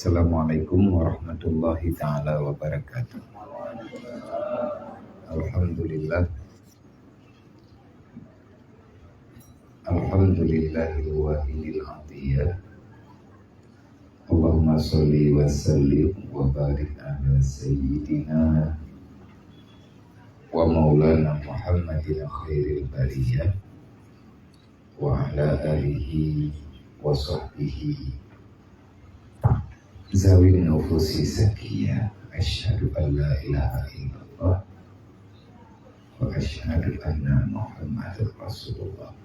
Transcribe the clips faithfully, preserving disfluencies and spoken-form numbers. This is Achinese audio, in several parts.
Assalamualaikum warahmatullahi taala wabarakatuh. Alhamdulillah. Alhamdulillahil waliyil atiyah. Allahumma shalli wa sallim wa barik ala sayyidina wa maulana Muhammadin khairil bariyah wa ala alihi wa sahbihi zawin nufusi zakiyah. Asyhadu an la ilaha illallah wa asyhadu anna Muhammadar Rasulullah.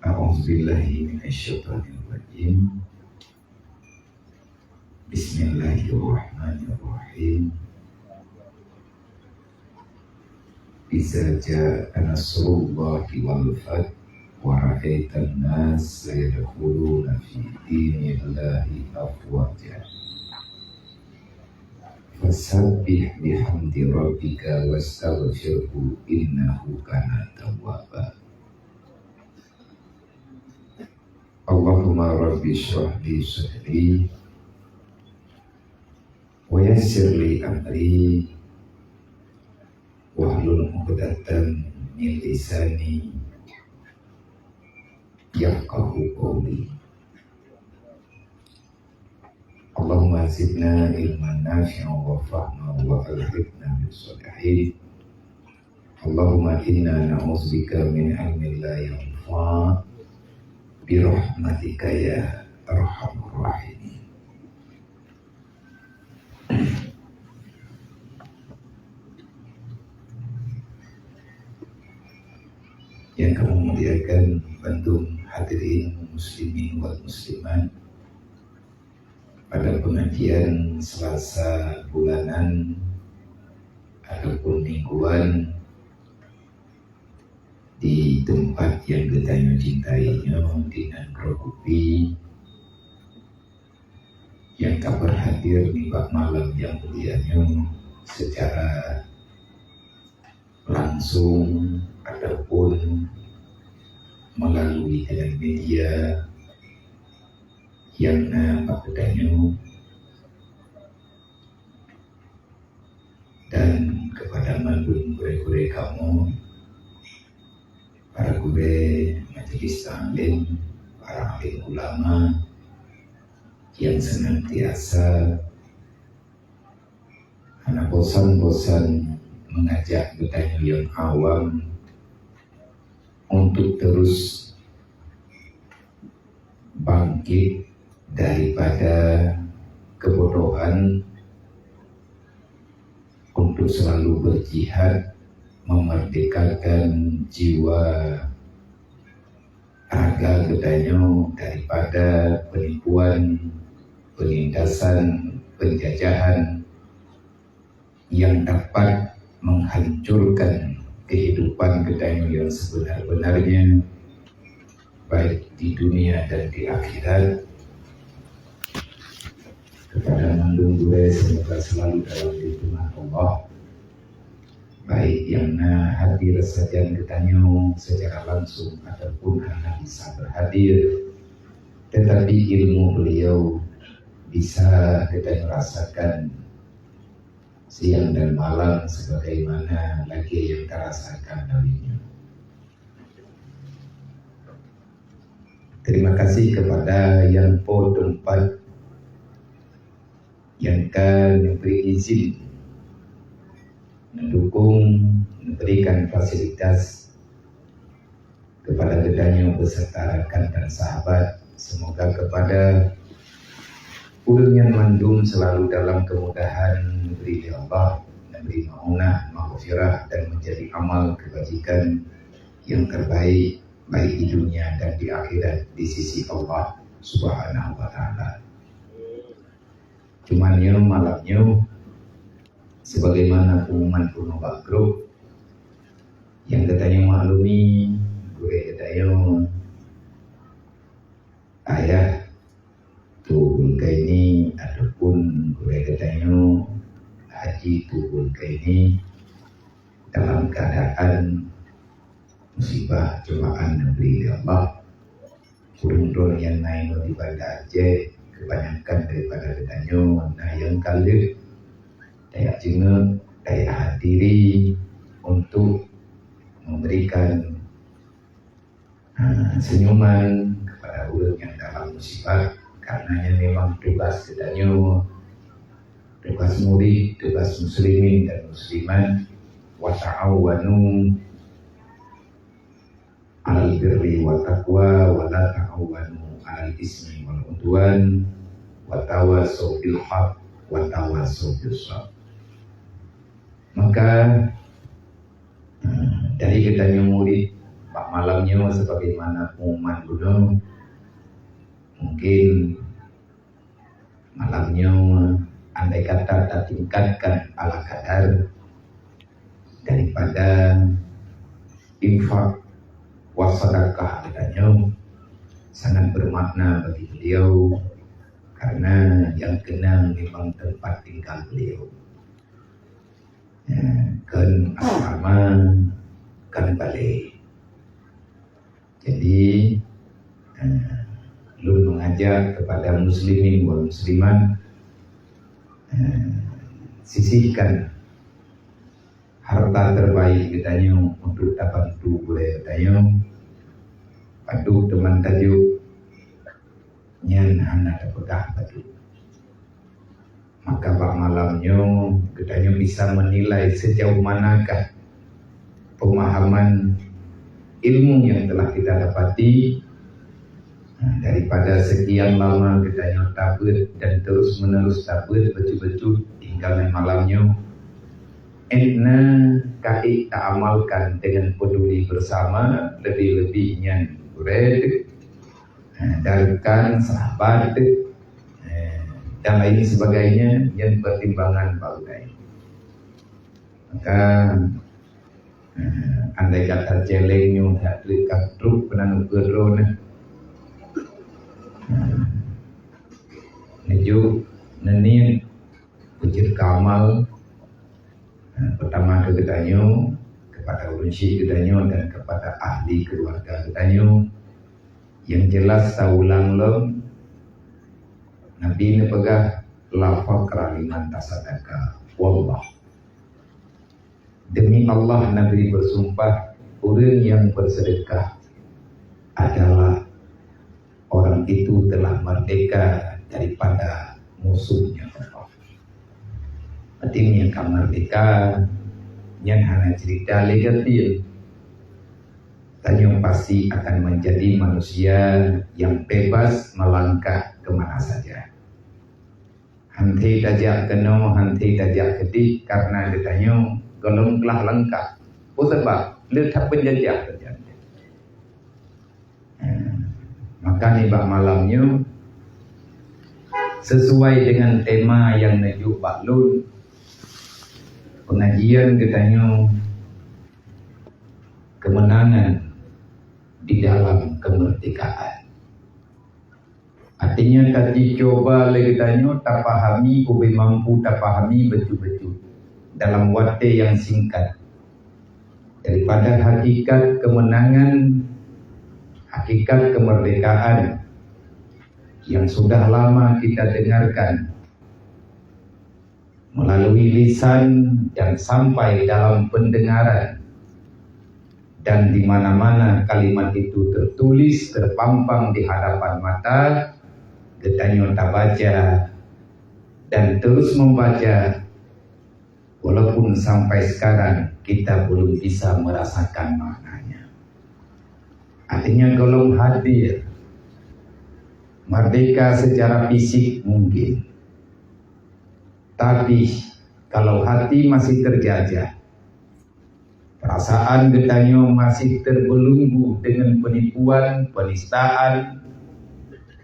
A'udzubillahi minasyaitonirrajim. Bismillahirrahmanirrahim. Iza jaa nasrullahi wal fath wa ra'aitan nasa yadkhuluna fi dinillahi afwaja. Fasabbih bihamdi rabbika wastaghfirhu innahu kana tawwaba. Allahumma rabbi shrah li sadri wa yassir li amri wahlul 'uqdatam min lisani yafqahu qawli. Allahumma zidna ilman nafi'an wa fahman wa alhiqna bis shalihin. Allahumma inna na'udzubika min ilmin la yanfa' bi rahmatika ya arhamar rahimin. Yang kami muliakan bandum hadirin muslimin wal muslimat, pada pengajian Selasa bulanan ataupun mingguan di tempat yang geutanyoe cintai nyoe di Nanggroe Kupi, yang ka berhadir nibak malam yang mulia nyoe secara langsung ataupun melalui dengan media yang na bak geutanyoe, dan kepada mandum gurée-gurée kamoe, para gurée majelis taklim, para alim ulama yang senantiasa hana bosan-bosan mengajak geutanyoe nyang awam untuk terus bangkit daripada kebodohan, untuk selalu berjihad memerdekakan jiwa raga geutanyoe daripada penipuan, penindasan, penjajahan yang dapat menghancurkan kehidupan geutanyoe yang sebenar-benarnya, baik di dunia dan di akhirat. Kepada mandum gurée, semoga selalu dalam lindungan Allah, baik nyang na hadir sajan geutanyoe secara langsung ataupun hana bisa berhadir, tetapi ilmu beliau bisa geutanyoe rasakan siang dan malam sebagaimana lagée nyang tarasakan lawét nyoe. Terima kasih kepada nyang po teumpat nyang ka neubri izin, neudukong, neuberikan fasilitas kepada geutanyoe beserta rakan dan sahabat. Semoga kepada ureuëng nyan mandum selalu dalam kemudahan, neubri lé Allah, neubri maunah, maghfirah, dan menjadi amal kebajikan yang terbaik, baik di dunia dan di akhirat di sisi Allah Subhanahu wa Ta'ala. Cuman nyoe malam nyoe, sebagaimana pengumuman bunoe bak grup, nyang geutanyoe maklumi, gurée geutanyoe, Ayah Tubul Kaini ataupun gurée geutanyoe Haji Tubul Kaini dalam keadaan musibah cobaan neubri lé Allah. Ureuëng droe nyang na inoe di Banda Aceh, kebanyakan daripada geutanyoe na nyang ka lheueh tajak jingeuet, tajak hadiri untuk memberikan, ha, senyuman kepada ureuëng nyang dalam musibah, karena nyan memang tugas geutanyoe, tugas murid, tugas muslimin dan muslimat. Wa ta'awanu 'alal birri wa taqwa wa la ta'awanu 'alal ismi wal 'udwan wa tawasau bil haq wa tawasau bis sabr. Maka, eh, dari geutanyoe murid bak malam nyoe, sebagaimana pengumuman bunoe, mungkin malam nyoe, andai kata tatingkatkan ala kadar daripada infak wa sadakah geutanyoe, sangat bermakna bagi beliau, karena nyang keunan memang tempat tinggal beliau. Ya, kon asrama, kon balé. Jadi, eh, lôn mengajak kepada muslimin wal muslimat, eh, sisihkan harta terbaik geutanyoe untuk tabantu gurée geutanyoe. Padub teuma tajok, nyan hana tapeugah padub. Maka bak malam nyoe geutanyoe bisa menilai sejauh manakah pemahaman ilmu yang telah kita dapati, nah, daripada sekian lama geutanyoe tabeuet dan terus-menerus tabeuet beutôi-beutôi hingga malam nyoe. Entah ka ék taamalkan dengan peduli bersama, lebih-lebih nyan gurée, eh, dan rakan, sahabat, eh, dan lain sebagainya, nyan pertimbangan bak geutanyoe. Maka, eh, andai kata celeng nyoe that leuka trok peunan ukeue droeneuh. Eh, neujok neuniet beujeuet keu amal, eh, pertama keu geutanyoe, kepada ureuëng syik geutanyoe dan kepada ahli keluarga geutanyoe. Yang jelas taulang lom, Nabi neupeugah, "La faqra liman tasaddaqa." Wallah. Demi Allah, Nabi bersumpah, ureuëng yang bersedekah adalah orang itu telah merdeka daripada musuhnya Allah. Artinya, ka merdeka, nyan hana cerita lé geutanyoe. Tanyoe pasti akan menjadi manusia yang bebas melangkah ke mana saja. Hana tajak keunoe, hana tajak keudeh, karena geutanyoe gohlom glah langkah. Peue sabab? Le that peunjajah. Eh, maka nibak malam nyoe, sesuai dengan tema yang neujok bak lôn, pengajian geutanyoe, kemenangan di dalam kemerdekaan. Artinya, tadi cuba lé geutanyoe tapahami, ubé mampu tapahami beutôi-beutôi dalam watée nyang singkat daripada hakikat kemenangan, hakikat kemerdekaan yang sudah lama kita dengarkan melalui lisan dan sampai dalam pendengaran, dan di mana-mana kalimat itu tertulis, terpampang di hadapan mata, geutanyoe tabaca dan terus membaca, walaupun sampai sekarang kita belum bisa merasakan maknanya. Artinya, golom hadir merdeka secara fisik mungkin, tapi kalau hati masih terjajah, perasaan geutanyoe masih terbelenggu dengan penipuan, penistaan,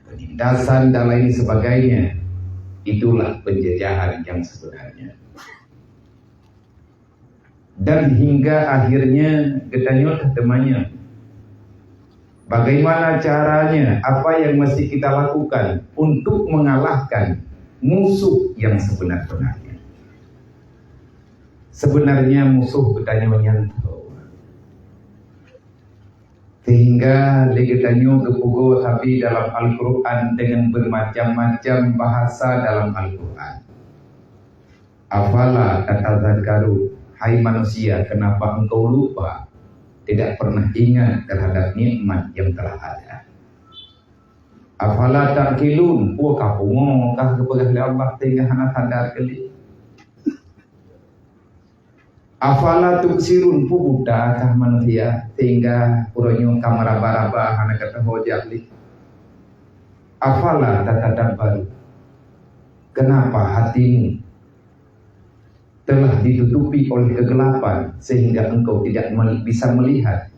penindasan, dan lain sebagainya, itulah penjajahan yang sebenarnya. Dan hingga akhirnya geutanyoe teumanyong, bagaimana caranya, apa yang mesti kita lakukan untuk mengalahkan musuh yang sebenar-benarnya. Sebenarnya musuh geutanyoe nyan tho. Sehingga lé geutanyoe geupeugoe sabe dalam Al-Qur'an dengan bermacam-macam bahasa dalam Al-Qur'an. "Afala tatadzakkarun, hai manusia, kenapa engkau lupa, tidak pernah ingat terhadap nikmat yang telah ada? Afala ta'qilun, peue ka pungo kah geupeugah lé Allah sehingga hana sadar keuh?" "Afala tubsirun, peue buta kah manusia sehingga uroe nyoe ka meuraba-raba hana ka teuhojak lé? Afala tatadabbarun, kenapa hatimu telah ditutupi oleh kegelapan sehingga engkau tidak mel-, bisa melihat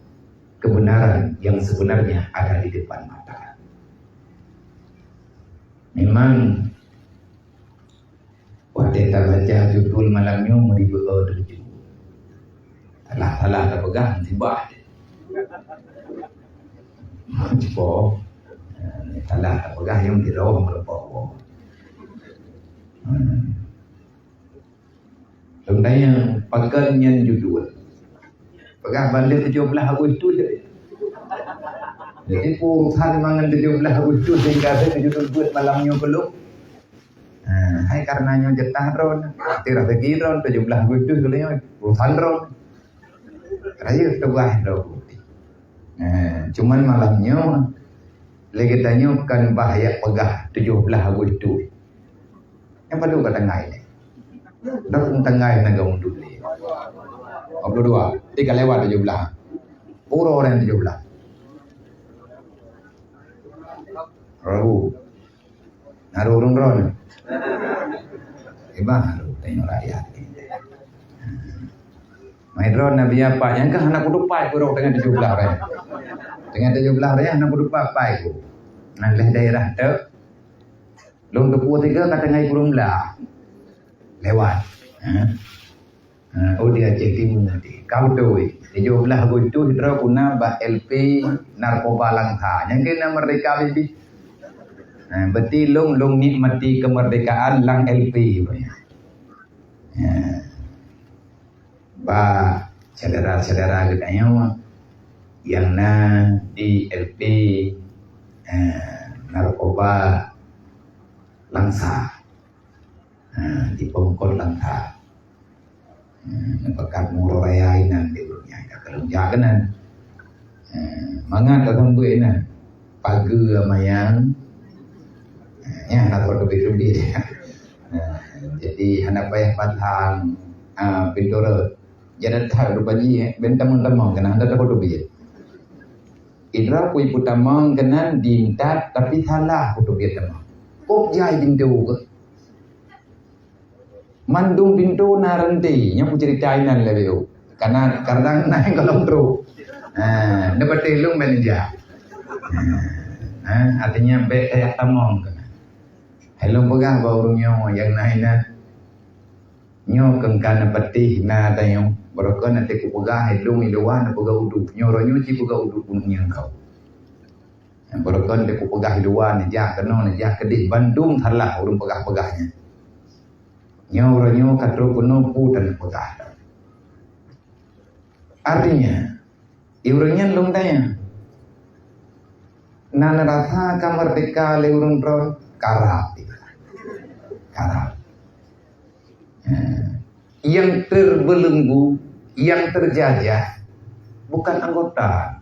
kebenaran yang sebenarnya ada di depan mata?" Memang, watée tabaca judul malam nyoe meuribée teujeuet. Salah-salah tapeugah musibah. Cuba, eh, salah tapeugah nyang tiroh meureumpok woe. Hmm. Lôn tanya, pakon nyan judul? Peugah bandum tujoh blaih Agustus. Jadi, urusan mangat tujoh blaih Agustus sehingga saya judul buet malam nyoe keu lôn. Ha, hai karena nyoe jatah droe, tirah lagi droe, tujoh blaih Agustus keu lôn, urusan droe. Rayeuk tugaih droe putih. Ha, cuman malam nyoe, lé geutanyoe kan bah yak peugah tujoh blaih Agustus. Nyang padum ka tanggai nyoe? Dah pun tanggai na gaung duli. Dua puluh dua. Tiga lewat tujoh blaih. Uroe nyang tujoh blaih. Rabu. Naru ureueng droe. Ibang naru tengok rakyat. Mai droe Nabi apa? Nyang ka hana kutupat kurok dengan tujoh blaih orang. Dengan tujoh blaih orang hana kutupat pai ku. Nah, leh daerah tu. Lôn teupeu tiga ka tanggai kureueng blaih. Lewat. Ha? Ha, oh, di Aceh Timu tadi. Ka beutôi. Tujoh blaih Agustus droe guna bak L P Narkoba Langsa. Nyang kena merdeka lebih. Ha, berarti lôn, lôn nikmati kemerdekaan lam L P. Ha. Bak syedara-syedara geutanyoe nyang na di L P, eh, Narkoba Langsa. Ha, di Pongkot Langsa. Ha, neupakat Muro Raya inan di ureueng nyan ka keuneuk jak keunan. Ha, mangat ka sambot inan. Pageue mayang. Ha, nyan hana teubiet-teubiet. Ha, jadi hana payah patang, ha, pintoe rot. Jadi that rupa jih, eh, ben tamong-tamong keunan hana teubiet-teubiet. Idra kui peutamong keunan diintat, tapi salah peutubiet tamong. Kok jai pintoe keuh? Mandum pintoe na ranté, nyoe kucerita inan lé beu. Karena kadang na nyang golom trok. Ha, neupatéh lôn ban jak. Ha, ha, artinya bèk tajak tamong keunan. Hai lôn peugah bak ureueng nyoe nyang na inan. Nyoe keu ka neupatéh na tanyoe. Barokon nanti kupeugah hai lôn i luwa neupeugah udeb. Nyoe uroe nyoe ci peugah udeb bunoe nyang kau. Nyang beureugon teupeugah di luwa, neujak keunoe, neujak keudeh, bandum salah ureuëng peugah-peugah nyan. Nyoe uroe nyoe ka trok keunoe peue tan peugah. Artinya, di ureuëng nyan lôn tanya, na neurasa ka meurdeka lé ureuëng droe? Karab. Karab. Nyang terbelenggu, nyang terjajah bukan anggota.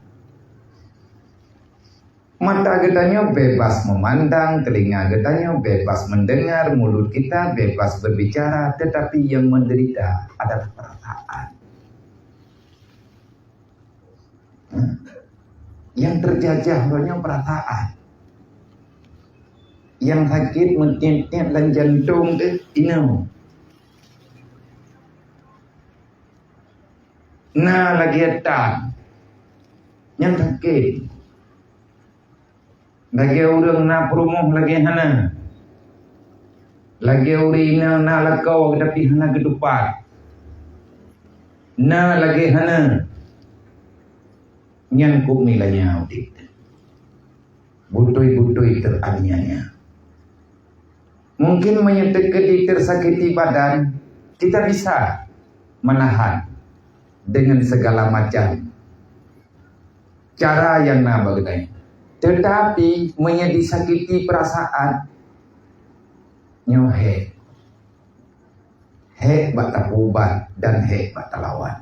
Mata geutanyoe bebas memandang, telinga geutanyoe bebas mendengar, mulut kita bebas berbicara, tetapi yang menderita adalah perasaan. Nyang terjajah uroe nyoe perasaan. Nyang sakét meutiet-tiet lam jantong teuh inoe. Na lagée tan nyang sakét. Lagée ureuëng na peurumoh lagée hana. Lagée ureuëng inong na lakoe tapi hana geutupat. Na lagée hana. Nyan keuh nilainya udeb. Beutôi-beutôi teraniaya. Mungkin meunyoe teukeudi tersakiti badan, kita bisa menahan dengan segala macam cara nyang na bak geutanyoe. Tetapi meunyoe disakiti perasaan, nyoe hék. Hék bak tapeuubat dan hék bak talawan.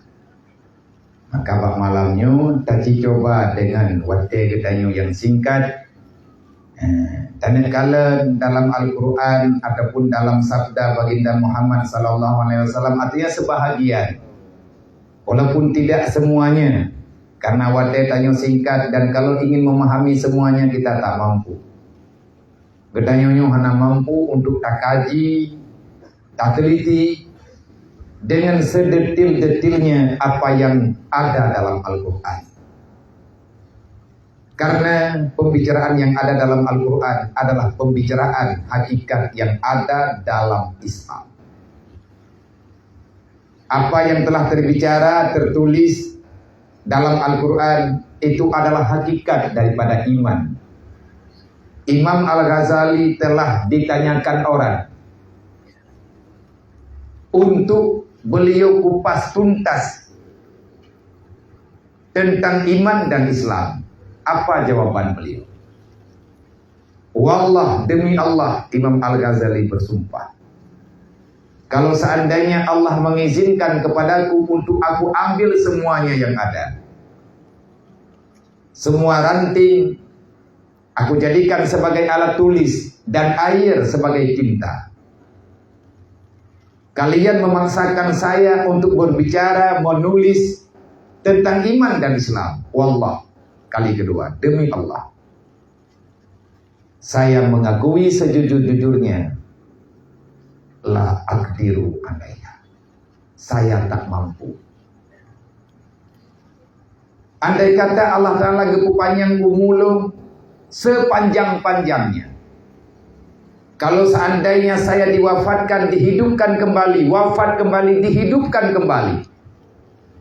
Maka bak malam nyoe taci cuba dengan watée geutanyoe nyang singkat. Eh, taneukala dalam Al-Quran ataupun dalam sabda Baginda Muhammad sallallahu alaihi wasallam, artinya sebahagian. Walaupun tidak semuanya, karena watée tanyoe singkat dan kalau ingin memahami semuanya kita tak mampu. Geutanyoe nyoe hana mampu untuk takaji, tateliti dengan sedetil-detilnya apa yang ada dalam Al-Quran. Karena pembicaraan yang ada dalam Al-Quran adalah pembicaraan hakikat yang ada dalam Islam. Apa yang telah terbicara, tertulis dalam Al-Quran, itu adalah hakikat daripada iman. Imam Al-Ghazali telah ditanyakan orang untuk beliau kupas tuntas tentang iman dan Islam. Apa jawaban beliau? Wallah, demi Allah, Imam Al-Ghazali bersumpah, kalau seandainya Allah mengizinkan kepadaku untuk aku ambil semuanya yang ada, semua ranting aku jadikan sebagai alat tulis dan air sebagai tinta. Kalian memaksakan saya untuk berbicara, menulis tentang iman dan Islam. Wallah, kali kedua, demi Allah. Saya mengakui sejujur-jujurnya, la aqdiru alaiha. Saya tak mampu. Andai kata Allah Ta'ala geupeupanyang umu lôn sepanjang-panjangnya, kalau seandainya saya diwafatkan, dihidupkan kembali, wafat kembali, dihidupkan kembali,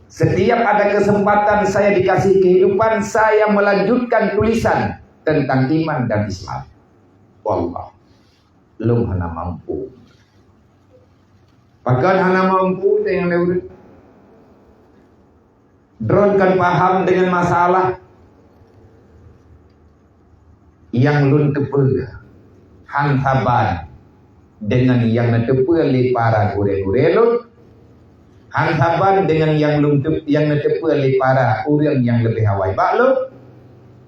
setiap ada kesempatan saya dikasih kehidupan, saya melanjutkan tulisan tentang iman dan Islam. Wallah, lôn hana mampu. Pakon hana mampu teuh nyang lé ureuëng? Droen kan paham dengan masalah nyang lôn teupeue, han saban dengan nyang neuteupeue lé para gurée-gurée lôn, han saban dengan nyang lôn teu-, nyang neuteupeue lé para ureuëng nyang leubeh awai bak lôn,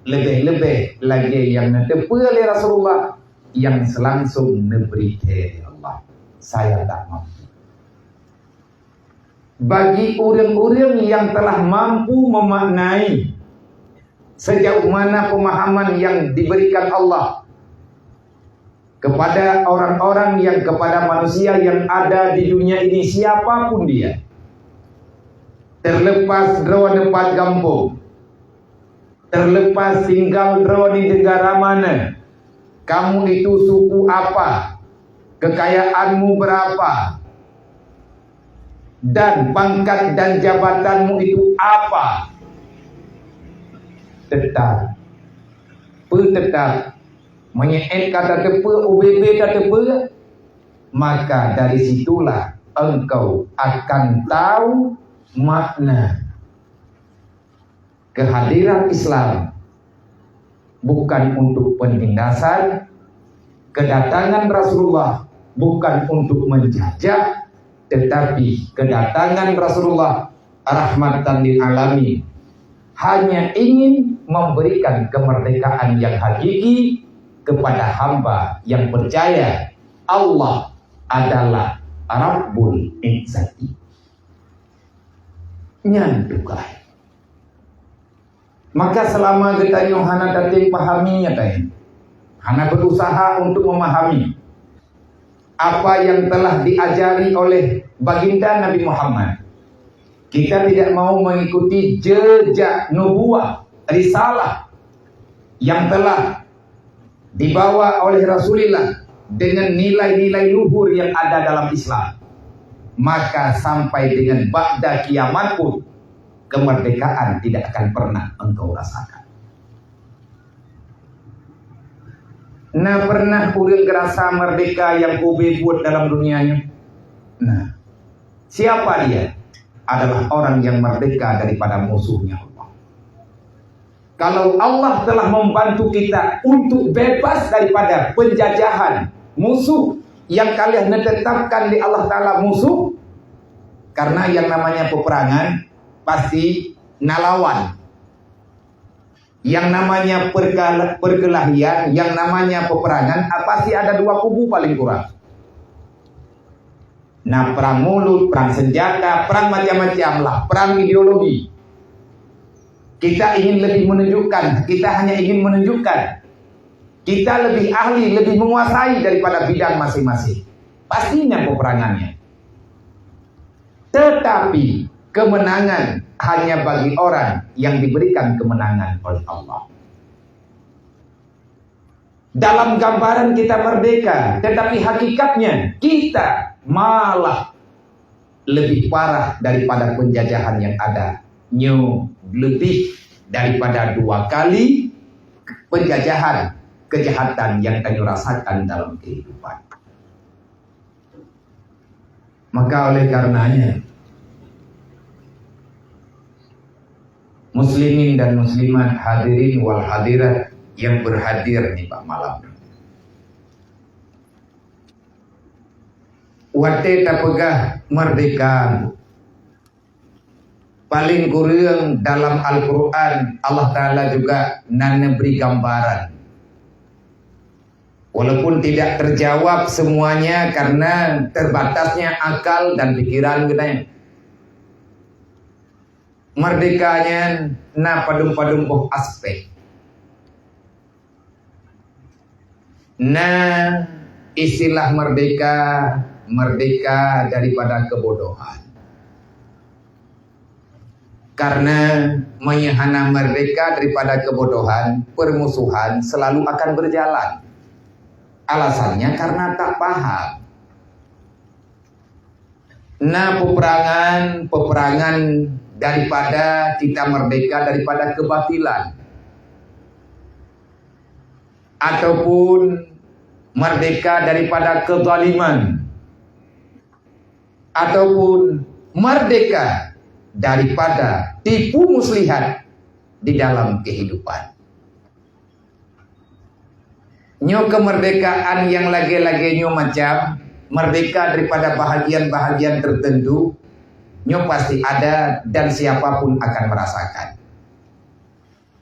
leubeh-leubeh lagée nyang neuteupeue lé Rasulullah nyang seulangsong neubri kheun lé Allah. Saya tak mampu. Bagi ureuëng-ureuëng nyang telah mampu memaknai sejauh mana pemahaman yang diberikan Allah kepada orang-orang yang, kepada manusia yang ada di dunia ini, siapapun dia, terlepas droeneuh pat gampông, terlepas tinggal droe di negara mana, kamu itu suku apa, kekayaanmu berapa, dan pangkat dan jabatanmu itu apa, tetap Teutap, meunyoe ka tateupeue, ubé-bé tateupeue, maka dari situlah engkau akan tahu makna kehadiran Islam bukan untuk penindasan, kedatangan Rasulullah bukan untuk menjajah, tetapi kedatangan Rasulullah rahmatan lil alamin hanya ingin memberikan kemerdekaan yang hakiki kepada hamba yang percaya Allah adalah Rabbul Izzati. Nyan tugaih. Maka selama geutanyoe hana tatem pahami nyata nyan, hana berusaha untuk memahami apa yang telah diajari oleh Baginda Nabi Muhammad, kita tidak mau mengikuti jejak nubuah, risalah yang telah dibawa oleh Rasulullah dengan nilai-nilai luhur yang ada dalam Islam, maka sampai dengan ba'da kiamat pun kemerdekaan tidak akan pernah engkau rasakan. Na pernah ureuëng geurasa merdeka nyang ubé buet dalam dunia nyoe? Nah, siapa dia? Adalah orang yang merdeka daripada musuhnya Allah. Kalau Allah telah membantu kita untuk bebas daripada penjajahan musuh yang ka lheueh neutetapkan lé Allah Taala musuh, karena yang namanya peperangan pasti na lawan. Yang namanya perkala-, perkelahian, yang namanya peperangan, ah, pasti ada dua kubu paling kurang. Nah, perang mulut, perang senjata, perang macam-macam lah, perang ideologi. Kita ingin lebih menunjukkan, kita hanya ingin menunjukkan kita lebih ahli, lebih menguasai daripada bidang masing-masing. Pastinya peperangannya. Tetapi kemenangan hanya bagi orang yang diberikan kemenangan oleh Allah. Dalam gambaran kita merdeka, tetapi hakikatnya kita malah lebih parah daripada penjajahan yang ada. Nyoe lebih daripada dua kali penjajahan, kejahatan yang kami rasakan dalam kehidupan. Maka oleh karenanya, muslimin dan muslimat, hadirin wal hadirat yang berhadir di bak malam ini, watée tapeugah merdeka, paling kureueng dalam Al-Quran, Allah Taala juga na neubri gambaran. Walaupun tidak terjawab semuanya karena terbatasnya akal dan pikiran kita. Merdeka nyan na padum-padum boh aspek. Na istilah merdeka, merdeka daripada kebodohan. Karena meunyoe hana merdeka daripada kebodohan, permusuhan selalu akan berjalan. Alasannya karena tak paham. Na peperangan, peperangan daripada kita merdeka daripada kebatilan, ataupun merdeka daripada kezaliman, ataupun merdeka daripada tipu muslihat di dalam kehidupan. Nyoe kemerdekaan nyang lagée-lagée nyoe macam, merdeka daripada bahagian-bahagian tertentu, nyoe pasti ada dan siapapun akan merasakan.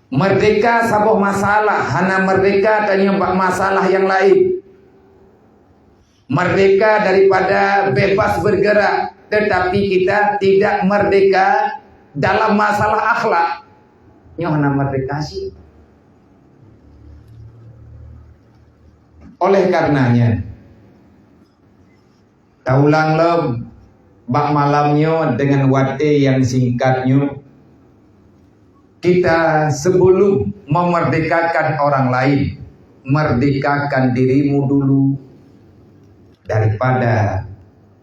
Merdeka saboh masalah, hana merdeka tanyoe bak masalah nyang laén. Merdeka daripada bebas bergerak, tetapi kita tidak merdeka dalam masalah akhlak. Nyoe hana merdeka sih. Oleh karenanya, taulang lom bak malam nyoe dengan watée nyang singkat nyoe, kita sebelum memerdekakan orang lain, merdekakan dirimu dulu daripada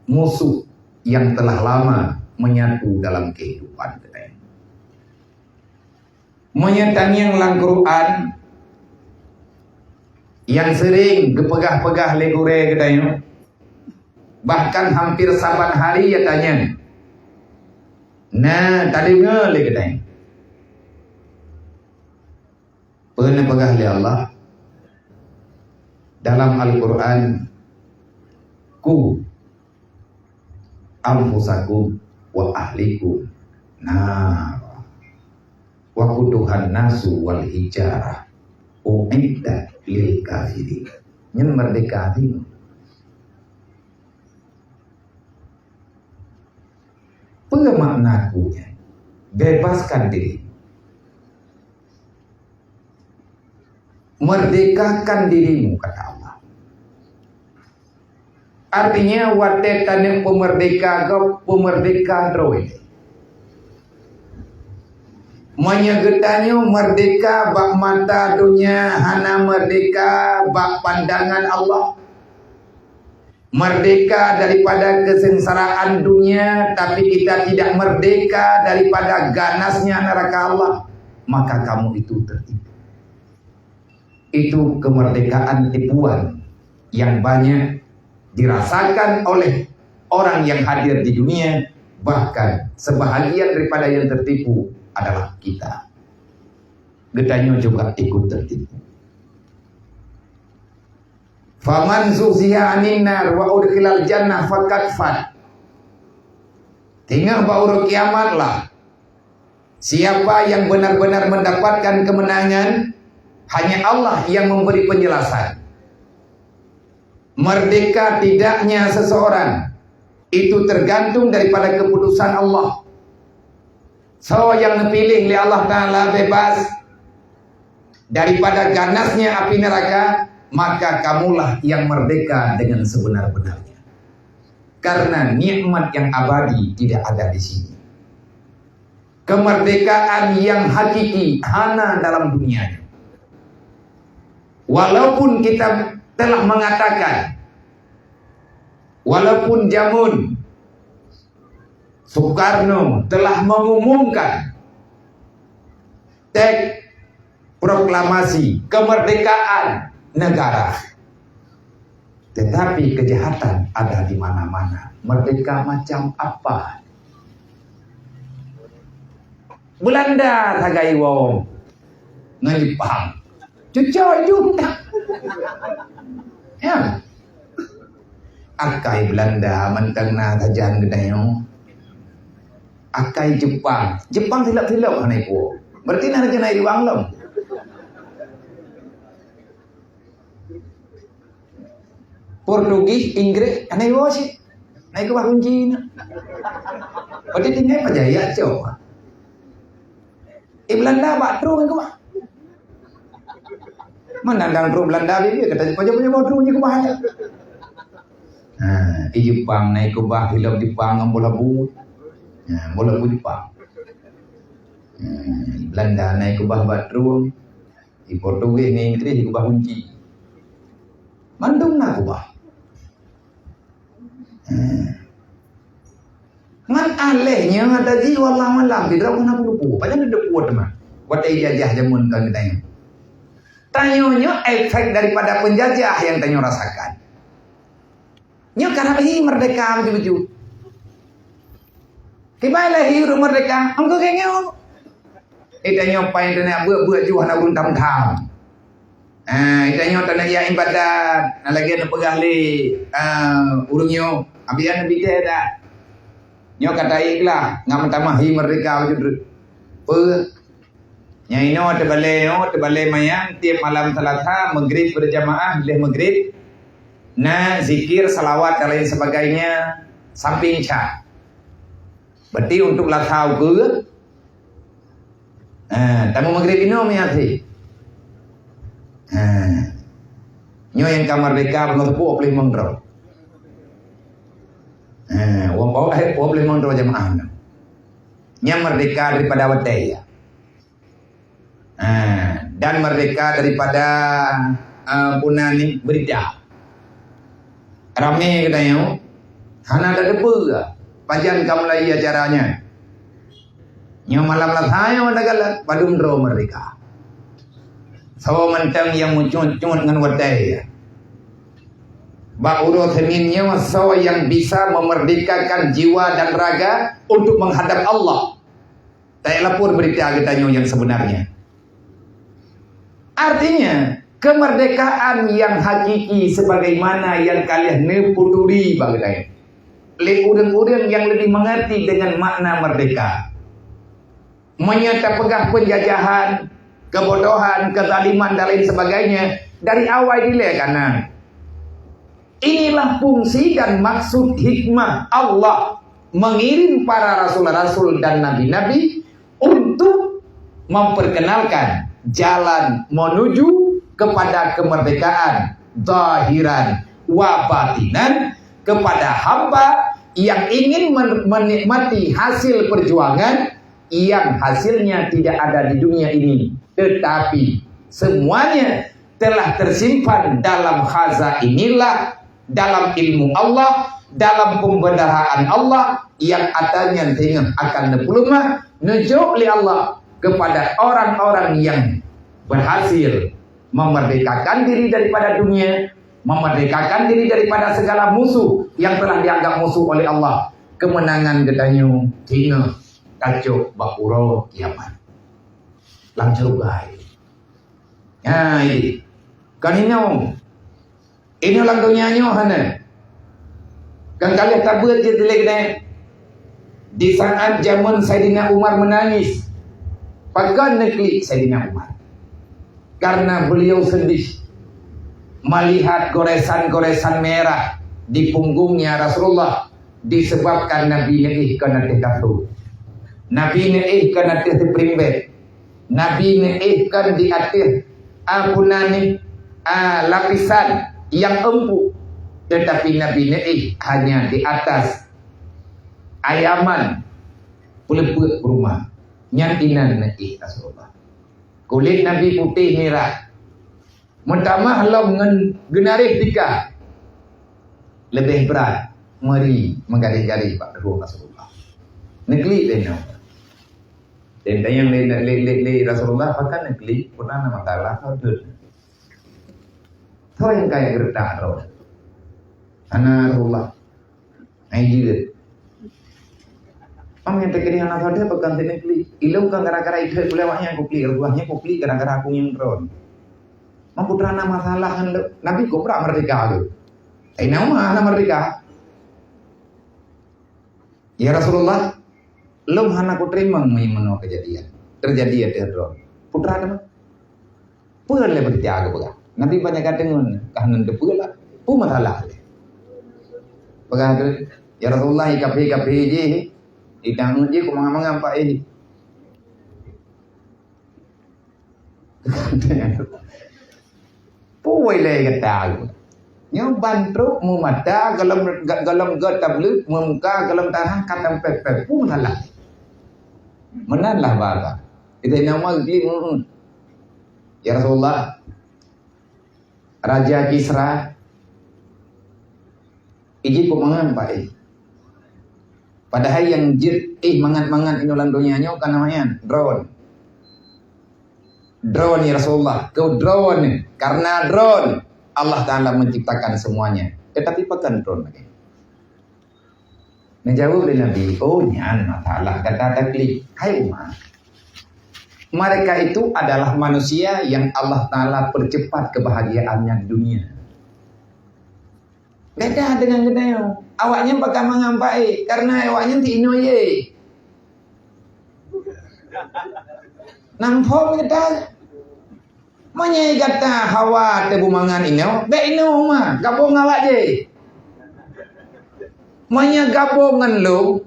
musuh yang telah lama menyatu dalam kehidupan kita ini. Meunyoe tangieng lam Quran, Nyang seuring geupeugah-peugah lé gurée geutanyoe, bahkan hampir saban hari ya tanyong, na tadeungoe lé geutanyoe. Peue neupeugah lé Allah dalam Al-Qur'an, "Qu anfusakum wa ahlikum nara, waquduhan nasu wal hijarah, uiddat lil kafirin." Nyan merdeka hati. Peue makna qu nyan? Bebaskan diri. Merdekakan dirimu, kata Allah. Artinya, watée taneuk peumerdeka gob, peumerdeka droe. Meunyoe geutanyoe merdeka bak mata donya, hana merdeka bak pandangan Allah. Merdeka daripada kesengsaraan dunia, tapi kita tidak merdeka daripada ganasnya neraka Allah, maka kamu itu tertipu. Itu kemerdekaan tipuan yang banyak dirasakan oleh orang yang hadir di dunia, bahkan sebahagian daripada yang tertipu adalah kita. Geutanyoe juga ikut tertipu. "Faman zuhziha 'anin nar wa udkhilal jannah faqad faz." Ingat bak uroe kiamat lah. Siapa yang benar-benar mendapatkan kemenangan, hanya Allah yang memberi penjelasan. Merdeka tidaknya seseorang, itu tergantung daripada keputusan Allah. Soe nyang neupiléh lé Allah Taala bebas daripada ganasnya api neraka, maka kamulah yang merdeka dengan sebenar-benarnya. Karena nikmat yang abadi tidak ada di sini. Kemerdekaan yang hakiki hana dalam dunia ini. Walaupun kita telah mengatakan, walaupun jameun Soekarno telah mengumumkan teks proklamasi kemerdekaan negara. Tetapi kejahatan ada di mana-mana. Merdeka macam apa? Belanda sagai wong ngon Jepang. Cucok itu. Ya. Akai Belanda mantong na sajan geutanyoe. Akai Jepang. Jepang silap-silap hana ipo. Berarti na keuneuk iwang lom. Portugis, Inggris, hana iwoe cit. Na ikeubah kunci na. Padahai tinggai pajaya cok. Eh, Belanda bak trok ikeubah. Mana dang trok Belanda bibi kata pajoh-pajoh trok ikeubah aja. Ha, di Jepang na ikeubah, hilang Jepang ngon bola bu. Ha, bola bu Jepang. Ha, Belanda na ikeubah bak trok. Di Portugis ngon Inggris dikeubah kunci. Mandum na keubah. Hmm. Ngon aléh nyoe ata jih wallah malam sidroe hana peuleupue. Padahai na peuleupue teuma. Watée ijajah jameun ka geutanyoe. Tanyoe nyoe efek daripada penjajah nyang tanyoe rasakan. Nyoe karab hi merdeka beujeuet-beujeuet. Kiban lé hi ureuëng merdeka, engkau keu nyoe. Eh, tanyoe pai tanyoe buet-buet ju hana ureuëng tham-tham. Ah, tanyoe tanyoe ya ibadat, na lagée neupeugah lé, ah, ureuëng nyoe, abian nabi teh dah. Nyoe kata ikhlas, nggak meutamah hi merdeka beujeuet. Peue? Nyang inoe teubalée nyoe, teubalée manyang tieb malam Selasa, Maghrib berjamaah, lheueh Maghrib, na zikir, salawat dan lain sebagainya, sampai Isya. Berarti untuk Lasa ukeue, ha, tamu Maghrib inoe meuakhé. Ha. Nyoe nyang ka merdeka beungoh teupeu dua puluh limong droe. Ha, dua puluh, eh, dua puluh limong droe jamaah nyoe. Nyang merdeka daripada watée ya. Ha, dan merdeka daripada, ah, puna ni berita. Ramé geutanyoe, hana tateupeue pajan ka mulai acara nyan. Nyoe malam Lasa nyoe tagala padum droe merdeka. Soe mantong nyang meucut-cut ngon watée. Bak uroe Senin nyoe, soe nyang bisa memerdekakan jiwa dan raga untuk menghadap Allah? Tayue lapor beurita geutanyoe nyang sebenarnya. Artinya, kemerdekaan yang hakiki sebagaimana yang kalian neuputuri bak geutanyoe lé ureuëng-ureuëng nyang leubeh mengerti dengan makna merdeka. Meunyoe tapeugah penjajahan, kebodohan, kezaliman dan lain sebagainya, dari awai dilée ka na. Inilah fungsi dan maksud hikmah Allah mengirim para rasul-rasul dan nabi-nabi untuk memperkenalkan jalan menuju kepada kemerdekaan zahiran wa batinan kepada hamba yang ingin men-, menikmati hasil perjuangan yang hasilnya tidak ada di dunia ini, tetapi semuanya telah tersimpan dalam khazainillah, dalam ilmu Allah, dalam pembendaharaan Allah yang atanyan teungoh akan neupeuleumah, neujok lé Allah kepada orang-orang yang berhasil memerdekakan diri daripada dunia, memerdekakan diri daripada segala musuh yang telah dianggap musuh oleh Allah. Kemenangan geutanyoe teungoh tacok bak uroe kiamat. Lam syeuruga. Ha, ini. Kan inoe. Inoe lam donya nyoe hana. Kan ka lheueh tabeuet jih dilée keunoe. Di saat jameun Saidina Umar menangis, pakon neuklik Saidina Umar? Karena beliau sedih melihat goresan-goresan merah di punggungnya Rasulullah disebabkan Nabi neuéh kon ateueh kasô. Nabi neuéh kon ateueh teuprimbet. Nabi neuéh kon di ateueh, a, peue nan nyoe, a, lapisan nyang empuk, tetapi Nabi neuéh hanya di atas ayaman peuleupeuet peurumoh. Nyan inan neuéh Rasulullah. Kulét Nabi putéh mirah. Meutamah lom ngon geunaréh tika. Leubeh brat meuri meugaréh-garéh bak droe Rasulullah. Neuklik lé nyoe. Dan tanyong lé, lé, lé, lé Rasulullah, "Pakon neuklik? Peue na masalah?" Soe jeuet? Soe nyang kaya geuretak droe? Hana Rasulullah. Hai jeuet. Paham nyang teukeudi hana sadar, pakon neuklik. Ilôn kan gara-gara ithai ulée awak nyan kuklik, Rasulullah nyan kuklik gara-gara aku nyang droen. Mampu teurana masalah ngon lôn. Nabi kobra merdeka tu. Hai nama hana merdeka? Ya Rasulullah, lôn hana kuteurimong meunyoe meunoe keujadian. Teujadi ateueh droe. Putra teuma. Peue lé beureuti geupeugah? Nabi banyak ka deungon, ka hana teupeue lah. Peue masalah lé? Peugah tu, "Ya Rasulullah, i kafé-kafé jih, i tanggôt jih kumangat-mangat pak eh." Peue lé gata? Nyoe ban trok meumata golom, golom gata bleuk meumuka golom tanah ka tampéh-péh. Peue masalah? Meunan lah baba. Kita nama geupeue, "Ya Rasulullah, Raja Kisra iji peue mangat bak eh." Padahai nyang jeuet eh mangat-mangat inoe lam donya nyoe ka nama nyan, droen. Droen, ya Rasulullah, keu droen, karena droen Allah Ta'ala menciptakan semuanya. Tetapi pakon droen lagée? Neujaweueb lé Nabi, "Oh, nyan masalah gata taklik. Hai umat, mereka itu adalah manusia yang Allah Ta'ala percepat kebahagiaannya di dunia." Beda dengan geutanyoe. Awaknyan pakon mangat bak eh, karena awaknyan ti inoe ye. Nang phon gata. Meunyoe gata hawa teubumangan inoe, bék inoe uma, gabong awak jih. Meunyoe gabong ngon lôn,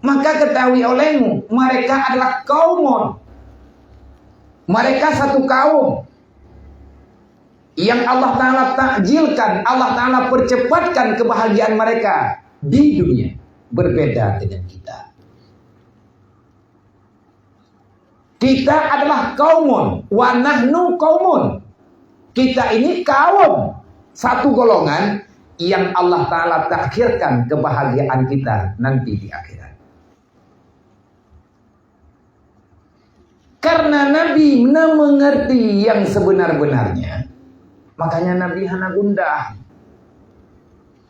maka ketahui olehmu, mereka adalah kaumun. Mereka satu kaum yang Allah Ta'ala takjilkan, Allah Ta'ala percepatkan kebahagiaan mereka di dunia. Berbeda dengan kita. Kita adalah kaumun, wa nahnu kaumun. Kita ini kaum, satu golongan yang Allah Ta'ala takhirkan kebahagiaan kita nanti di akhirat. Karena Nabi na mengerti yang sebenar-benarnya, makanya Nabi hana gundah.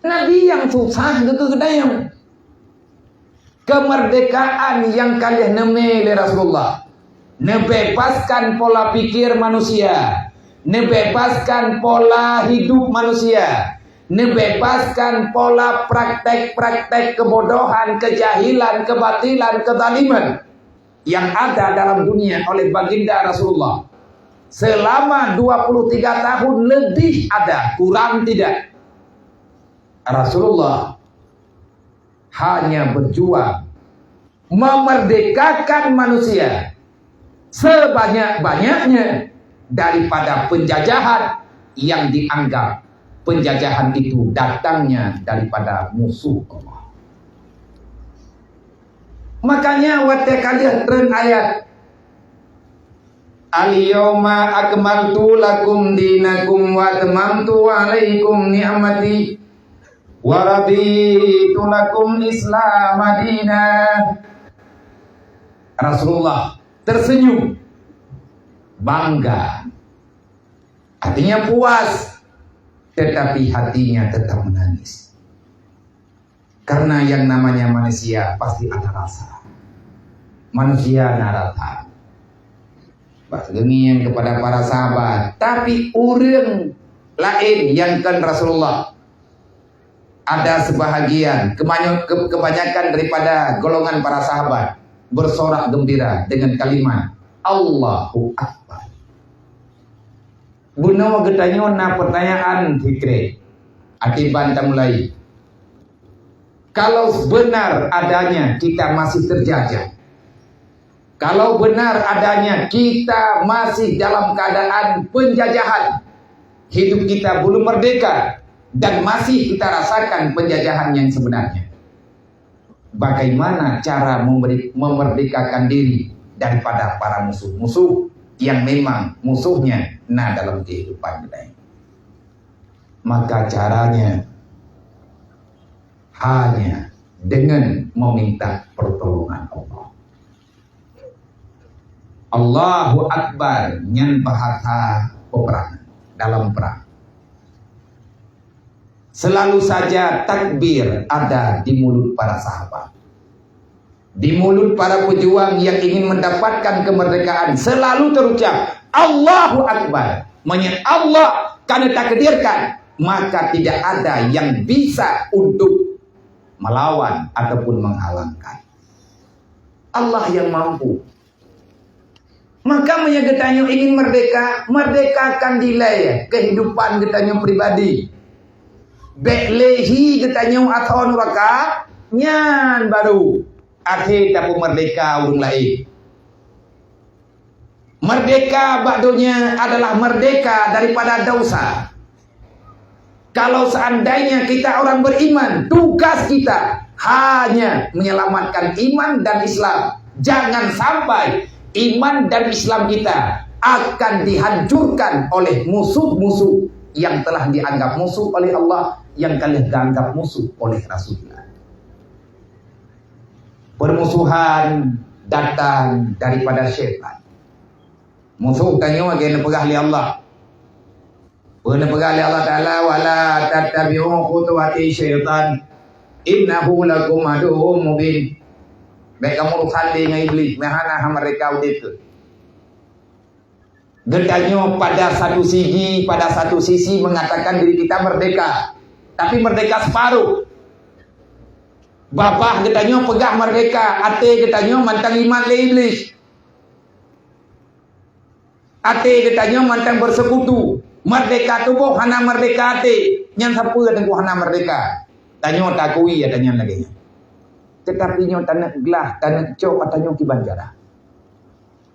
Nabi nyang susah geukeu geutanyoe. Kemerdekaan nyang ka lheueh neumé lé Rasulullah, neubebaskan pola pikir manusia, neubebaskan pola hidup manusia, neubebaskan pola praktek-praktek kebodohan, kejahilan, kebatilan, kezaliman yang ada dalam dunia oleh Baginda Rasulullah. Selama dua puluh tiga tahun lebih ada, kurang tidak, Rasulullah hanya berjuang memerdekakan manusia sebanyak-banyaknya daripada penjajahan yang dianggap penjajahan itu datangnya daripada musuh Allah. Makanya watée ka lheueh treun ayat, "Al-yauma akmaltu lakum dinakum wa atmamtu alaikum ni'mati wa raditu lakum Islam dina." Rasulullah tersenyum, bangga, artinya puas, tetapi hatinya tetap menangis. Karena yang namanya manusia pasti ada rasa. Manusia na rasa. Bak geungieng kepada para sahabat, tapi ureuëng laén nyang kon Rasulullah, ada sebahagian, kebanyo-, ke-, kebanyakan daripada golongan para sahabat bersorak gembira dengan kalimat, "Allahu Akbar." Bunoe geutanyoe na pertanyaan, Fikri, akiban tamulai. Kalau benar adanya kita masih terjajah, kalau benar adanya kita masih dalam keadaan penjajahan, hidup kita belum merdeka, dan masih kita rasakan penjajahan yang sebenarnya, bagaimana cara memberi, memerdekakan diri daripada para musuh-musuh yang memang musuhnya na dalam kehidupan kita ini? Maka caranya hanya dengan meminta pertolongan Allah. Allahu Akbar nyan bahasa peperangan, dalam perang. Selalu saja takbir ada di mulut para sahabat. Di mulut para pejuang yang ingin mendapatkan kemerdekaan selalu terucap, "Allahu Akbar." Meunyo Allah ka neutakdirkan, maka tidak ada yang bisa untuk melawan ataupun menghalangkan. Allah yang mampu. Maka meunyo geutanyoe ingin merdeka, merdekakan dilée kehidupan geutanyoe pribadi. Bék lé hi geutanyoe ateueh nuraka, nyan baru akhé tapeumerdeka ureuëng laén. Merdeka bak donya adalah merdeka daripada dosa. Kalau seandainya kita orang beriman, tugas kita hanya menyelamatkan iman dan Islam. Jangan sampai iman dan Islam kita akan dihancurkan oleh musuh-musuh yang telah dianggap musuh oleh Allah, yang kalian anggap musuh oleh Rasulullah. Permusuhan datang daripada syaitan. Musuh tanyoe lagée neupeugah lé Allah. Peue neupeugah lé Allah Taala, "Wala tattabi'u khutuwati syaitan, innahu lakum aduwwum mubin." Bék kamu urusan lé ngon Iblih, meuhana hana merdeka udeb tu. Geutanyoe pada satu segi, pada satu sisi mengatakan diri kita merdeka, tapi merdeka separuh. Babah geutanyoe peugah merdeka, até geutanyoe mantong iman lé Iblih. Até geutanyoe mantong bersekutu. Merdeka tuboh hana merdeka até. Nyan sapeue teungku hana merdeka? Tanyoe takui ata nyan lagée nyan. Tetapi nyoe taneuk glah, taneuk cok ata nyoe kiban cara.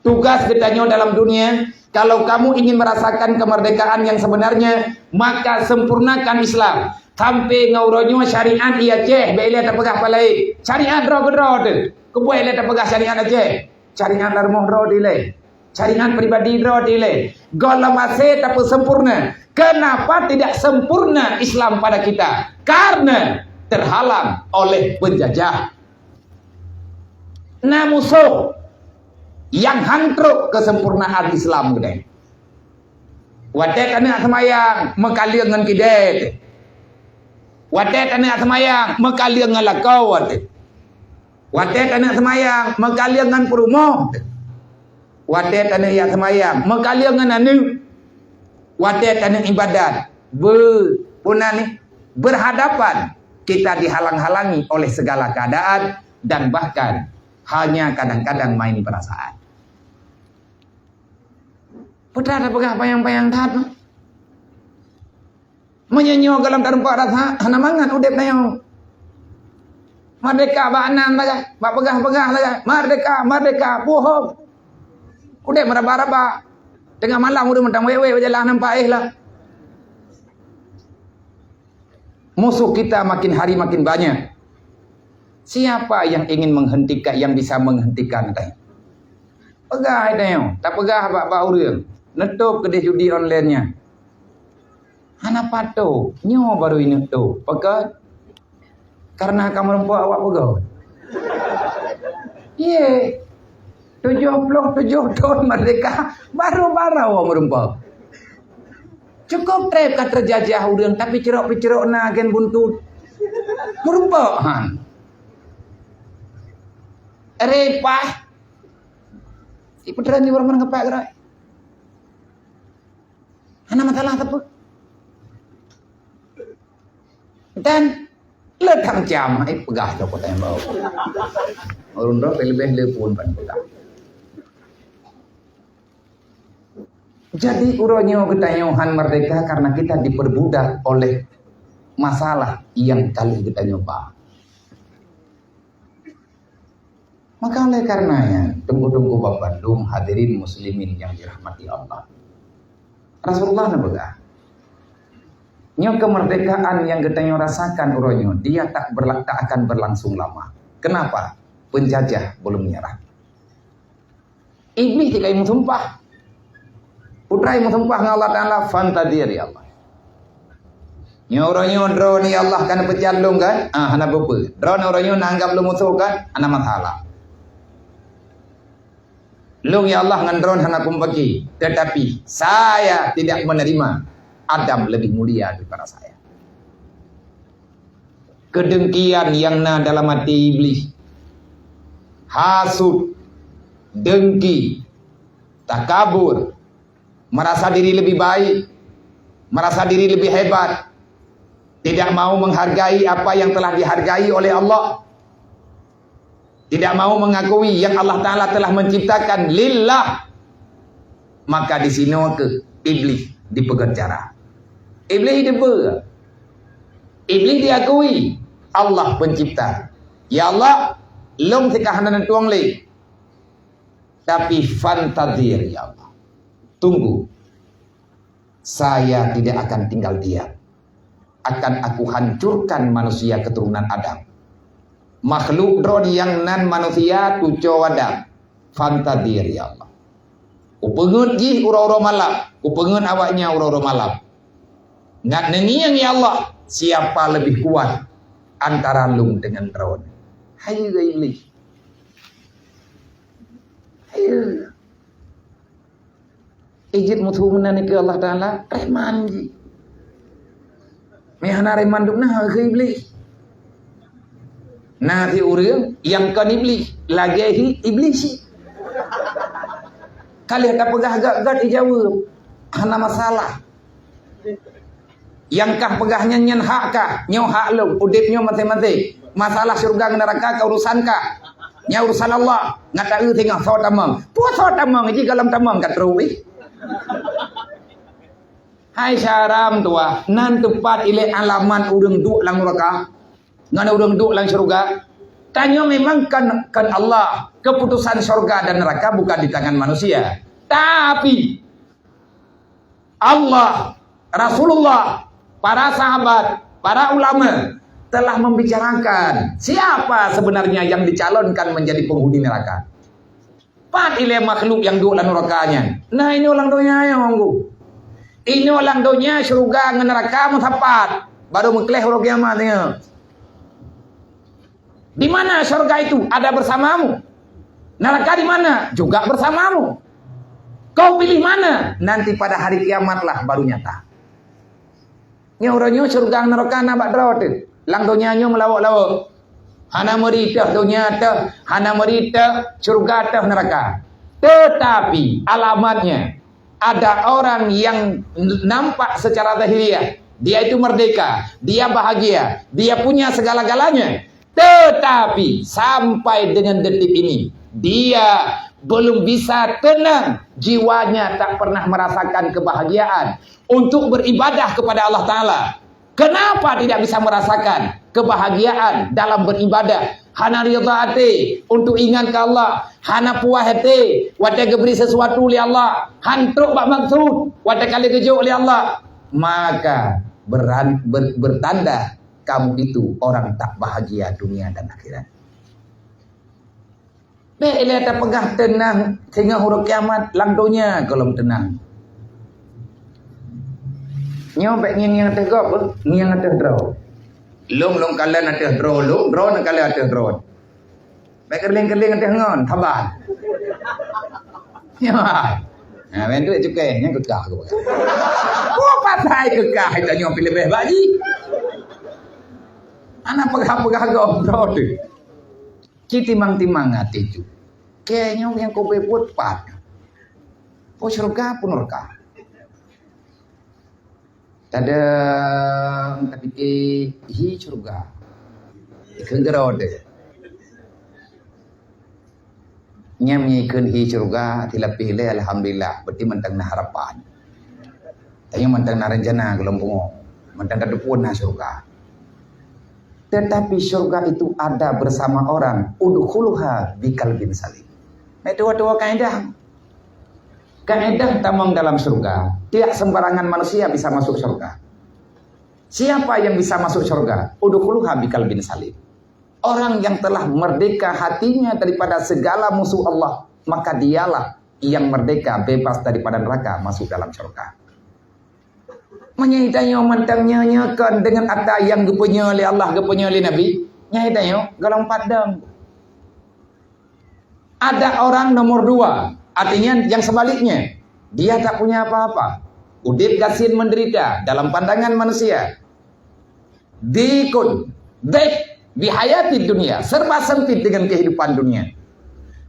Tugas geutanyoe dalam dunia, kalau kamu ingin merasakan kemerdekaan yang sebenarnya, maka sempurnakan Islam. Sampai ngon uroe nyoe syariat di Aceh, bék ilée tapeugah palai. Syariat droe keudroe teuh. Keupeue ilée tapeugah syariat Aceh? Syariat larumoh droe dilée. Syariat pribadi droe dilée. Gohlom hase tapeusempurna. Kenapa tidak sempurna Islam pada kita? Karena terhalang oleh penjajah. Na musoh. Nyang han trok keusempurnaan Islam geutanyoe. Watée taneuk seumayang, meukaleueng ngon kidée. Watée taneuk seumayang, meukaleueng ngon lakoe. Watée taneuk seumayang, meukaleueng ngon peurumoh. Watée taneuk jak seumayang, meukaleueng ngon aneuëk. Watée taneuk ibadat, be-, puna ni, berhadapan, kita dihalang-halangi oleh segala keadaan dan bahkan hanya kadang-kadang main perasaan. Peue that tapeugah panyang-panyang that. Meunyoe nyoe gohlom tareumpok rasa, hana mangat udeb tanyoe. Merdeka bak nan sagai, bak peugah-peugah sagai, merdeka, merdeka, bohong. Udeb meuraba-raba. Teungoh malam ureuëng mantong wék-wék bak jalan nampak éh lah. Musuh kita makin hari makin banyak. Siapa yang ingin menghentikan, yang bisa menghentikan teh? Peugah tanyoe, tapeugah bak-bak ureuëng, neutôb keudeh judi online nyan. Hana patot, nyoe baru ineuk tôb. Pakon? Karena ka meureumpok awak peugah. Ye, tujuh puluh tujuh thon merdeka, baru-baru awak meureumpok. Cukup treb ka teujajah ureuëng, tapi cirok-picirok na gen buntut. Meureumpok han. Repah. Ipeuteran di warman ngepak gerai. Hana masalah sapeue. Dan le tang cam, eh, peugah tu kota yang bau. Ureuëng droe leubeh le pun ban peugah. Jadi, uroe nyoe geutanyoe han merdeka karena kita diperbudak oleh masalah yang kali geutanyoe ba. Maka oleh karenanya, teungku-teungku bandum hadirin muslimin yang dirahmati Allah. Rasulullah neupeugah, nyoe kemerdekaan yang geutanyoe rasakan uroe nyoe, dia tak berla-, tak akan berlangsung lama. Kenapa? Penjajah belum menyerah. Iblih tika meusumpah. Putra meusumpah ngon Allah Taala, "Fantadhir, ya Allah." Nyoe uroe nyoe droeneuh, ya Allah, ka neupeucalong kan? Ah, hana peue-peue. Droeneuh uroe nyoe na anggap lôn musoh kan? Hana masalah. Lôn, ya Allah, ngon droeneuh hana kumpaki. Tetapi saya tidak menerima Adam lebih mulia daripada saya. Kedengkian yang na dalam hati Iblih, hasut, dengki, takabur, merasa diri lebih baik, merasa diri lebih hebat, tidak mau menghargai apa yang telah dihargai oleh Allah, tidak mau mengakui yang Allah Taala telah menciptakan lillah, maka di sinoe keuh Iblih dipeugét cara. Iblih dipeugét. Iblih diakui Allah pencipta. Ya Allah, lôn teuka hana neutueng lé. Tapi fantadhir, ya Allah. Tunggu. Saya tidak akan tinggal diam. Akan aku hancurkan manusia keturunan Adam. Makhluk droe nyang nan manusia tuco Adam. Fantadhir, ya Allah. Kupeungét jih uroe-uroe malam, kupeungét awaknyan uroe-uroe malam. Ngat neungieng, ya Allah, siapa lebih kuat antara lôn dengan droeneuh. Hai Iblih. Hai. Ijit musoh meunan keu Allah Taala, reman jih. Meuhana reman dum na keu Iblih. Na si ureuëng nyang kon Iblih, lagée hi Iblih. Ka lheueh tapeugah gét-gét ijaweueb, hana masalah. Nyang kah peugah nyan, nyan hak kah, nyoe hak lôn, udeb nyoe maséng-maséng. Masalah syeuruga ngon neuraka ka urusan kah. Nyan urusan Allah, ngat taeu singoh soe tamong. Peue soe tamong, jih gohlom tamong ka trok ih. Hai syaram tuah, nan teupat ilée alamat ureuëng duek lam neuraka ngon ureuëng duek lam syeuruga. Tanyoe memang kon, kon Allah, keputusan syeuruga dan neuraka bukan di tangan manusia. Tapi Allah, Rasulullah, para sahabat, para ulama telah membicarakan siapa sebenarnya yang dicalonkan menjadi penghuni neraka. Pat ilée makhluk nyang duek lam neuraka nyan? Nah, inoe lam donya nyoe, Teungku. Inoe lam donya syeuruga ngon neuraka meusapat, baru meukleh uroe kiamat nyoe. Di mana syurga itu? Ada bersamamu. Neraka di mana? Juga bersamamu. Kau pilih mana? Nanti pada hari kiamatlah baru nyata. Nyoe uroe nyoe syeuruga ngon neuraka na bak droe teuh. Lam donya nyoe meulawok-lawok. Hana meuri teuh donya teuh, hana meuri teuh syeuruga teuh neuraka. Tetapi alamatnya, ada orang yang nampak secara zahiriah, dia itu merdeka, dia bahagia, dia punya segala-galanya. Tetapi sampai dengan detik ini, dia belum bisa tenang, jiwanya tak pernah merasakan kebahagiaan untuk beribadah kepada Allah Taala. Kenapa tidak bisa merasakan kebahagiaan dalam beribadah? Hana ridha até untuk ingat ke Allah, hana puas até watée geubri sesuatu lé Allah, han trok bak maksud watée ka lheueh geujok lé Allah. Maka beran-, ber-, bertanda kamu itu orang tak bahagia dunia dan akhirat. Bék ilée tapeugah teunang singoh uroe kiamat, lam donya gohlom teunang. Nyoe bék ngieng-ngieng ateueh gob, ngieng ateueh droe. Lôn, lôn kalon ateueh droe lôn, droe neukalon ateueh droe. Bék keureuleng-keureuleng ateueh ngon, saban. Nyoe. Nah, ben tu cukai, nyan keukah aku peugah. Oh, patai keukah, tanyoe pih leubeh bak jih. Hana peugah-peugah gob droe teuh. Ci timang-timang até ju. Kée nyoe nyang kobée buet pat. Po syeuruga po neuraka. Kadang tapike hi syeuruga. Ikheun keudroe teuh. Nyan meunyoe ikheun hi syeuruga, tilapih lé alhamdulillah, berarti mantong na harapan. Tanyoe mantong na rencana gohlom pungo, mantong tateupeue na syeuruga. Tetapi syeuruga itu ada bersama orang, udkhuluha biqalbin salim. Nah, itu dua-dua kaedah. Kaedah tamong dalam syeuruga, tidak sembarangan manusia bisa masuk syeuruga. Siapa yang bisa masuk syeuruga? Udkhuluha biqalbin salim. Orang yang telah merdeka hatinya daripada segala musuh Allah, maka dialah yang merdeka, bebas daripada neraka, masuk dalam syurga. Meunyoe tanyoe mantong nyoe-nyoe kon deungon ata nyang geupeunyoe lé Allah, geupeunyoe lé Nabi, nyan tanyoe golom pat dong. Ada orang nomor dua, artinya yang sebaliknya, dia tak punya apa-apa. Udeb gasien menderita dalam pandangan manusia. Dikun, dek, bihayati dunia, serba sempit dengan kehidupan dunia.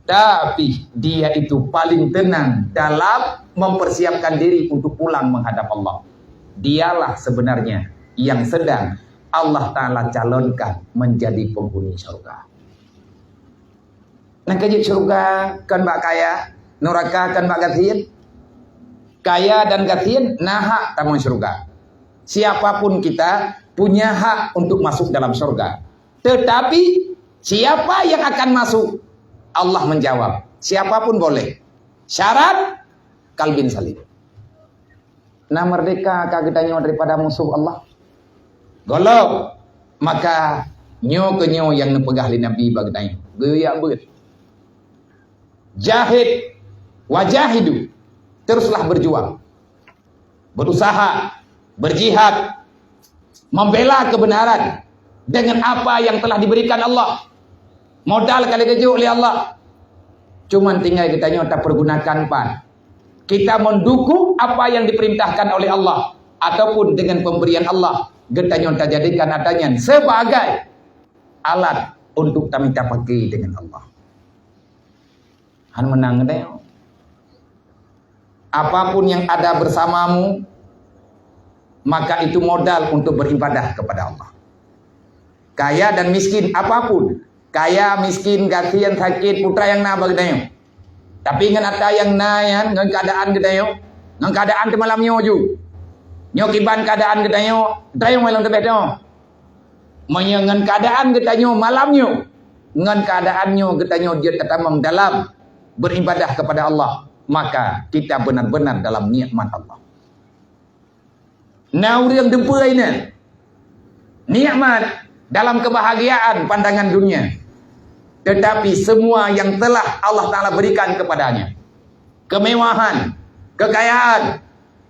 Tapi dia itu paling tenang dalam mempersiapkan diri untuk pulang menghadap Allah. Dialah sebenarnya yang sedang Allah Ta'ala calonkan menjadi penghuni syurga. Nyang ka jeuet syeuruga kon bak kaya, nuraka kon bak gasien. Kaya dan gasien na hak tamong syeuruga. Siapapun kita punya hak untuk masuk dalam syeuruga. Tetapi siapa yang akan masuk? Allah menjawab, siapapun boleh. Syarat, kalbin salim. Na merdeka ka geutanyoe daripada musoh Allah? Gohlom. Maka nyoe keuh nyoe nyang neupeugah lé Nabi bak geutanyoe, geuyue jak beuet. Jahid wa jahidu, teruslah berjuang. Berusaha, berjihad, membela kebenaran dengan apa yang telah diberikan Allah. Modal ka lheueh geujok lé Allah. Cuman tinggai geutanyoe tapeurgunakan pat. Kita mendukung apa yang diperintahkan oleh Allah ataupun dengan pemberian Allah, geutanyoe tajadikan ata nyan sebagai alat untuk tamita pake dengan Allah. Han meunang geutanyoe. Apapun yang ada bersamamu, maka itu modal untuk beribadah kepada Allah. Kaya dan miskin, apapun, kaya, miskin, gasien, sakét, peue nyang na bak geutanyoe. Tapi ngon ata nyang na nyan, ngon keuadaan geutanyoe, ngon keuadaan teumalam nyoe ju. Nyoe kiban keuadaan geutanyoe, geutanyoe malam teubeh tanyoe. Meunyoe ngon keuadaan geutanyoe malam nyoe, ngon keuadaan nyoe geutanyoe jeuet tatamong dalam beribadah kepada Allah, maka kita benar-benar dalam nikmat Allah. Na ureuëng teupeu inan nikmat dalam kebahagiaan pandangan dunia, tetapi semua yang telah Allah Taala berikan kepadanya, kemewahan, kekayaan,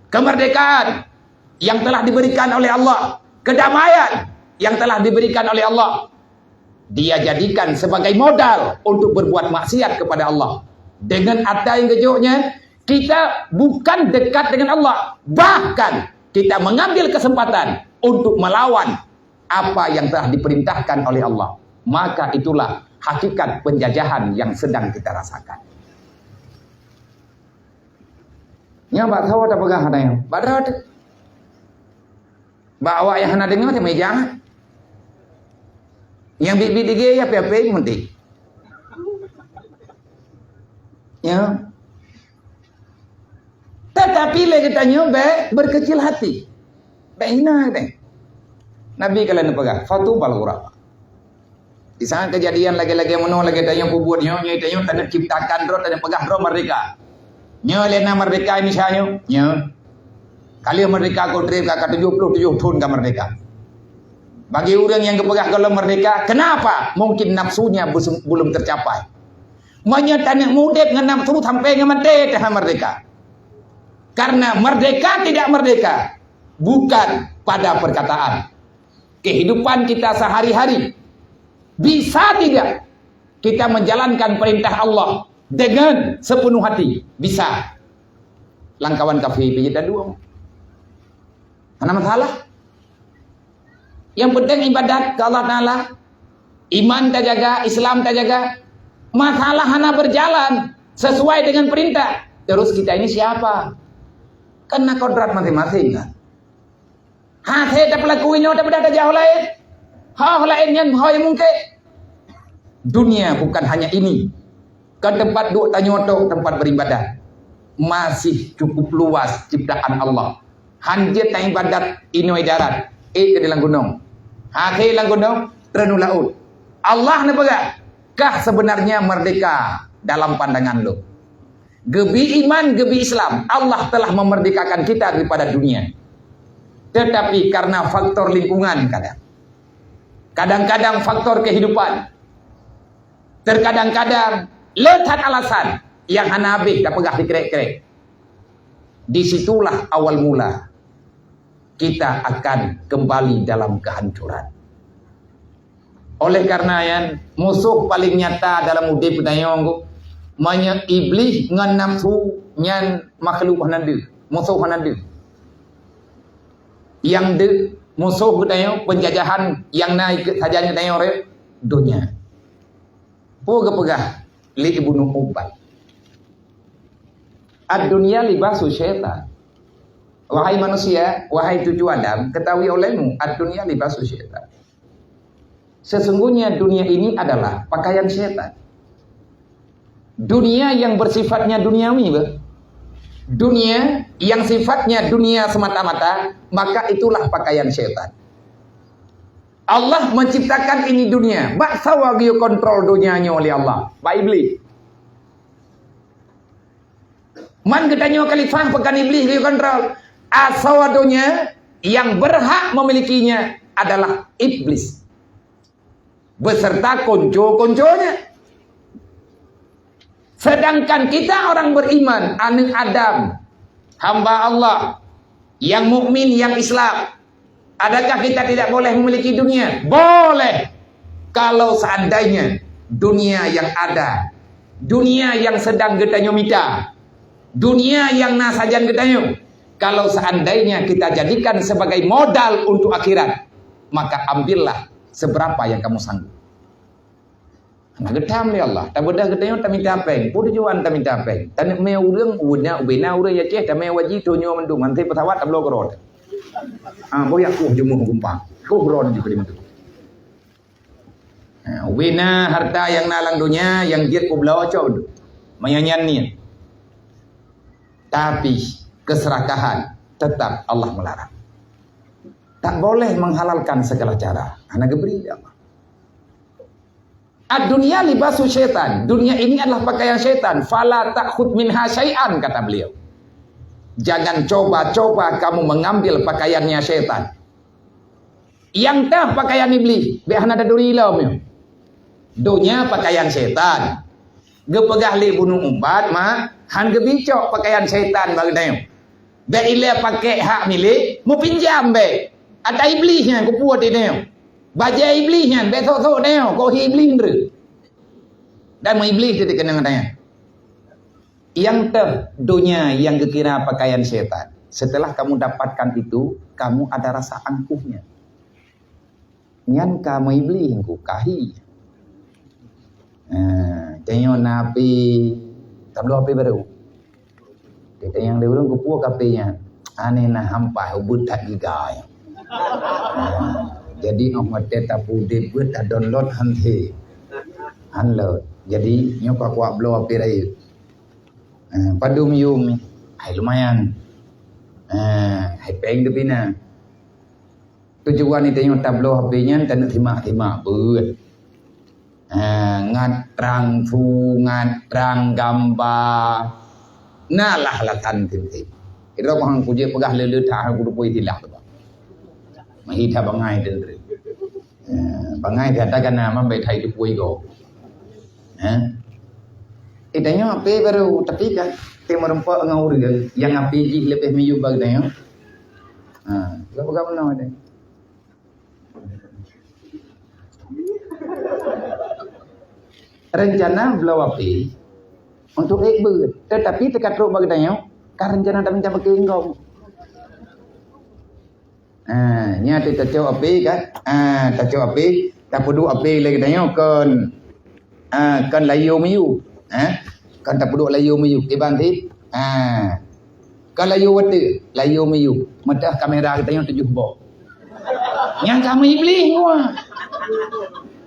kemerdekaan yang telah diberikan oleh Allah, kedamaian yang telah diberikan oleh Allah, Dia jadikan sebagai modal untuk berbuat maksiat kepada Allah. Dengan ata nyang geujok nyan, kita bukan dekat dengan Allah, bahkan kita mengambil kesempatan untuk melawan apa yang telah diperintahkan oleh Allah. Maka itulah hakikat penjajahan yang sedang kita rasakan. Nyan bak saboh tapeugah hana nyan. Bak droe teuh. Bak awak nyang hana deungoe teumijang. Nyang biet-biet degée ya pih-pih meuti. Ya. Tetapi lé geutanyoe bék berkecil hati. Bék hina geutanyoe. Nabi ka lheueh neupeugah, "Fatubal ghuraba." Di saat kejadian lagée-lagée meunoe lagée tanyoe peubuet nyoe, nyoe tanyoe taneuk ciptakan droe, taneuk peugah droe merdeka. Nyoe lé na merdeka Indonesia nyoe, nyoe. Ka lheueh merdeka goh treb ka, ka tujoh ploh tujoh thon ka merdeka. Bagi ureuëng nyang geupeugah gohlom merdeka, kenapa? Mungkin nafsunya bes-, belum tercapai. Meunyoe taneuk mudeb ngon nafsu sampai ngon maté teuh merdeka. Karena merdeka tidak merdeka bukan pada perkataan. Kehidupan kita sehari-hari. Bisa tidak kita menjalankan perintah Allah dengan sepenuh hati? Bisa. Lam kawan kafé pih jeuet dua. Hana masalah. Yang penting ibadat ke Allah Taala. Iman tajaga, Islam tajaga. Masalah hana berjalan sesuai dengan perintah. Terus kita ini siapa? Kan na kodrat masing-masing kan. Hase tapeulaku inoe tapeudah tajak ho laén. Ho laén nyan ho nyang mungkén. Dunia bukan hanya ini. Kan tempat duek tanyoe tok tempat beribadah. Masih cukup luas ciptaan Allah. Han jeuet taibadat inoe darat, ék keu di lam gunong. Hase lam gunong, treun u laôt. Allah neupeugah, kah sebenarnya merdeka dalam pandangan lôn. Geubi iman, geubi Islam, Allah telah memerdekakan kita daripada dunia. Tetapi karena faktor lingkungan kadang, kadang-kadang faktor kehidupan, terkadang-kadang le that alasan yang hana habéh tapeugah sikrek-krek. Di situlah awal mula kita akan kembali dalam kehancuran. Oleh karena nyan, musoh paléng nyata dalam udeb geutanyoe, meunyoe Iblih ngon nafsu nyan makhluk hana deuh, musoh hana deuh. Nyang deuh musoh geutanyoe, penjajahan nyang na sajan geutanyoe rot, donya. Peue geupeugah lé Ibnu Ubbad? "Ad-dunya libasu syaitan." Wahai manusia, wahai cucu Adam, ketahui olehmu, ad-dunya libasu syaitan. Sesungguhnya dunia ini adalah pakaian syaitan. Dunia yang bersifatnya duniawi, beh. Dunia yang sifatnya dunia semata-mata, maka itulah pakaian syaitan. Allah menciptakan ini dunia. Bak sawa geuyue kontrol donya nyoe lé Allah? Bak Iblih. Man geutanyoe khalifah, pakon Iblih geuyue kontrol? Asoe donya yang berhak memilikinya adalah Iblis beserta konco-konconya. Sedangkan kita orang beriman, aneuk Adam, hamba Allah, yang mukmin, yang Islam, adakah kita tidak boleh memiliki dunia? Boleh. Kalau seandainya dunia yang ada, dunia yang sedang geutanyoe mita, dunia yang na sajan geutanyoe, kalau seandainya kita jadikan sebagai modal untuk akhirat, maka ambillah seberapa yang kamu sanggup. Hana geutham lé Allah. Tabeudah geutanyoe tamita péng. Peue tujuan tamita péng? Taneuk mé ureuëng, ubena, ubena ureuëng Aceh, tamé haji, tanyoe mandum, han sép peusawat tabloe keudroe. Ah, boh jak kueh jeumoh geumpang. Kueh keudroe jih keu dimantong. Ha, ubena harta nyang na lam donya, nyang jeuet peubloe cok. Meunyoe nyan niet. Tapi keserakahan tetap Allah melarang. Tak boleh menghalalkan segala cara. Hana geubri lé Allah. "Ad-dunya libasu syaitan." Dunia ini adalah pakaian syaitan. "Fala ta'khud minha syai'an," kata beliau. Jangan coba-coba kamu mengambil pakaiannya syaitan. Nyang teuh pakaian Iblih, bék hana taturi lom nyoe. Donya pakaian syaitan. Geupeugah lé Ibnu Ubbad, mak, han geubicok pakaian syaitan bak geutanyoe. Bék ilée pakék hak milék, meupinjam bék. Ata Iblih nyan kupuet di tanyoe. Bajée Iblih nyan, bék sok-sok tanyoe, kok hi Iblih ndeuek. Dan meuiblih teuh dikeunong tanyoe. Nyang teuh donya nyang geukira pakaian syaitan. Setelah kamu dapatkan itu, kamu ada rasa angkuhnya. Nyan ka meuiblih engku, ka hi. Ha, tanyoe na api, tabloe api barô. Kita nyang di ureueng kupuek api nyan. Aneh na hampa ubit that giga nyan. Ha, jadi 'oh watée tapeuudeb beuet tadownload han he. Han lôt. Jadi nyoe ka kuat bloe api rayeuk. Ha, padum yum ni. Hai lumayan. Ha, hai péng teupina. Tujuan tanyoe tabloe api nyan taneuk simak-simak beuet. Ha, ngat trang su, ngat trang gamba. Na lah alasan teuntèe. Idroe bang kujeuet peugah le-le that kuteupeue istilah tu, Bang. Meuhi that bangai teuntèe. Ha, bangai that ka na, man bèk that teupeue igoe. Ha? Eh, tanyoe api barô, tapi kan teumeureumpok ngon ureueng nyang api jih leubeh miyueb bak tanyoe. Ha, peugah-peugah meunoe deh. Rencana bloe api untuk ék beuet, tetapi teuka trok bak geutanyoe, ka rencana tamita beuke inggong. Ha, nyan teuh tacok api kan? Ha, tacok api, tapeuduek api lé geutanyoe kon, ha, kon layô miyueb. Ha? Kon tapeuduek layô miyueb, kiban cit. Ha. Kon layô watèe, layô miyueb. Meudah kamera geutanyoe tujoh boh. Nyang ka meuiblih nyoe.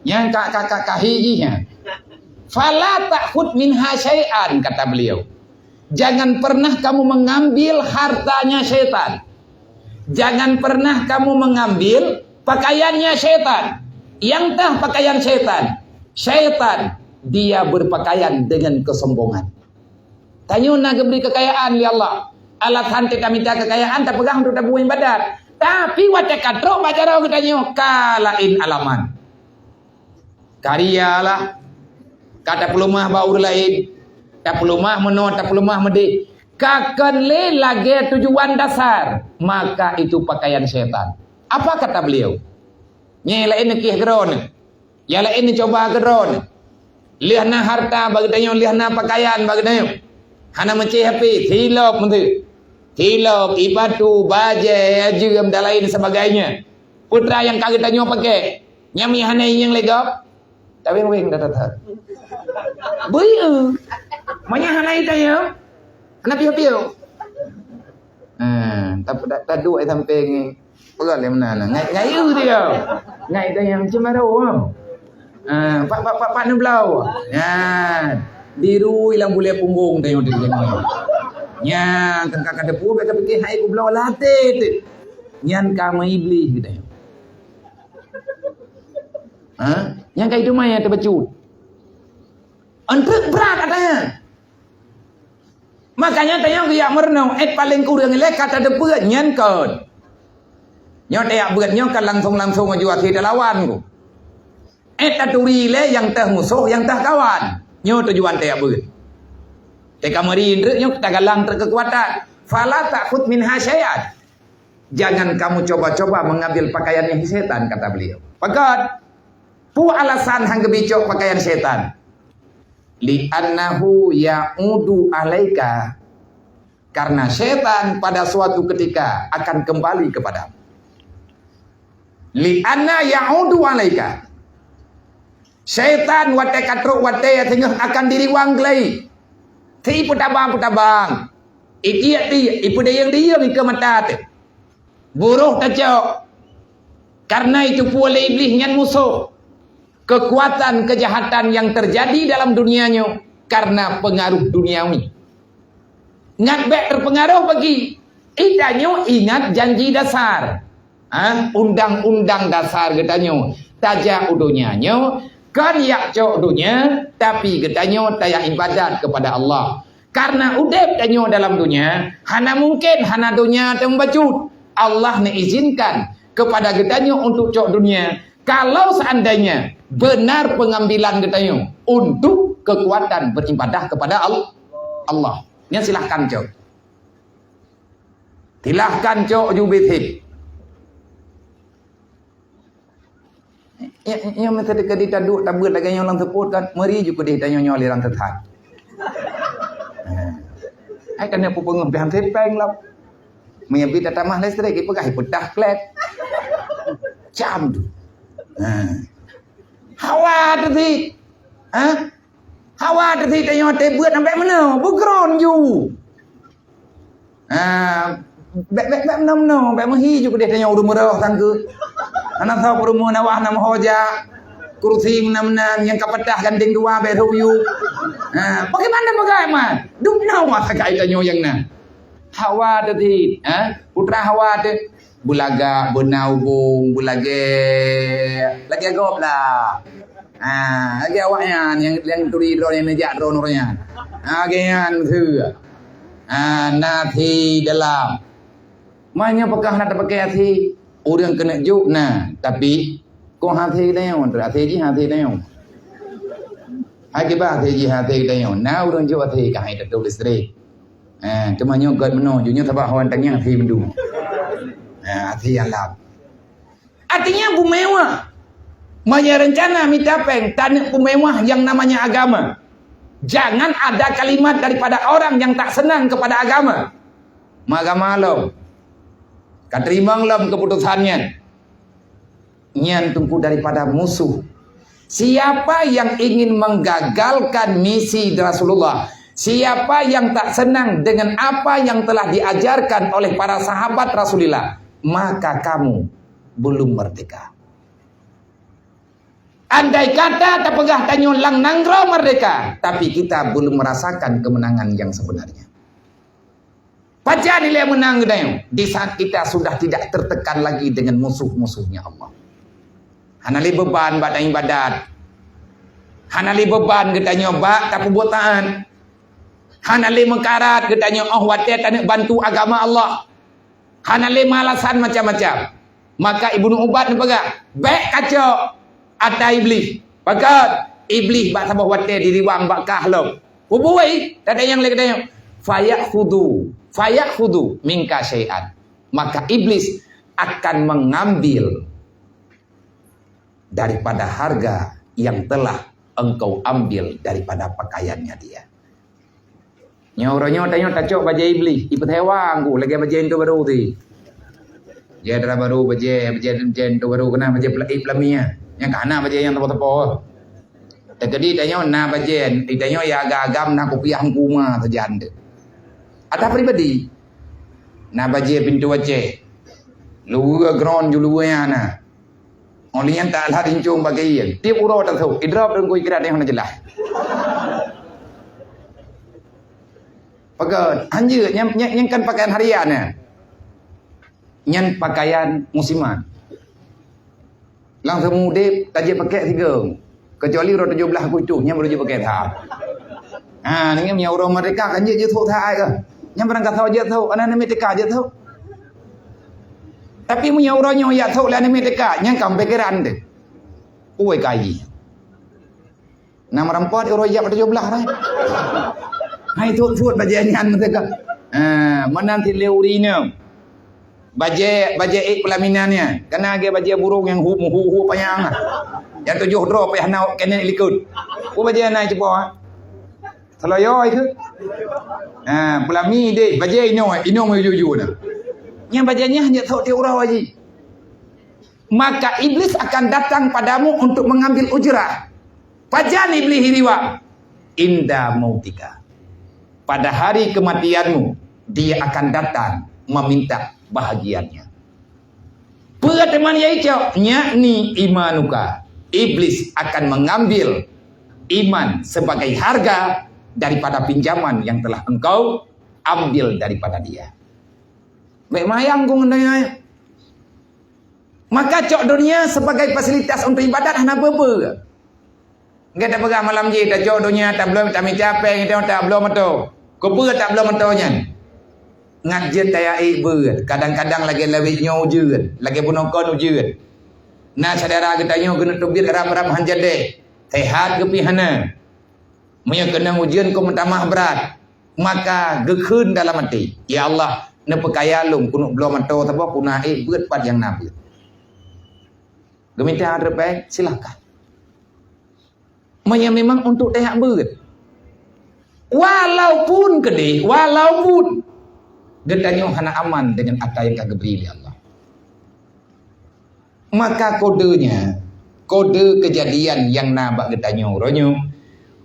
Nyang ka, ka, ka, ka hi jih nyan. "Fala ta'khudz minha syai'an," kata beliau. "Jangan pernah kamu mengambil hartanya syaitan. Jangan pernah kamu mengambil pakaiannya syaitan." Nyang teuh pakaian syaitan. Syaitan, dia berpakaian dengan kesombongan. Tanyoe na geubri keukayaan lé Allah. Alasan teuka mita keukayaan tapeugah untuk tabuet ibadat. Tapi watèe ka trok bak jaroe geutanyoe, ka laén alamat. Ka ria lah. Ka tapeuleumah bak ureueng laén. Tapeuleumah meunoe, tapeuleumah meudéh. Ka kon lé lagèe tujuan dasar. Maka itu pakaian syaitan. Apa kata beliau? Nyan laén neukieh keudroe nyoe. Nyang laén neucuba keudroe nyoe. Lheueh na harta bak geutanyoe, lheueh na pakaian bak geutanyoe. Hana meucéh api, silop meuteuk. Silop, ie batu, bajèe, jeuem dan lain sebagainya. Peue teuma nyang ka geutanyoe pakai? Nyan meunyo hana ingat lé gob, taweng-weng dah that-that. Bui eu. Meunyo hana geutanyoe, hana piôh-piôh. Ha, tapi dak taduek sampai ngi. Peugah lé meunan, ngai, ngai eu dia. Ngai dan nyang cemaro. Ha, pak, pak, pak, pak neubloe. Nyan. Dirui lam bulèe punggong tanyoe di sinoe. Nyan, teuka ka teupeue, ka pikir hai kubloe latèe teuh. Nyan ka meuiblih geutanyoe. Ha? Nyan ka itu maya teubacut. Enteuk brat ata nyan. Makanya tanyoe geujak meurunoe, eh, paléng kureueng ilèe ka tateupeue nyan kon. Nyoe tajak beuet nyoe kan langsung-langsung aju akhé talawan ku. Eh, taturi ilèe nyang teuh musoh, nyang teuh kawan. Nyoe tujuan tajak beuet. Teuka meuri treuk nyoe tagalang treuk keukuatan. "Fala ta'khudz minha syai'an." Jangan kamu coba-coba mengambil pakaiannya syaitan, kata beliau. Pakon? Peue alasan han geubri cok pakaian syaitan? "Li'annahu ya'udu 'alaika." Karena syaitan pada suatu ketika akan kembali kepadamu. "Li'anna ya'udu 'alaika." Syaitan watèe ka trok watèe singoh akan diriwang keulai. Si ipeutabang-peutabang, itiek-tiek, ipeudayeueng-dayeueng ikeue mata teuh. Buroh tacok. Karena itu peue lé Iblih nyan musoh. Kekuatan kejahatan yang terjadi dalam dunia nyoe karena pengaruh duniawi. Ngat bèk teupeungaroh bagi. Geutanyoe ingat janji dasar. Ha? Undang-undang dasar geutanyoe. Tajak u donya nyoe, kon jak cok donya, tapi geutanyoe tajak ibadat kepada Allah. Karena udép tanyoe dalam donya, hana mungken hana donya teumeubacut. Allah neuizinkan kepada geutanyoe untuk cok donya. Kalau seandainya benar pengambilan geutanyoe untuk kekuatan beribadah kepada Al-, Allah. Nyan silahkan cok. Silahkan cok ju bit hit. Nyoe meusti keudeh taduek tabeuet lagèe nyoe lam seupôt kan, meuri ju keudeh tanyoe nyoe aliran sesat. Hai keuneuk peupeungeuh pih han sepeng lom. Meunyoe bit tatamah listrik, ipeugah ipeutah klep. Cam tu. Ha. Hawa teusit. Ha? Hawa teusit tanyoe teubuet sampai meunoe, beugeron ju. Ha, bèk, bèk, bèk meunoe-meunoe, bèk meuhi ju keudeh tanyoe ureueng meurôh sangkeue. Hana soe peurumoh na wah na meuho jak. Kursi meunan-meunan nyang ka patah gandeng dua bèk rhot yue. Ha, bagaimana bagaimana? Dum na wah sagai tanyoe nyang na. Hawa teusit, ha? Putra Hawa teuh beulagak, beuna ubông, beulagèe, lagèe gob lah. Ha, lagèe awaknyan nyang, nyang turi droe nyang neujak droe nyan. Ha, lagèe nyan su. Ha, na até dalam. Meunyoe peugah na tapakèk até, ureueng keuneuk jok na, tapi kon até geutanyoe, até jih até geutanyoe. Hai kiban até jih até geutanyoe, na ureueng jok até ka hai tatuléh listrik. Eh, teuma nyoe göt meunoe, ju nyoe sabab hawa tangieng até mandum. Eh, até alam. Artinya bumewah. Meunyoe rencana mita péng, taneuk bumewah yang namanya agama. Jangan ada kalimat daripada orang yang tak senang kepada agama. Meugama lom. Ka teurimong lom keuputosan nyan. Nyan teungku daripada musuh. Siapa yang ingin menggagalkan misi Rasulullah, siapa yang tak senang dengan apa yang telah diajarkan oleh para sahabat Rasulullah, maka kamu belum merdeka. Andai kata tapeugah tanyoe lam nanggroe merdeka, tapi kita belum merasakan kemenangan yang sebenarnya. Pajan ilèe meunang geutanyoe? Di saat kita sudah tidak tertekan lagi dengan musuh-musuhnya Allah. Hana lé beuban bak tanyoe ibadat. Hana lé beuban geutanyoe bak tapeubuet taat. Hana lé meukarat geutanyoe óh watèe taneuk bantu agama Allah. Hana lé alasan macam-macam. Maka Ibnu Ubaid neupeugah, "Bèk kacok ata Iblih." Pakon? Iblih bak saboh watèe diriwang bak kah lom. Peue buet? Teudeung lé geutanyoe. "Fayakhudhu, fayakhudhu minka syai'an." Maka Iblis akan mengambil daripada harga yang telah engkau ambil daripada pakaiannya dia. Nyoe uroe nyoe tanyoe tacok bajèe Iblih, ipeusewa ku lagèe bajèe pintoe barô teuh. Bajèe dara barô, bajèe, bajèe, bajèe pintoe barô keunan bajèe pela-, eh, peulami nyan. Nyang ka hana bajèe nyang teupeu-teupeu. Teukeudi tanyoe na bajèe, tanyoe ya agam-agam na kupiah hukuma sajan teuh. Ata pribadi. Na bajèe pintoe Aceh. Luweue ground ju luweue nyan na. Óh lheueh nyan talat incong bak kayèe. Tiep uroe tasôk, idrop deungon ikirat nyang hana jeulaih. Pakon, hanjeuet, nyan, nyan, nyan kan pakaian harian nyan. Nyan pakaian musiman. Langsung udép, tajak pakèk sigoe. Kecuali uroe tujoh blaih Agustus, nyan baru jeuet pakèk that. Ha, nyan meunyoe uroe merdeka kan jeuet jeuet sôk that ai keuh. Nyan barangkasoe jeuet sôk, aneuk miet teuka jeuet sôk. Tapi meunyoe uroe nyoe jak sôk lé aneuk miet teuka, nyan ka pikiran teuh. Ui kaji. Na meureumpok uroe jak tujoh blaih rai. Hai sôk-sôk bajèe nyan meuteukah. Ha, meunan cit lé ureueng inong. Bajèe, bajèe ék peulaminan nyan. Kana lagèe bajèe burông nyang hu-, hu-, hu panyang. Nyang tujoh droe payah na keuneuk likot. Peue bajèe na cupo, ha? Seloyo itu. Ha, peulami deh, bajèe inong, inong meujujur na. Nyang bajèe nyan hana sok tiep uroe jih. Maka iblis akan datang padamu untuk mengambil ujrah. Pajan iblis iriwak? Inda mautika. Pada hari kematianmu, dia akan datang meminta bahagiannya. Peue teuma nyang icok? Yakni imanuka. Iblis akan mengambil iman sebagai harga daripada pinjaman yang telah engkau ambil daripada dia. Bèk mayang kong nyan. Maka cok dunia sebagai fasilitas untuk ibadat hana peue-peue. Enggak tapeugah malam jih tacok dunia tabloe tamita péng itu tabloe moto. Keupeue tabloe moto nyan? Ngat jeuet taya ék beuet, kadang-kadang lagèe lawét nyoe ujeuen, lagèe bunoe kon ujeuen. Na syedara geutanyoe keuneuk teubiet rab-rab han jadeh, sehat geupih hana. Meunyoe keunong ujeuen keu meutamah brat, maka geukheun dalam até, "Ya Allah, neupeukaya lôn keuneuk bloe moto saboh, keuneuk ék beuet pat nyang na beuet." Geumita reubée, silahkan. Meunyoe memang untuk tajak beuet. Walaupun keudeh, walaupun geutanyoe hana aman dengan ata nyang ka geubri lé Allah. Maka kodenya, kode kejadian nyang na bak geutanyoe uroe nyoe,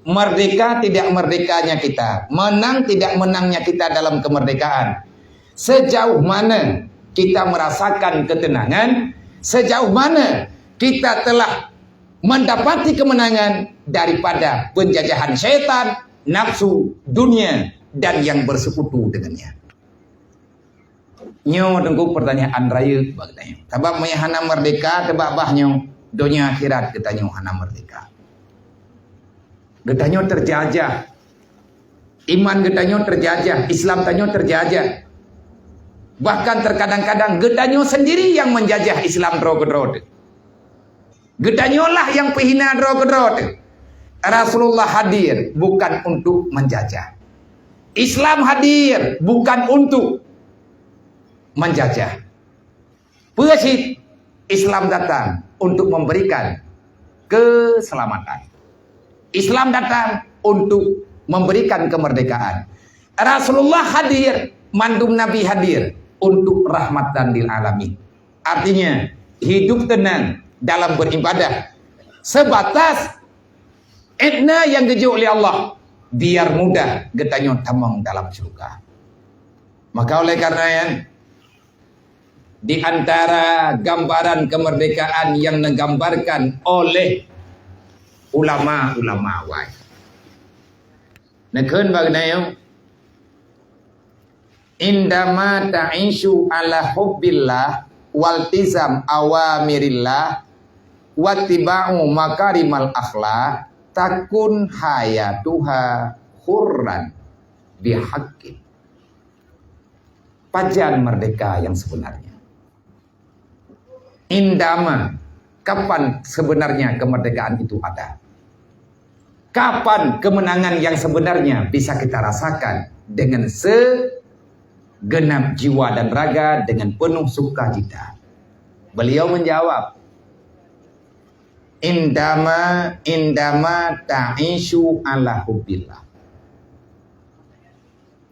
merdeka tidak merdekanya kita, menang tidak menangnya kita dalam kemerdekaan, sejauh mana kita merasakan ketenangan, sejauh mana kita telah mendapati kemenangan daripada penjajahan syaitan, nafsu, dunia, dan yang bersekutu dengannya. Nyoe teungku pertanyaan rayeuk bak geutanyoe. Sabab meunyoe hana merdeka, teubak bah nyoe, donya akhirat geutanyoe hana merdeka. Geutanyoe terjajah. Iman geutanyoe terjajah, Islam tanyoe terjajah. Bahkan terkadang-kadang geutanyoe sendiri yang menjajah Islam droe keudroe teuh. Geutanyoe lah nyang peuhina droe keudroe teuh. Rasulullah hadir bukan untuk menjajah. Islam hadir bukan untuk menjajah. Peue cit? Islam datang untuk memberikan keselamatan. Islam datang untuk memberikan kemerdekaan. Rasulullah hadir, mandum nabi hadir untuk rahmatan lil alamin. Artinya, hidup tenang dalam beribadah. Sebatas edna nyang geujok lé Allah, biar mudah geutanyoe tamong dalam syurga. Maka oleh karena nyan, di antara gambaran kemerdekaan yang digambarkan oleh ulama-ulama awai. Neukheun bak geutanyoe, indama ta'isyu ala hubbillah waltizam awamirillah wattiba'u makarimal akhlak takun hayatuha hurran bihaqqin. Pajan merdeka yang sebenarnya? Indama, kapan sebenarnya kemerdekaan itu ada? Kapan kemenangan yang sebenarnya bisa kita rasakan dengan segenap jiwa dan raga, dengan penuh sukacita? Beliau menjawab, indama, indama ta'isyu ala hubbillah.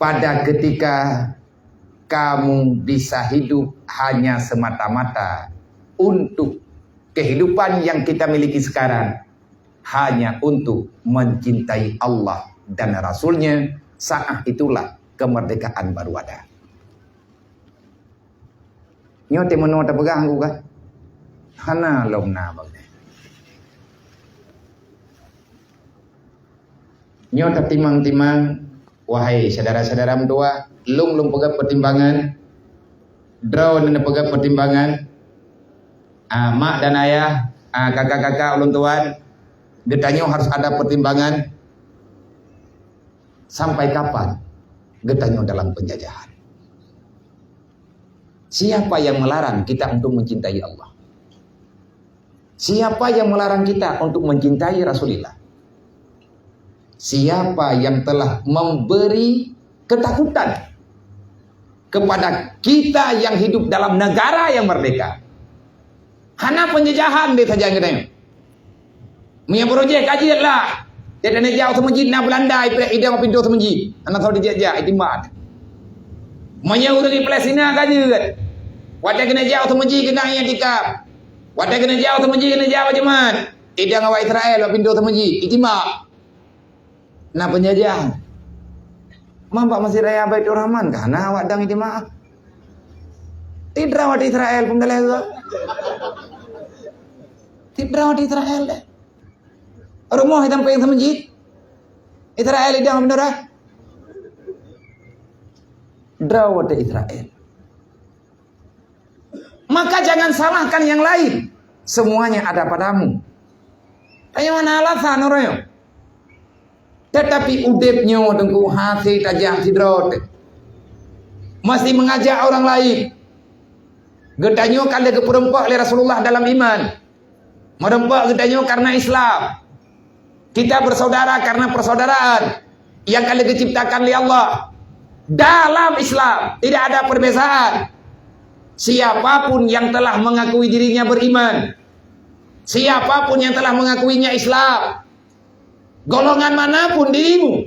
Pada ketika kamu bisa hidup hanya semata-mata untuk kehidupan yang kita miliki sekarang, hanya untuk mencintai Allah dan Rasul-Nya, saat itulah kemerdekaan baru ada. Nyoe teuh meunoe tapeugah Teungku kan? Hana lom na bak nyoe. Nyoe tatimang-timang, wahai syedara-syedara meutuwah, lôn lôn peugah pertimbangan, droeneuh neupeugah pertimbangan, ah, mak dan ayah, ah, kakak-kakak ulôn tuan, geutanyoe harus ada pertimbangan. Sampai kapan geutanyoe dalam penjajahan? Siapa yang melarang kita untuk mencintai Allah? Siapa yang melarang kita untuk mencintai Rasulullah? Siapa yang telah memberi ketakutan kepada kita yang hidup dalam negara yang merdeka? Hana penjajahan di sajan geutanyoe. Meunyoe beurujeh ka jeuet lah. Tiep-tiep neujak u seumeujid na Beulanda, ipreh idong pintoe seumeujid. Hana soe jijak-jak, itimbak. Meunyoe ureueng di Palestina ka jeuet. Watèe keuneuk jak u seumeujid keuneuk iktikaf. Watèe keuneuk jak u seumeujid keuneuk jak bak jeumat. Idong awak Israel bak pintoe seumeujid, itimbak. Na peunjajahan. Mambak Masjid Raya Baiturrahman ka hana awak dang ijtimaah. Tiep droe watèe Israel peumeudaléh geuh. Tiep droe watèe Israel deh. Rumoh itam peuéng seumeujid. Israel idong meunurah. Droe watèe Israel. Maka jangan salahkan yang lain. Semuanya ada padamu. Tanyoe hana alasan uroe nyoe. Tetapi udép nyoe teungku hase tajak sidroe teuh. Masih mengajak orang lain. Geutanyoe ka lheueh geupeureumpok lé Rasulullah dalam iman. Meureumpok geutanyoe karena Islam. Kita bersaudara karena persaudaraan yang ka lheueh geuciptakan lé Allah. Dalam Islam tidak ada perbezaan. Siapapun yang telah mengakui dirinya beriman, Siapa pun yang telah mengakuinya Islam, golongan mana pun dirimu,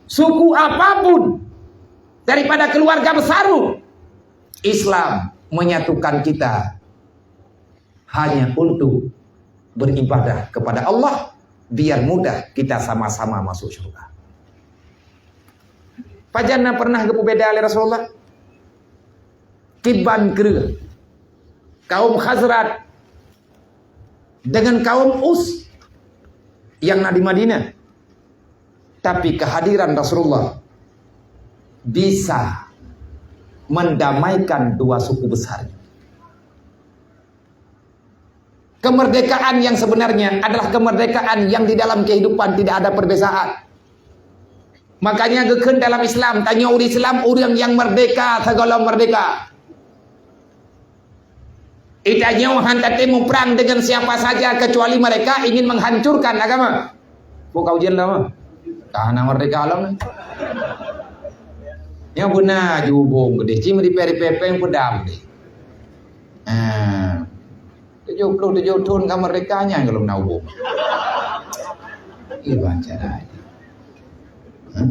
suku apa pun daripada keluarga besarmu, Islam menyatukan kita hanya untuk beribadah kepada Allah, biar mudah kita sama-sama masuk syurga. Pajan na pernah geupeubeda lé Rasulullah? Kiban kreueh kaum Khazraj dengan kaum Aus yang na di Madinah. Tapi kehadiran Rasulullah bisa mendamaikan dua suku besar. Kemerdekaan yang sebenarnya adalah kemerdekaan yang di dalam kehidupan tidak ada perbezaan. Makanya geukheun dalam Islam, tanyoe ureuëng Islam ureuëng yang merdeka, segala merdeka. Itanyoe han tatem muprang dengan siapa saja kecuali mereka ingin menghancurkan agama. Bôh ka ujeuen lom. Ka hana merdeka lom. Nyang beuna jubông geudeh, ci meuripèe-ripèe péng peudam deh. Ah. Tujuh puluh tujuh thôn ka merdeka nyan golom na ubông. Ih, banca ai. Hah?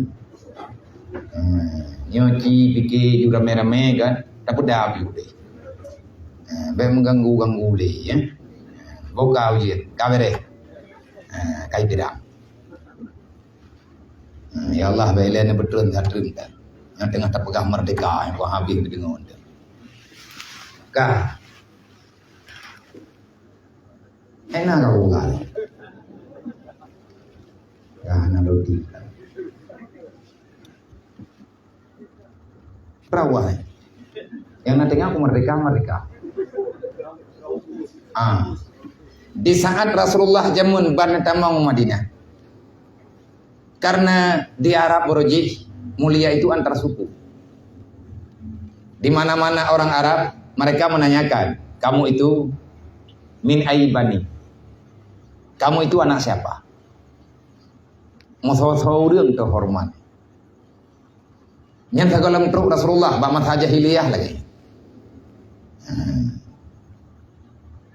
Ah, nyoe ci pike ju ramé-ramé kan, tapeudam ju deh. Ah, bèk mengganggu-ganggu lé, ya. Boh ka ujeuen, ka beureh. Ah, kai peudam. Ah, ya Allah, bèk lé neubeutreun that treun that. Nyang teungoh tapeugah merdeka, nyang keu habéh neudeungoe. Ka. Enak kau bukan. Ka na roti. Perawah. Nyang na teungoh aku merdeka, merdeka. Ah. Di saat Rasulullah jameun ban tamong Madinah. Karena di Arab beurujih mulia itu antar suku. Di mana-mana orang Arab, mereka menanyakan, "Kamu itu min ai bani? Kamu itu anak siapa?" Meusoe-soe ureuëng teuhoreumat. Nyan sagoe lom trok Rasulullah bak masa jahiliyah lagée. Hmm.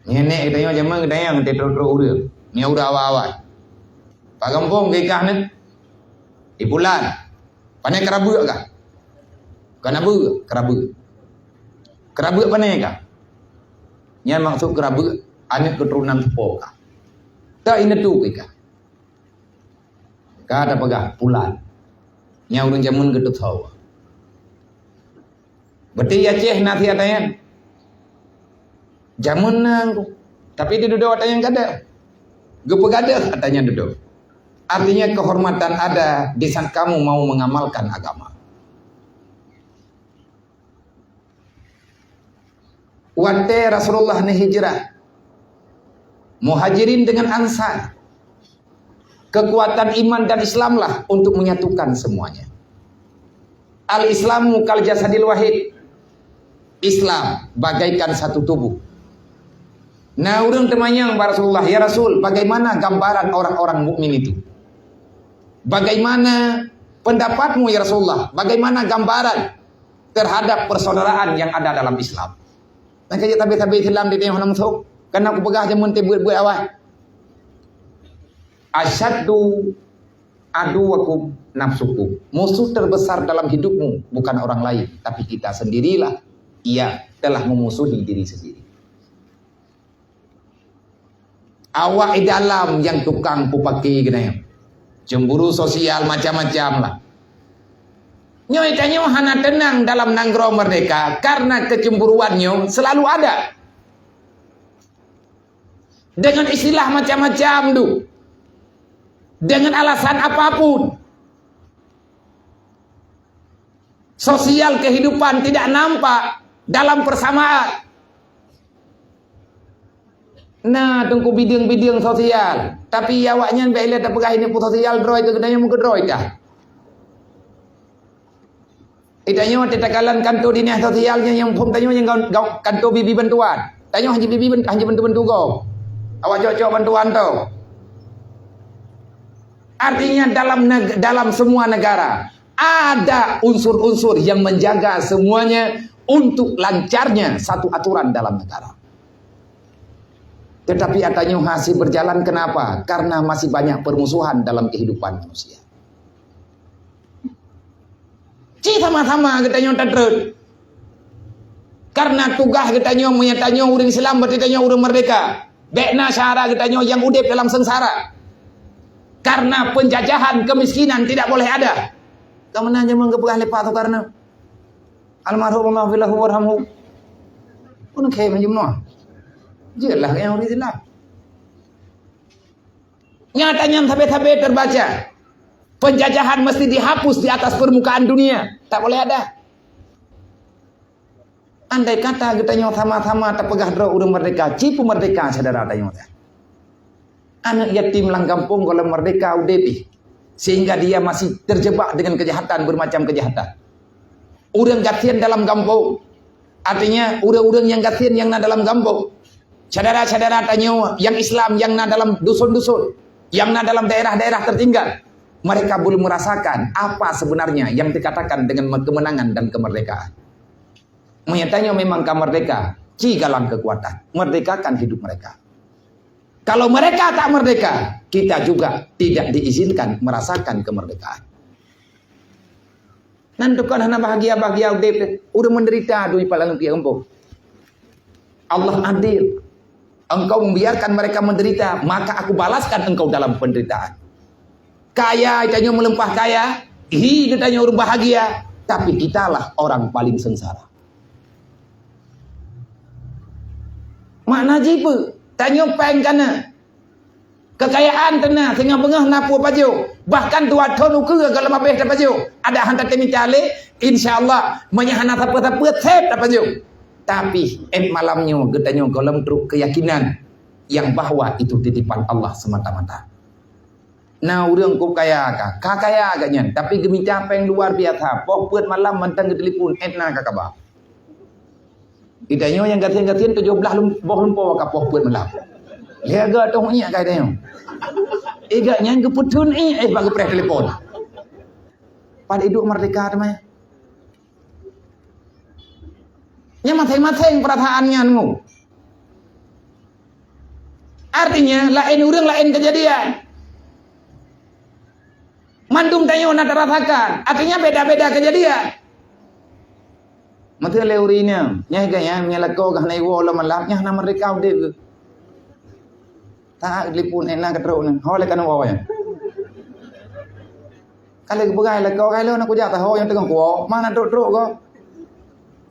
Nyan nèk geutanyoe jameun geutanyoe ngon trok-trok ureuëng. Nyan ureuëng awai-awai. Bak gampông keu i kah nyan. Di bulan. Pane keurabeuek kah? Bukan abeuk, keurabeuek. Keurabeuek pane kah? Nyan maksud keurabeuek aneuk keuturonan seupôt kah? Tak ingat tu keu i kah. Ka tapeugah pulan. Nyang ureuëng jameun geuteupeue. Berarti Aceh na siat tanyan. Jameun na, tapi di dudoe tanyan kada. Geupeugadeuh tanyan dudoe. Artinya kehormatan ada di saat kamu mau mengamalkan agama. Watée Rasulullah neuhijrah, Muhajirin dengan Ansar, kekuatan iman dan Islamlah untuk menyatukan semuanya. Al-Islamu kal jasadil wahid. Islam bagaikan satu tubuh. Nah, ureuëng teumanyong bak Rasulullah, "Ya Rasul, bagaimana gambaran orang-orang mukmin itu? Bagaimana pendapatmu, ya Rasulullah? Bagaimana gambaran terhadap persaudaraan yang ada dalam Islam?" Nah, kajak tabe-tabe Islam di tengah langsung. Karena aku peugah jameun teuh buet-buet awai. "Asyaddu aduwakum nafsukum." Musuh terbesar dalam hidupmu bukan orang lain, tapi kita sendirilah. Ia telah memusuhi diri sendiri. Awak di dalam nyang tukang peupaké geutanyoe. Cemburu sosial macam-macam lah. Nyoe tanyoe hana teunang dalam nanggroe merdeka karena kecemburuan nyoe selalu ada. Dengan istilah macam-macam tu. Dengan alasan apapun. Sosial kehidupan tidak nampak dalam persamaan. Nah, teungku bideueng-bideueng sosial. Tapi awaknyan bèk ilèe tapeugah ini pun sosial droe keu geutanyoe meukeudroe kah? Itanyoe teuh takalon kanto dinas sosial nyan nyang phon tanyoe nyang gau-, gau-, kanto bibi bantuan. Tanyoe hana bibi ban-, hana bantu-bantu gob. Awak cok-cok bantuan tu. Artinya dalam neg-, dalam semua negara ada unsur-unsur yang menjaga semuanya untuk lancarnya satu aturan dalam negara. Tetapi ata nyoe hase berjalan, kenapa? Karena masih banyak permusuhan dalam kehidupan manusia. Ci sama-sama geutanyoe tatreun. Karena tugaih geutanyoe, meunyoe tanyoe ureuëng Islam, berarti tanyoe ureuëng merdeka. Bék na syedara geutanyoe nyang udeb dalam seungsara. Karena penjajahan, kemiskinan tidak boleh ada. Ka meunan jameun geupeugah lé Pak Sukarno. Almarhum Allah filahu warhamhu. Pun khe meunyoe jeuet lah nyang ureuëng Islam. Nyata nyan sabe-sabe terbaca. Penjajahan mesti dihapus di atas permukaan dunia. Tak boleh ada. Andai kata geutanyoe sama-sama tapeugah droe ureuëng merdeka, ci peumerdeka syedara tanyoe teuh. Aneuk yatim lam gampông gohlom merdeka udeb jih, sehingga dia masih terjebak dengan kejahatan, bermacam kejahatan. Ureuëng gasien dalam gampông, artinya ureuëng-ureuëng nyang gasien nyang na dalam gampông, syedara-syedara tanyoe nyang Islam nyang na dalam dusun-dusun, nyang na dalam daerah-daerah tertinggal, mereka belum merasakan apa sebenarnya yang dikatakan dengan kemenangan dan kemerdekaan. Meunyoe tanyoe memang ka merdeka, ci galang kekuatan, merdekakan hidup mereka. Kalau mereka tak merdeka, kita juga tidak diizinkan merasakan kemerdekaan. Nan tukon hana bahagia-bahagia udeb, ureuëng menderita dunia palang piang empoh. Allah adil. Engkau membiarkan mereka menderita, maka aku balaskan engkau dalam penderitaan. Kaya geutanyoe meulimpah kaya, hi geutanyoe ureuëng bahagia, tapi kitalah orang paling sengsara. Makna jih peue? Tanyoe péng kana. Kekayaan teuna, singoh beungoh na peue pajoh. Bahkan dua thon ukeue gohlom habéh tapajoh. Ada hana tatem mita lé, insya Allah, meunyoe hana sapeue-sapeue, sép tapajoh. Tapi, ék malam nyoe geutanyoe gohlom trok keyakinan yang bahwa itu titipan Allah semata-mata. Na ureuëng kok kaya ka, ka kaya geuh nyan, tapi geumita péng luar biasa. Poh peuet malam mantong geutelepon, ék na ka kaba. Geutanyoe nyang gasien-gasien tujoh blaih lum-, boh lumpoe ka poh peuet malam. Lhée geuh toh iék ka geutanyoe. Iék nyan geupeutheun iék, eh, bak geupreh telepon. Pat iduek merdeka teuma. Nyan maséng-maséng perasaan nyan ngu. Artinya, laén ureuëng laén kejadian. Mandum tanyoe na tarasakan, artinya beda-beda kejadian. Meuteulée ureuëng inong, nyan geuh nyan, nyan lakoe geuh hana iwoe lom malam, nyan hana merdeka udeb geuh. Taát telepon, eh, na ka trok nyan. Ho lé ka neuwoe nyan. Ka lheueh geupeugah lé lakoe, ka lheueh na kujak taho nyang teungoh kuwoe, ma na trok-trok gob.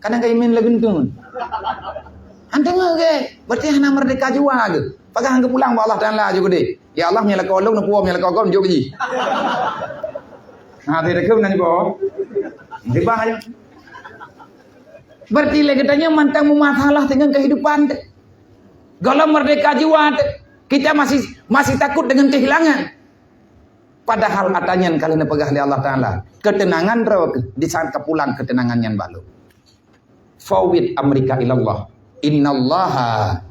Kadang ka imin lagèe nteun. Han teungoh gèt, berarti hana merdeka jiwa geuh. Pajan han geupulang bak Allah Taala ju keudeh. Ya Allah, meunyoe lakoe lôn neupuwoe, meunyoe lakoe gob neujok jih. Ha, teuka keuh meunan jiboh. Musibah aja. Berarti lé geutanyoe mantong meumasalah dengan kehidupan teuh. Gohlom merdeka jiwa teuh, kita masih, masih takut dengan kehilangan. Padahal ata nyan ka lheueh neupeugah lé Allah Taala, keuteunangan droe di saat ka pulang keuteunangan nyan bak Lôn. Fawwid amrika ilallah, innallaha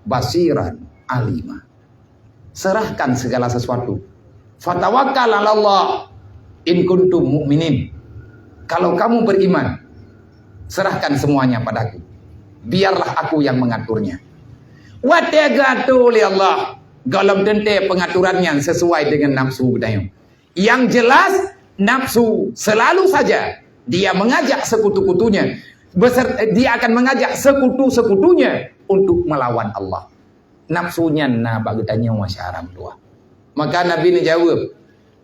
basiran alima. Serahkan segala sesuatu. Fatawakkal 'alallah in kuntum mu'minin. Kalau kamu beriman, serahkan semuanya padaku. Biarlah aku yang mengaturnya. Watèe geuatô lé Allah, gohlom teuntèe peungaturan nyan sesuai dengan nafsu geutanyoe. Yang jelas, nafsu selalu saja dia mengajak sekutu-kutunya, beser-, dia akan mengajak sekutu-sekutunya untuk melawan Allah. Nafsu nyan na bak geutanyoe, syedara meutuah. Maka Nabi neujaweueb,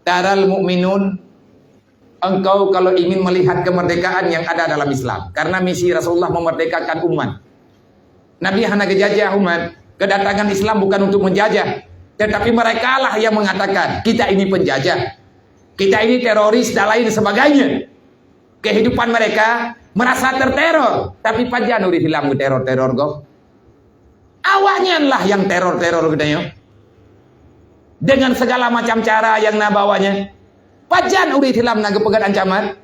"Taral mu'minun, engkau kalau ingin melihat kemerdekaan yang ada dalam Islam." Karena misi Rasulullah memerdekakan umat. Nabi hana geujajah umat. Kedatangan Islam bukan untuk menjajah. Tetapi merekalah yang mengatakan, "Kita ini penjajah. Kita ini teroris," dan lain sebagainya. Kehidupan mereka merasa terteror. Tapi pajan ureueng Islam geuteror-teror gob? Awaknyan lah yang teror-teror geutanyoe. Dengan segala macam cara yang na bak awaknyan. Pajan ureueng Islam na geupeugét ancaman?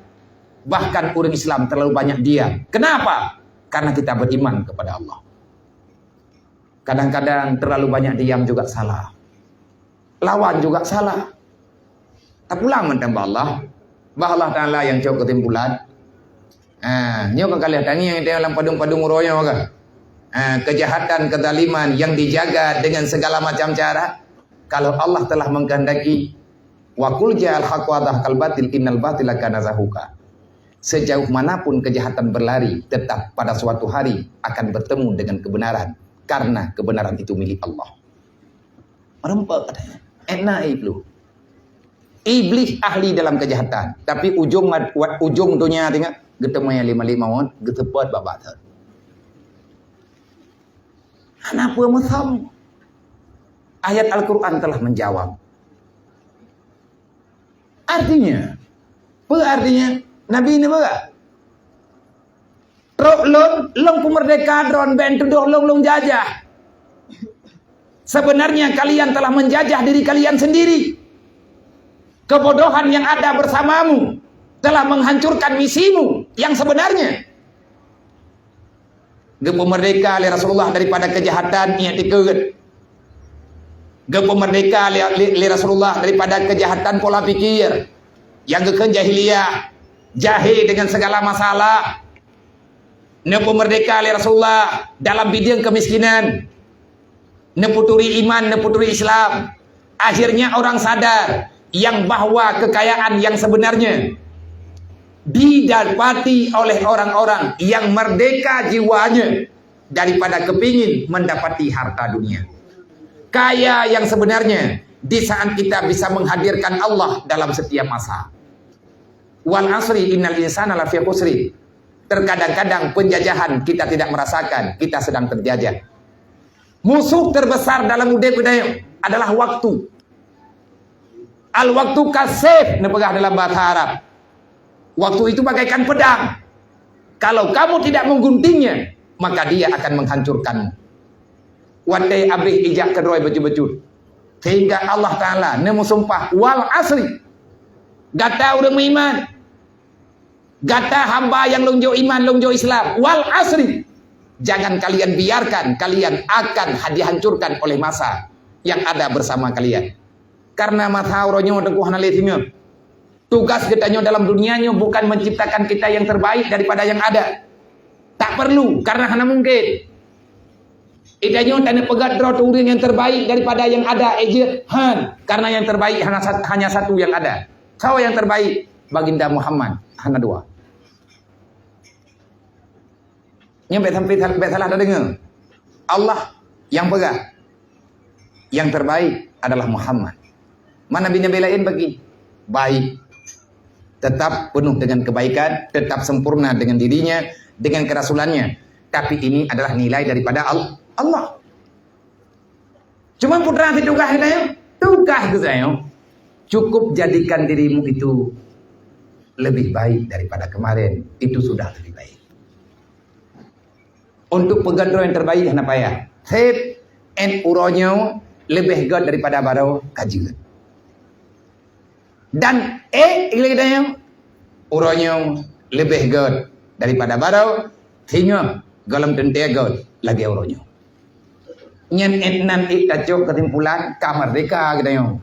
Bahkan ureueng Islam terlalu banyak diam. Kenapa? Karena kita beriman kepada Allah. Kadang-kadang terlalu banyak diam juga salah. Lawan juga salah. Tapulang mantong bak Allah. Bak Allah Taala nyang cok keusimpulan. Ah, nyoe ka kalheuh tangieng teuh lam padum-padum uroe nyoe ka. Ah, kejahatan, kezaliman yang dijaga dengan segala macam cara. Kalau Allah telah mengkehendaki, "Wa qul ja'al haqq wa zahaqal batil, innal batila kana zahuqa." Sejauh manapun kejahatan berlari, tetap pada suatu hari akan bertemu dengan kebenaran, karena kebenaran itu milik Allah. Meureumpok katanya. Enak Iblis. Iblis ahli dalam kejahatan, tapi ujong, ujong donya tengok geuteumé lima-lima wan, geuseupôt babah thon. Hana peue meusom. Ayat Al-Quran telah menjawab. Artinya, peue artinya? Nabi ni peugah, "Trok lôn, lôn peumeurdeka droe, bèk tudoh lôn, lôn jajah. Sebenarnya kalian telah menjajah diri kalian sendiri. Kebodohan yang ada bersamamu telah menghancurkan misimu yang sebenarnya." Geupeumeurdeka lé Rasulullah daripada kejahatan, ingat dikeue. Geupeumeurdeka lé, lé, lé Rasulullah daripada kejahatan pola pikir nyang geukheun jahiliyah, jahé dengan segala masalah. Neupeumeurdeka lé Rasulullah dalam bidang kemiskinan. Neuputuri iman, neuputuri Islam. Akhirnya orang sadar yang bahwa kekayaan yang sebenarnya didapati oleh orang-orang yang merdeka jiwanya daripada kepingin mendapati harta dunia. Kaya yang sebenarnya di saat kita bisa menghadirkan Allah dalam setiap masa. "Wal asri innal insana lafi khusri." Terkadang-kadang penjajahan kita tidak merasakan, kita sedang terjajah. Musuh terbesar dalam udép geutanyoe adalah waktu. Al-waktu kasayf neupeugah dalam bahasa Arab. Waktu itu bagaikan pedang. Kalau kamu tidak mengguntingnya, maka dia akan menghancurkanmu. Watèe abéh ijak keudroe bacut-bacut. Sehingga Allah Ta'ala neumeusumpah, "Wal asri." Gata ureueng meuiman. Gata hamba nyang lôn jok iman, lôn jok Islam. Wal asri. Jangan kalian biarkan kalian akan dihancurkan oleh masa yang ada bersama kalian. Karena masa uroe nyoe teungku hana lé singoh. Tugas geutanyoe dalam dunia nyoe bukan menciptakan kita yang terbaik daripada yang ada. Tak perlu, karena hana mungkin. Geutanyoe taneupeugah droe ureueng yang terbaik daripada yang ada, eh, jeuet, han, karena yang terbaik hana sat-, hanya satu yang ada. Sawa yang terbaik? Baginda Muhammad, hana dua. Nyoe bèk sampai sal-, bèk salah tadeungoe. Allah yang peugah, yang terbaik adalah Muhammad. Mana nabi-nabi laén bagi? Baik. Tetap penuh dengan kebaikan, tetap sempurna dengan dirinya, dengan kerasulannya. Tapi ini adalah nilai daripada Al-, Allah. Cuma putra si tugas geutanyoe, tugas geutanyoe, cukup jadikan dirimu itu lebih baik daripada kemarin. Itu sudah lebih baik. Untuk peugah droe nyang terbaik hana payah. Sép, 'oh uroe nyoe leubeh gèt daripada baroe ka jeuet. Dan ék lé geutanyoe, uroe nyoe leubeh gèt daripada baroe, singoh gohlom teuntèe gèt lagèe uroe nyoe. Nyan ék nan ék tacok keusimpulan ka meurdéhka geutanyoe.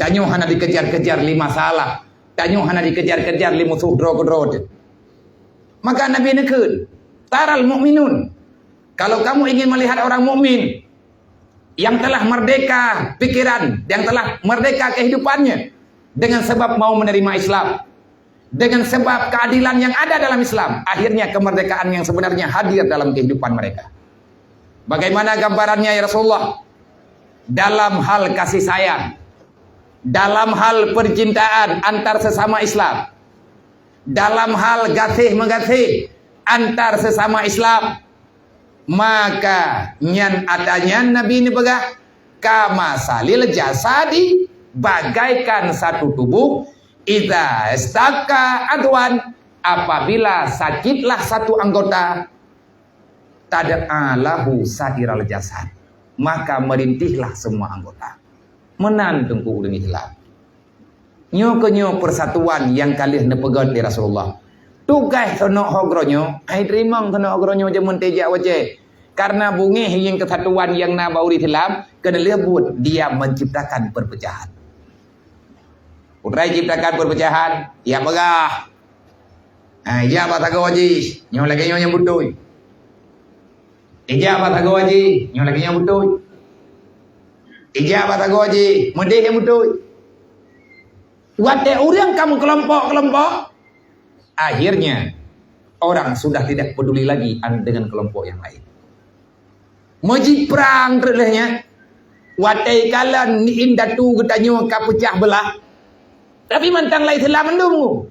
Tanyoe hana dikejar-kejar lé masalah. Tanyoe hana dikejar-kejar lé musoh droe keudroe teuh. Maka Nabi neukheun, "Taral mu'minun." Kalau kamu ingin melihat orang mukmin yang telah merdeka pikiran, yang telah merdeka kehidupannya dengan sebab mau menerima Islam, dengan sebab keadilan yang ada dalam Islam, akhirnya kemerdekaan yang sebenarnya hadir dalam kehidupan mereka. Bagaimana gambarannya, ya Rasulullah? Dalam hal kasih sayang, dalam hal percintaan antar sesama Islam, dalam hal gaséh meugaséh antar sesama Islam, maka nyan atra nyan Nabi neupeugah, "Kamasalil jasadi," bagaikan satu tubuh, "idza istaka adwan," apabila sakitlah satu anggota, "tada'a lahu sa'iral jasad," maka merintihlah semua anggota. Meunan teungku ureueng Islam. Nyoe keuh nyoe persatuan nyang ka lheueh neupeugèt lé Rasulullah. Tugaih keunoe ho geutanyoe, hai teurimong keunoe ho geutanyoe jameun teuh jak wacée. Karena beungéh nyang keusatuan nyang na bak ureueng Islam, keuneulheueh buet dia menciptakan perpecahan. Putra ciptakan perpecahan, ya peugah. Ha, ya bak sagoe jih, nyoe lagèe nyoe nyang beutôi. Ijak bak sagoe jih, nyoe lagèe nyoe beutôi. Ijak bak sagoe jih, meudeh nyang beutôi. Watèe ureueng ka meukelompok-kelompok, akhirnya orang sudah tidak peduli lagi an-, dengan kelompok yang lain. Meujiprang treuk lheueh nyan, watèe kalon indatu geutanyoe ka peucah beulah, tapi mantong laén Islam mandum.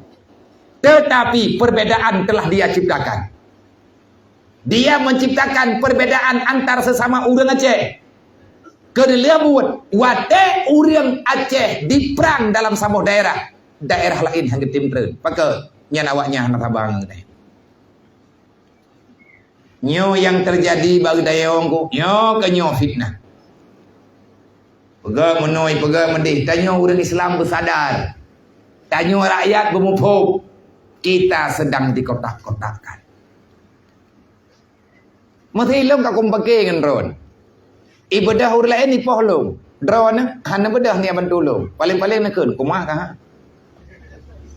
Tetapi perbedaan telah dia ciptakan. Dia menciptakan perbedaan antar sesama ureueng Aceh. Keuneulheueh buet, watèe ureueng Aceh diprang dalam saboh daerah, daerah laén han geutem treun. Pakon? Nyan awaknyan hana sabar ngon geutanyoe. Nyoe nyang teujadi bak geutanyoe, nyoe keuh nyoe fitnah. Peugah meunoe, peugah meudeh. Tanyoe ureueng Islam beusadar. Tanyoe rakyat beumuphom. Kita sedang dikotak-kotakkan. Meusé lôn ka kumeubeuke ngon droeneuh. Ibeudôh ureueng laén ipoh lôn. Droeneuh hana beudôh ngieng bantu lôn. Paléng-paléng neukheun, "Kumah ka, ha?"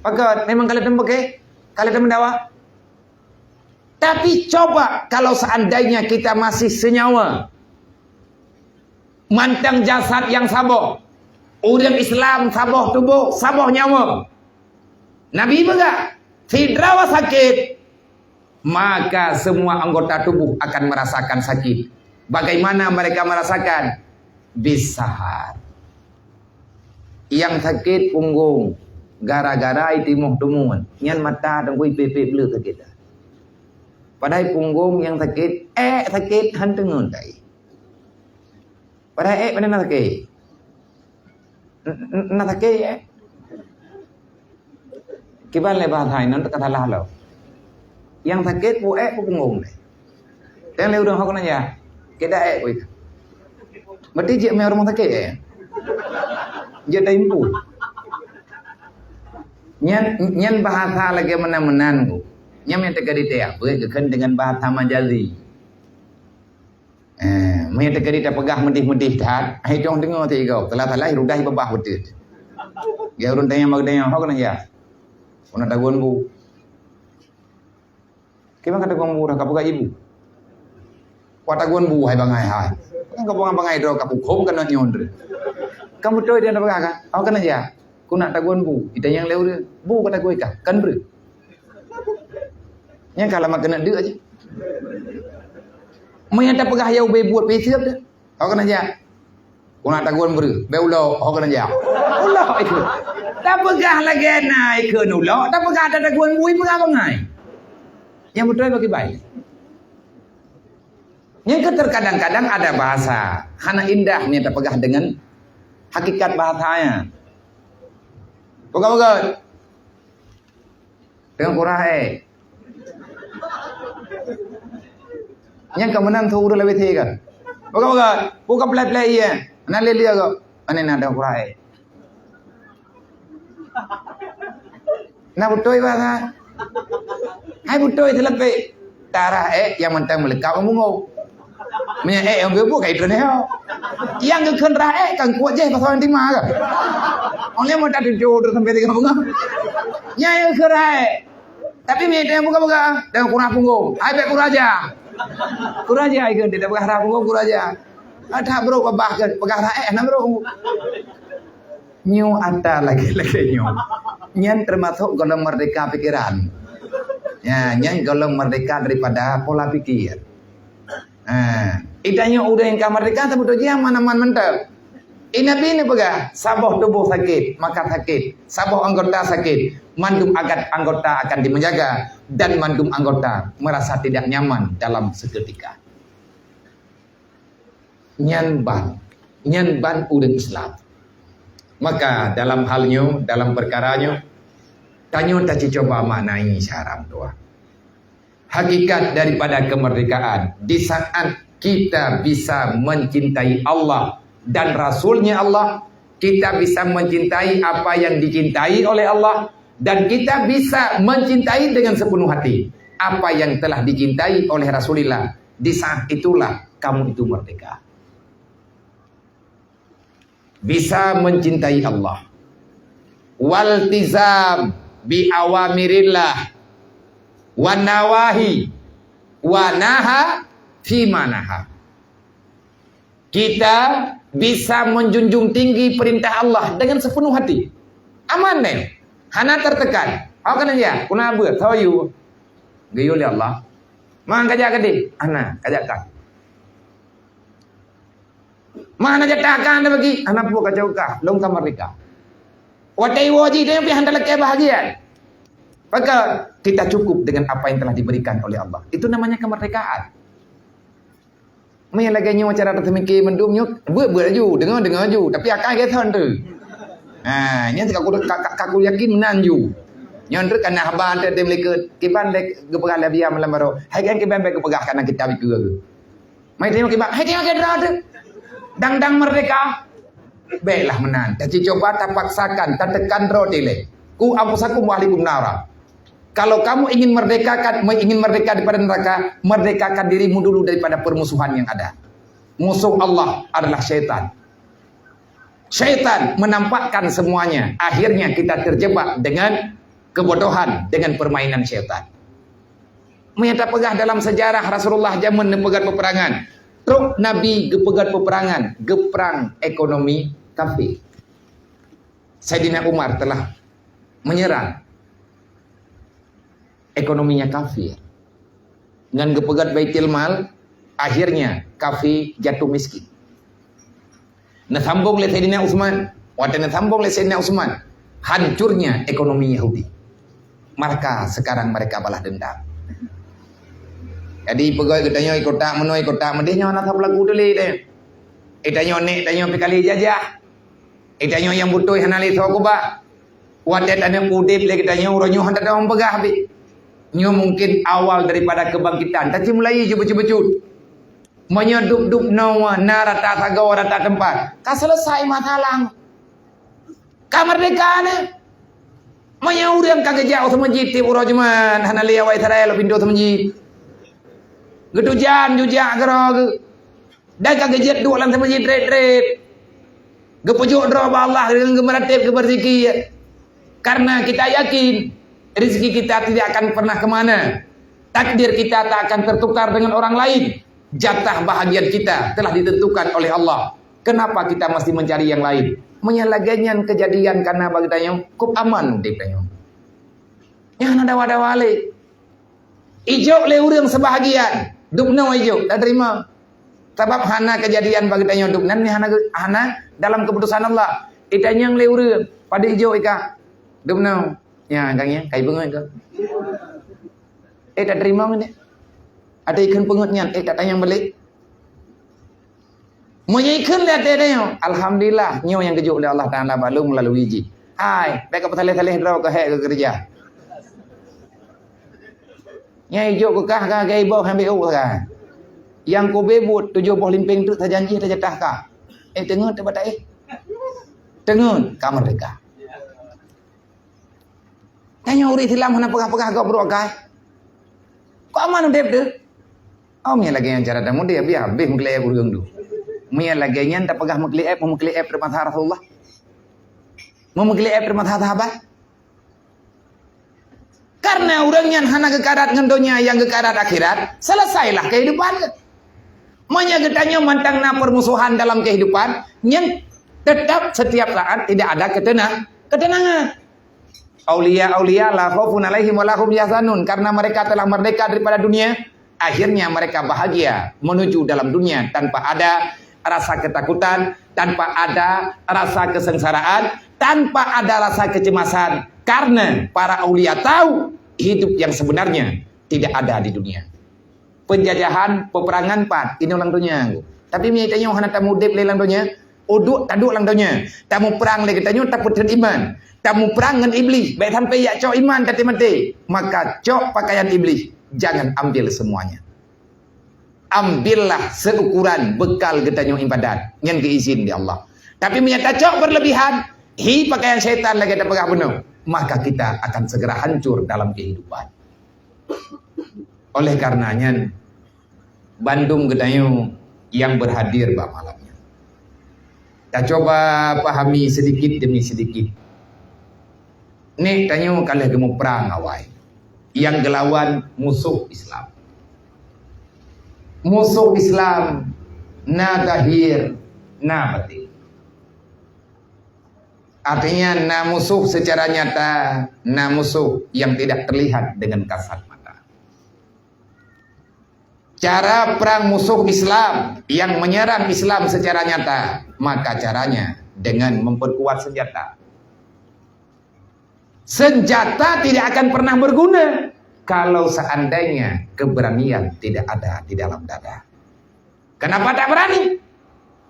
Pakon, memang ka lheueh teumeubeuke? Ka lheueh teumeudawa? Tapi coba kalau seandainya kita masih senyawa, mantong jasad nyang saboh, ureueng Islam saboh tuboh, saboh nyawa. Nabi peugah, sidroe sakét, maka semua anggota tubuh akan merasakan sakit. Bagaimana mereka merasakan? Bisahar. Nyang sakét punggong, gara-gara itimoh teumun, nyan mata teungku ipék-pék bleue sakét. Padahai punggong nyang sakét, ék sakét han teungeut tai. Padahai ék pane na sakét. N-, n-, na sakét ék. Kiban lé bahasa inan teuka salah lom. Nyang sakét peue ék peue punggong lé. Teuh lé ureueng hok nyan ya. Keda ék peue. Berarti jeuet mé rumoh sakét ék. Jeuet taimpu. Nyan, nyan bahasa lagèe meunan-meunan ku. Nyan nyang teuka diteuh, beuet geukheun dengan bahasa majazi. Eh, meunyoe teukeudi tapeugah meudeh-meudeh that, hai dong deungoe teuh igoe. Teula-teula rudah babah beuteuet. Geu ureueng tanyong bak geutanyoe, "Ho keuneuk jak?" "Keuneuk tagun bu." "Kiban ka tagun bu dah, ka peugah ibu." "Ka tagun bu hai bangai hai. Kan ka bangai-bangai droe ka kukhom keuneuk nyoe droe." Kan beutôi dia tapeugah kan? "Ho keuneuk jak?" "Keuneuk tagun bu." Itanyong lé ureueng, "Bu ka tagun kah?" "Kan breuh." Nyan ka lama keuneuk deuk aja. Meunyo tapeugah ya ubé buet pih siab deh. Ho keuneuk jak? Keuneuk tagun breuh. Bèk ulok, ho keuneuk jak? Ulok itu. Tapeugah lagèe na ikheun ulok, tapeugah tagun bu, peugah bangai. Nyang beutôi bagi baik. Nyan keuh terkadang-kadang ada bahasa hana indah nyan tapeugah dengan hakikat bahasanya. Peugah-peugah. Teungoh kurah ék. Nyan ka meunan su ureueng lawét thé kan. Peugah-peugah, peugah peulai-peulai ié. Hana lé-lé agak. Aneuk na teungoh kurah ék. Na beutôi bah na. Hai beutôi teuleupek. Tarah ék nyang mantong meuleukat u meungoh. Meunyoe ék nyang beubuet ka itreun ho. Nyang geukheun rah ék kan kuat jih pasal tima ka. Oleh mau tak tujuh tu sampai tiga bunga. Nyang geukheun rah ék. Tapi meunyoe buka-buka dan kurang punggung. Ai bèk kuraja. Kuraja ikheun tidak peugah rah punggung kuraja. Ada bro babah ke peugah rah ék na bro. Nyoe ata lagèe-lagèe nyoe. Nyan teumasok gohlom merdeka pikiran. Ya, nyan gohlom merdeka daripada pola pikir. Ha, itanyoe ureueng ka merdeka sabeutôi jih aman-aman mantap. I Nabi neupeugah, saboh tuboh sakét, maka sakét. Saboh anggota sakét, mandum agat anggota akan dimenjaga dan mandum anggota merasa tidak nyaman dalam seketika. Nyan ban, nyan ban ureueng Islam. Maka dalam hal nyoe, dalam peukara nyoe, tanyoe tacucoba maknai syara meutuah. Hakikat daripada kemerdekaan, di saat kita bisa mencintai Allah dan Rasul-Nya Allah, kita bisa mencintai apa yang dicintai oleh Allah, dan kita bisa mencintai dengan sepenuh hati apa yang telah dicintai oleh Rasulullah. Di saat itulah kamu itu merdeka. Bisa mencintai Allah. Waltizam bi awamirillah wa nawahi wa naha fima naha. Kita bisa menjunjung tinggi perintah Allah dengan sepenuh hati. Aman deh. Hana tertekan. Awak keuneuk jak, kuna beuet, how are you? Geuyue lé Allah. Man kajak keudeh? Hana, kajak kah. Man hana jatah kah anda bagi? Hana peue kacau kah. Lôn ka merdeka. Watèe iwoe jih, dia pih hana talakèe bahagian. Maka kita cukup dengan apa yang telah diberikan oleh Allah. Itu namanya kemerdekaan. Meunyo lagèe nyoe cara taseumike mandum nyoe, beuet-beuet laju, deungoe-deungoe laju, tapi akai geuthon tu. Ha, nyan ka ku, ka, ka, ka ku yakin meunan ju. Nyoe treuk kana haba teuh di meulikot, kiban lé geupeugah lé Abiya malam baroe. Hai kan kiban bèk geupeugah kana kitab itu aku. Mai tengok kiban, hai tengok kira tu. Dang-dang merdeka. Baiklah meunan. Tacuba tapaksakan, tatekan droe dilèe. Ku anfusakum wa ahlikum nara. Kalau kamu ingin merdekakan, ingin merdeka daripada neraka, merdekakan dirimu dulu daripada permusuhan yang ada. Musuh Allah adalah syaitan. Syaitan menampakkan semuanya. Akhirnya kita terjebak dengan kebodohan, dengan permainan syaitan. Meunyo tapeugah dalam sejarah Rasulullah jameun neupeugèt peperangan, trok Nabi geupeugèt peperangan, geuprang ekonomi kafir. Saidina Umar telah menyerang ekonominya kafir. Ngon geupeugèt Baitul Mal, akhirnya kafir jatuh miskin. Neusambong lé Saidina Utsman, watèe neusambong lé Saidina Utsman, hancurnya ekonomi Yahudi. Maka sekarang mereka balas dendam. Jadi peugöt geutanyoe ikotak meunoe, ikotak meudeh nyoe na sapeulaku teuh lé deh. Geutanyoe nèk tanyoe pih ka lheuh jajah. Geutanyoe nyang beutôi hana lé soe keubah. Watèe taneuk udép lé geutanyoe, uroe nyoe hana tapeugah pih. Nyoe mungkin awal daripada kebangkitan. Tacimulai ju bacut-bacut. Meunyoe dub-dub noe na rata sagoe, rata teumpat, ka selesai masalah. Ka merdeka na. Meunyoe ureueng ka geujak u seumeujid tiep uroe Jumat, hana lé awai Israel u pintoe seumeujid. Geutujan jujak keudroe geuh. Dan ka geujeuet duek lam seumeujid trép-trép. Geupeujok droe bak Allah deungon geumeuratéb, geubeurezeki. Karena kita yakin, rezeki kita tidak akan pernah ke mana. Takdir kita tak akan tertukar dengan orang lain. Jatah bahagian kita telah ditentukan oleh Allah. Kenapa kita masih mencari yang lain? Meunyo lagèe nyan keujadian ka na bak geutanyoe, kôb aman udép tanyoe. Nyan hana dawa-dawa lé. Ijok lé ureueng seubahagian, dubnoe ijok, tateurimong. Sabab hana keujadian bak geutanyoe dubnoe, nyan hana, hana dalam keuputusan Allah. Itanyong lé ureueng, padub ijok i kah? Dubnoe. Nyan, ka ngieng, ka ipeungeut kah? Eh, tateurimong nyan. Ada ikheun peungeut nyan, eh, tatanyong balek. Meunyoe ikheun lé até tanyoe, alhamdulillah, nyoe nyang geujok lé Allah Taala bak lôn meulalui jih. Hai, bèk kapeusaléh-saléh droe keuhèk keu keureuja. Nyang ijok keu kah ka gaiboh han beu ka. Nyang kube buet tujoh boh limpéng teuk sajan jih tajatah kah. Eh, teungeut teuh bak taéh. Teungeut ka meurdeka. Tanyoe ureueng Islam hana peugah-peugah gob brok akai. Kok aman udép teuh? Oh, meunyo lagèe nyan cara tamudép, biar habéh meukeulieb ureueng tu. Meunyo lagèe nyan tapeugah meukeulieb, meukeulieb teuh masa Rasulullah. Meukeulieb teuh masa sahabat. Karena ureueng nyan hana geukarat ngon donya, nyang geukarat akhirat, selesailah kehidupan. Meunyo geutanyoe mantong na permusuhan dalam kehidupan, nyan tetap setiap saat tidak ada ketena-, ketenangan. Aulia-aulia la khaufun alaihim wa la hum yahzanun, karena mereka telah merdeka daripada dunia, akhirnya mereka bahagia menuju dalam dunia tanpa ada rasa ketakutan, tanpa ada rasa kesengsaraan, tanpa ada rasa kecemasan, karena para aulia tahu hidup yang sebenarnya tidak ada di dunia. Penjajahan, peperangan pat inoe lam donya. Tapi meunyo tanyoe hana tamudép lé lam donya, uduek taduek lam donya, tamuprang lé geutanyoe tapeutrön iman, tamuprang ngon Iblih, bèk sampai jak cok iman taté maté, maka cok pakaian Iblih, jangan ambil semuanya. Ambillah seukuran bekal geutanyoe ibadat nyang geuizin di Allah. Tapi meunyo tacok berlebihan, hi pakaian syaitan lagèe tapeugah bunoe, maka kita akan segera hancur dalam kehidupan. Oleh karena nyan, bandum geutanyoe nyang berhadir bak malam nyan, tacoba pahami sedikit demi sedikit. Nèk tanyoe ka lheueh geumuprang awai nyang geulawan musoh Islam. Musuh Islam na zahir, na batin. Artinya, na musuh secara nyata, na musuh yang tidak terlihat dengan kasat mata. Cara perang musuh Islam yang menyerang Islam secara nyata, maka caranya dengan memperkuat senjata. Senjata tidak akan pernah berguna kalau seandainya keberanian tidak ada di dalam dada. Kenapa tak berani?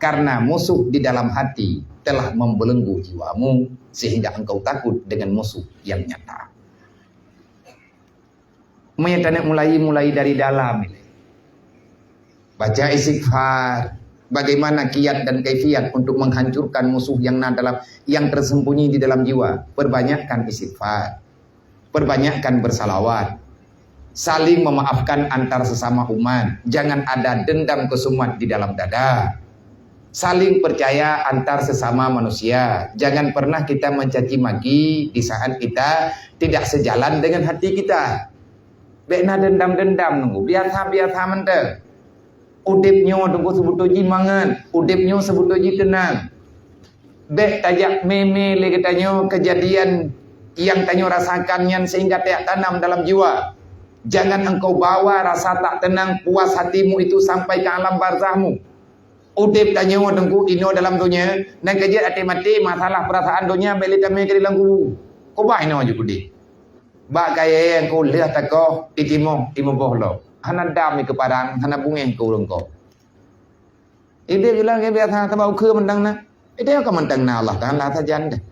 Karena musuh di dalam hati telah membelenggu jiwamu sehingga engkau takut dengan musuh yang nyata. Meunyoe taneuk mulai, mulai dari dalam. Baca istighfar. Bagaimana kiat dan kaifiat untuk menghancurkan musuh yang na dalam, yang tersembunyi di dalam jiwa? Perbanyakkan istighfar. Perbanyakkan bersalawat. Saling memaafkan antar sesama umat. Jangan ada dendam kesumat di dalam dada. Saling percaya antar sesama manusia. Jangan pernah kita mencaci maki di saat kita tidak sejalan dengan hati kita. Bék na dendam-dendam nunggu. Biasa-biasa mantong. Udeb nyoe teungku seubeutôi jih mangat, udeb nyoe seubeutôi jih teunang. Bék tajak mé-mé lé geutanyoe kejadian nyang tanyoe rasakan nyan sehingga tajak tanam dalam jiwa. Jangan engkau bawa rasa tak tenang, puas hatimu itu sampai ke alam barzahmu. Udeb tanyoe teungku inoe dalam donya, nyang keujeuet até maté masalah perasaan donya bék lé tamé keu di lam kubu. Keubah inoe jeuet udeb. Bak kayée nyang keu lheueh takoh, itimoh, timoh boh lom. Hana dam ikeu parang, hana bungéh ikeu ureuëng koh. Idéh bilang ke biasa sabab ukeue mantong na. Idéh ka mantong na Allah Taala sajan deh.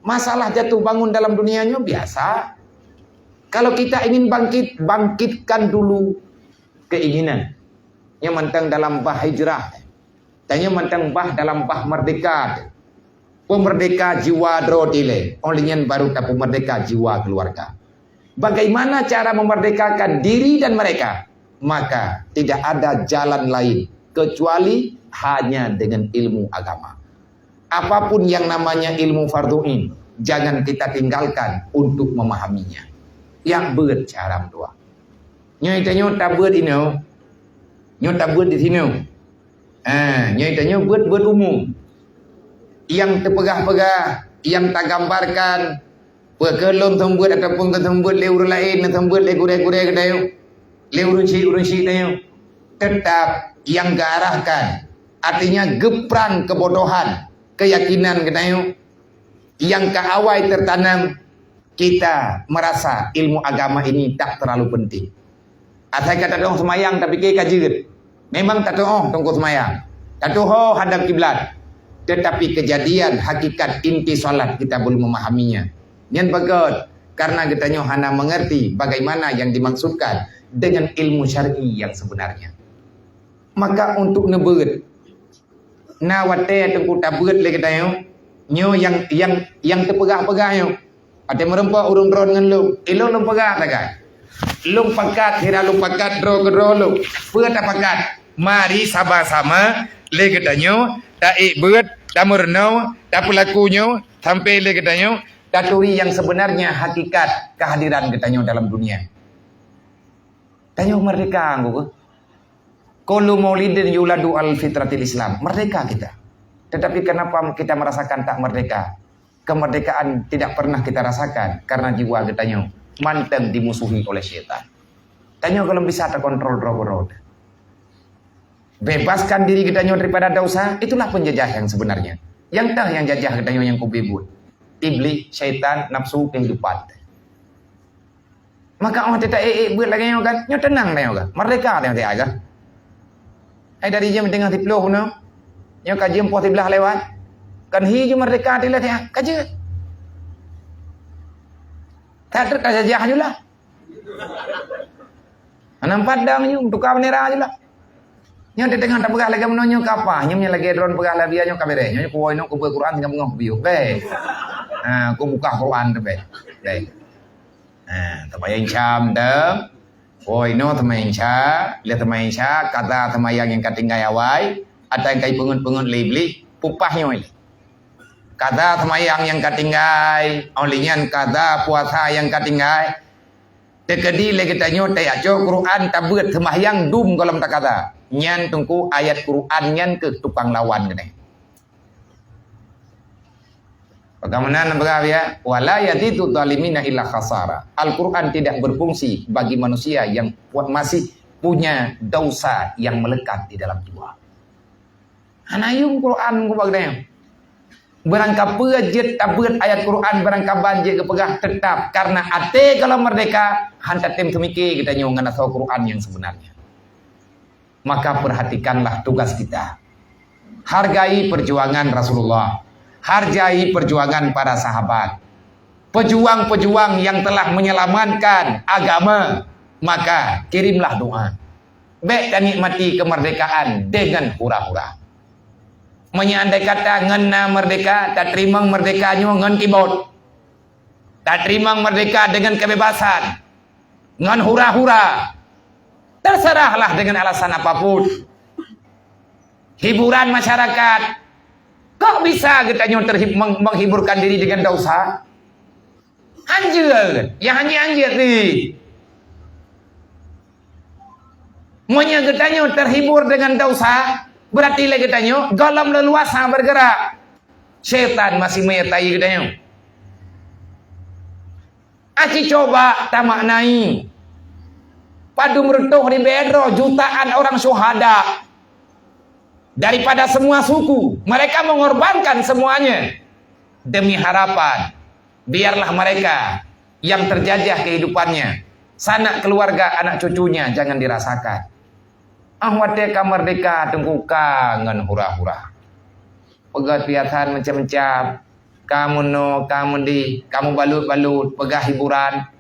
Masalah jatuh bangun dalam dunia nyoe biasa. Kalau kita ingin bangkit, bangkitkan dulu keinginan. Nyoe mantong dalam bah hijrah. Tanyoe mantong bah dalam bah merdeka. Peumerdeka jiwa droe dilée, óh lheueh nyan baru tapeumerdeka jiwa keluarga. Bagaimana cara memerdekakan diri dan mereka? Maka tidak ada jalan lain kecuali hanya dengan ilmu agama. Apapun yang namanya ilmu fardhu ain, jangan kita tinggalkan untuk memahaminya. Nyang beuet cara meudoa. Nyoe tanyoe tabeuet inoe. Nyoe tabeuet di sinoe. Ah, nyoe tanyoe beuet-beuet umum. Nyang teupeugah-peugah, nyang tagambarkan, peu kheueh lôn seumeubeuet ataupun ka seumeubeuet lé ureuëng laén, seumeubeuet lé gurée-gurée geutanyoe, lé ureuëng syik-ureuëng syik tanyoe. Teutap nyang geuarahkan, artinya geuprang keubodohan, keuyakinan geutanyoe nyang ka awai teutanam, kita merasa ilmu agama ini tak terlalu penting. Asai ka tatu'oh seumayang tapike ka jeuet. Memang tatu'oh teungku seumayang. Tatu'oh hadap kiblat. Tetapi kejadian hakikat inti salat kita belum memahaminya. Nyan beugét, karena geutanyoe hana mengerti bagaimana yang dimaksudkan dengan ilmu syar'i yang sebenarnya. Maka untuk neubeuet, na watée teungku tabeuet lé geutanyoe, nyoe nyang, nyang, nyang teupeugah-peugah nyoe. Watée meurumpok ureuëng droe ngon lôn, ilôn lôn peugah sagai. Lôn pakat, sira lôn pakat, droe keudroe lôn. Peue tapakat? Mari sama-sama lé geutanyoe taék beuet, tameurunoe, tapeulaku nyoe, sampai lé geutanyoe taturi nyang sebenarnya hakikat kehadiran geutanyoe dalam dunia. Tanyoe merdeka, ngku. Kullu maulidin yuladu al fitratil Islam. Merdeka kita. Tetapi kenapa kita merasakan tak merdeka? Kemerdekaan tidak pernah kita rasakan karena jiwa geutanyoe mantong dimusuhi oleh syaitan. Tanyoe kalau bisa terkontrol droe-droe. Bebaskan diri geutanyoe daripada dosa, itulah penjajah yang sebenarnya. Nyang teuh nyang jajah geutanyoe nyang kubri buet. Iblis, syaitan, nafsu, kehidupan. Maka óh teuta ék-ék beuet lagée nyoe kan, nyoe teunang tanyoe kan, merdeka tanyoe teuka kan. Hai dari jeuem teungoh siploh bunoe, nyoe ka jeuem poh siblaih lewat, kan hi ju merdeka teuka teuka ka jeuet. That trok tajajah ju lah. Hana padang ju, tuka bendera ju lah. Nyoe di teungoh tapeugah lagée meunoe nyoe ka apa? Nyoe meunyoe lagée droe peugah labia nyoe ka beres. Nyoe kuwoe nyoe kupeue Quran singoh beungoh biôh. Beh. Ha, kubuka Quran tu beh. Beh. Ha, teumayang Isya mantong. Woe nyoe teumayang Isya, lheueh teumayang Isya, kada teumayang nyang ka tinggai awai, ata nyang ka ipeungeut-peungeut lé Iblih, pupah nyoe lé. Kada teumayang nyang ka tinggai, óh lheueh nyan kada puasa nyang ka tinggai. Teukeudi lé geutanyoe tayue cok Quran tabeuet seumahyang dum gohlom takada. Nyan teungku ayat Quran nyan keuh tukang lawan geutanyoe. Bagaimana nang peugah ya? "Wa la yazidu zalimina illa khasara." Al-Quran tidak berfungsi bagi manusia yang pu-, masih punya dosa yang melekat di dalam jiwa. Hana yum Quran kubak deh. Barangkapeue jeuet tabeuet ayat Quran, barangkaban jeuet geupeugah, tetap karena até kalau merdeka, han tatem teumike geutanyoe ngon asoe Quran yang sebenarnya. Maka perhatikanlah tugas kita. Hargai perjuangan Rasulullah. Hargai perjuangan para sahabat. Pejuang-pejuang yang telah menyelamatkan agama, maka kirimlah doa. Bék tanikmati kemerdekaan dengan hura-hura. Meunyoe andai kata ngon na merdeka, tateurimong merdeka nyoe ngon kibot. Tateurimong merdeka dengan kebebasan, ngon hura-hura. Terserahlah dengan alasan apapun. Hiburan masyarakat. Kok bisa geutanyoe terhib-, meng-, menghiburkan diri dengan dosa? Hanjeuet, ya hanjeuet-hanjeuet ni. Meunyoe geutanyoe terhibur dengan dosa, berarti lé geutanyoe gohlom leluasa bergerak. Setan masih menyertai geutanyoe. Aci coba tamaknai. Padum reutôh ribée droe jutaan orang syuhada daripada semua suku. Mereka mengorbankan semuanya demi harapan. Biarlah mereka yang terjajah kehidupannya. Sanak keluarga, anak cucunya jangan dirasakan. Ah, watée ka merdeka, teungku ka ngon hura-hura. Peugah piasan macam-macam. Ka meunoe, ka meudih, ka meubalot-balot, peugah hiburan.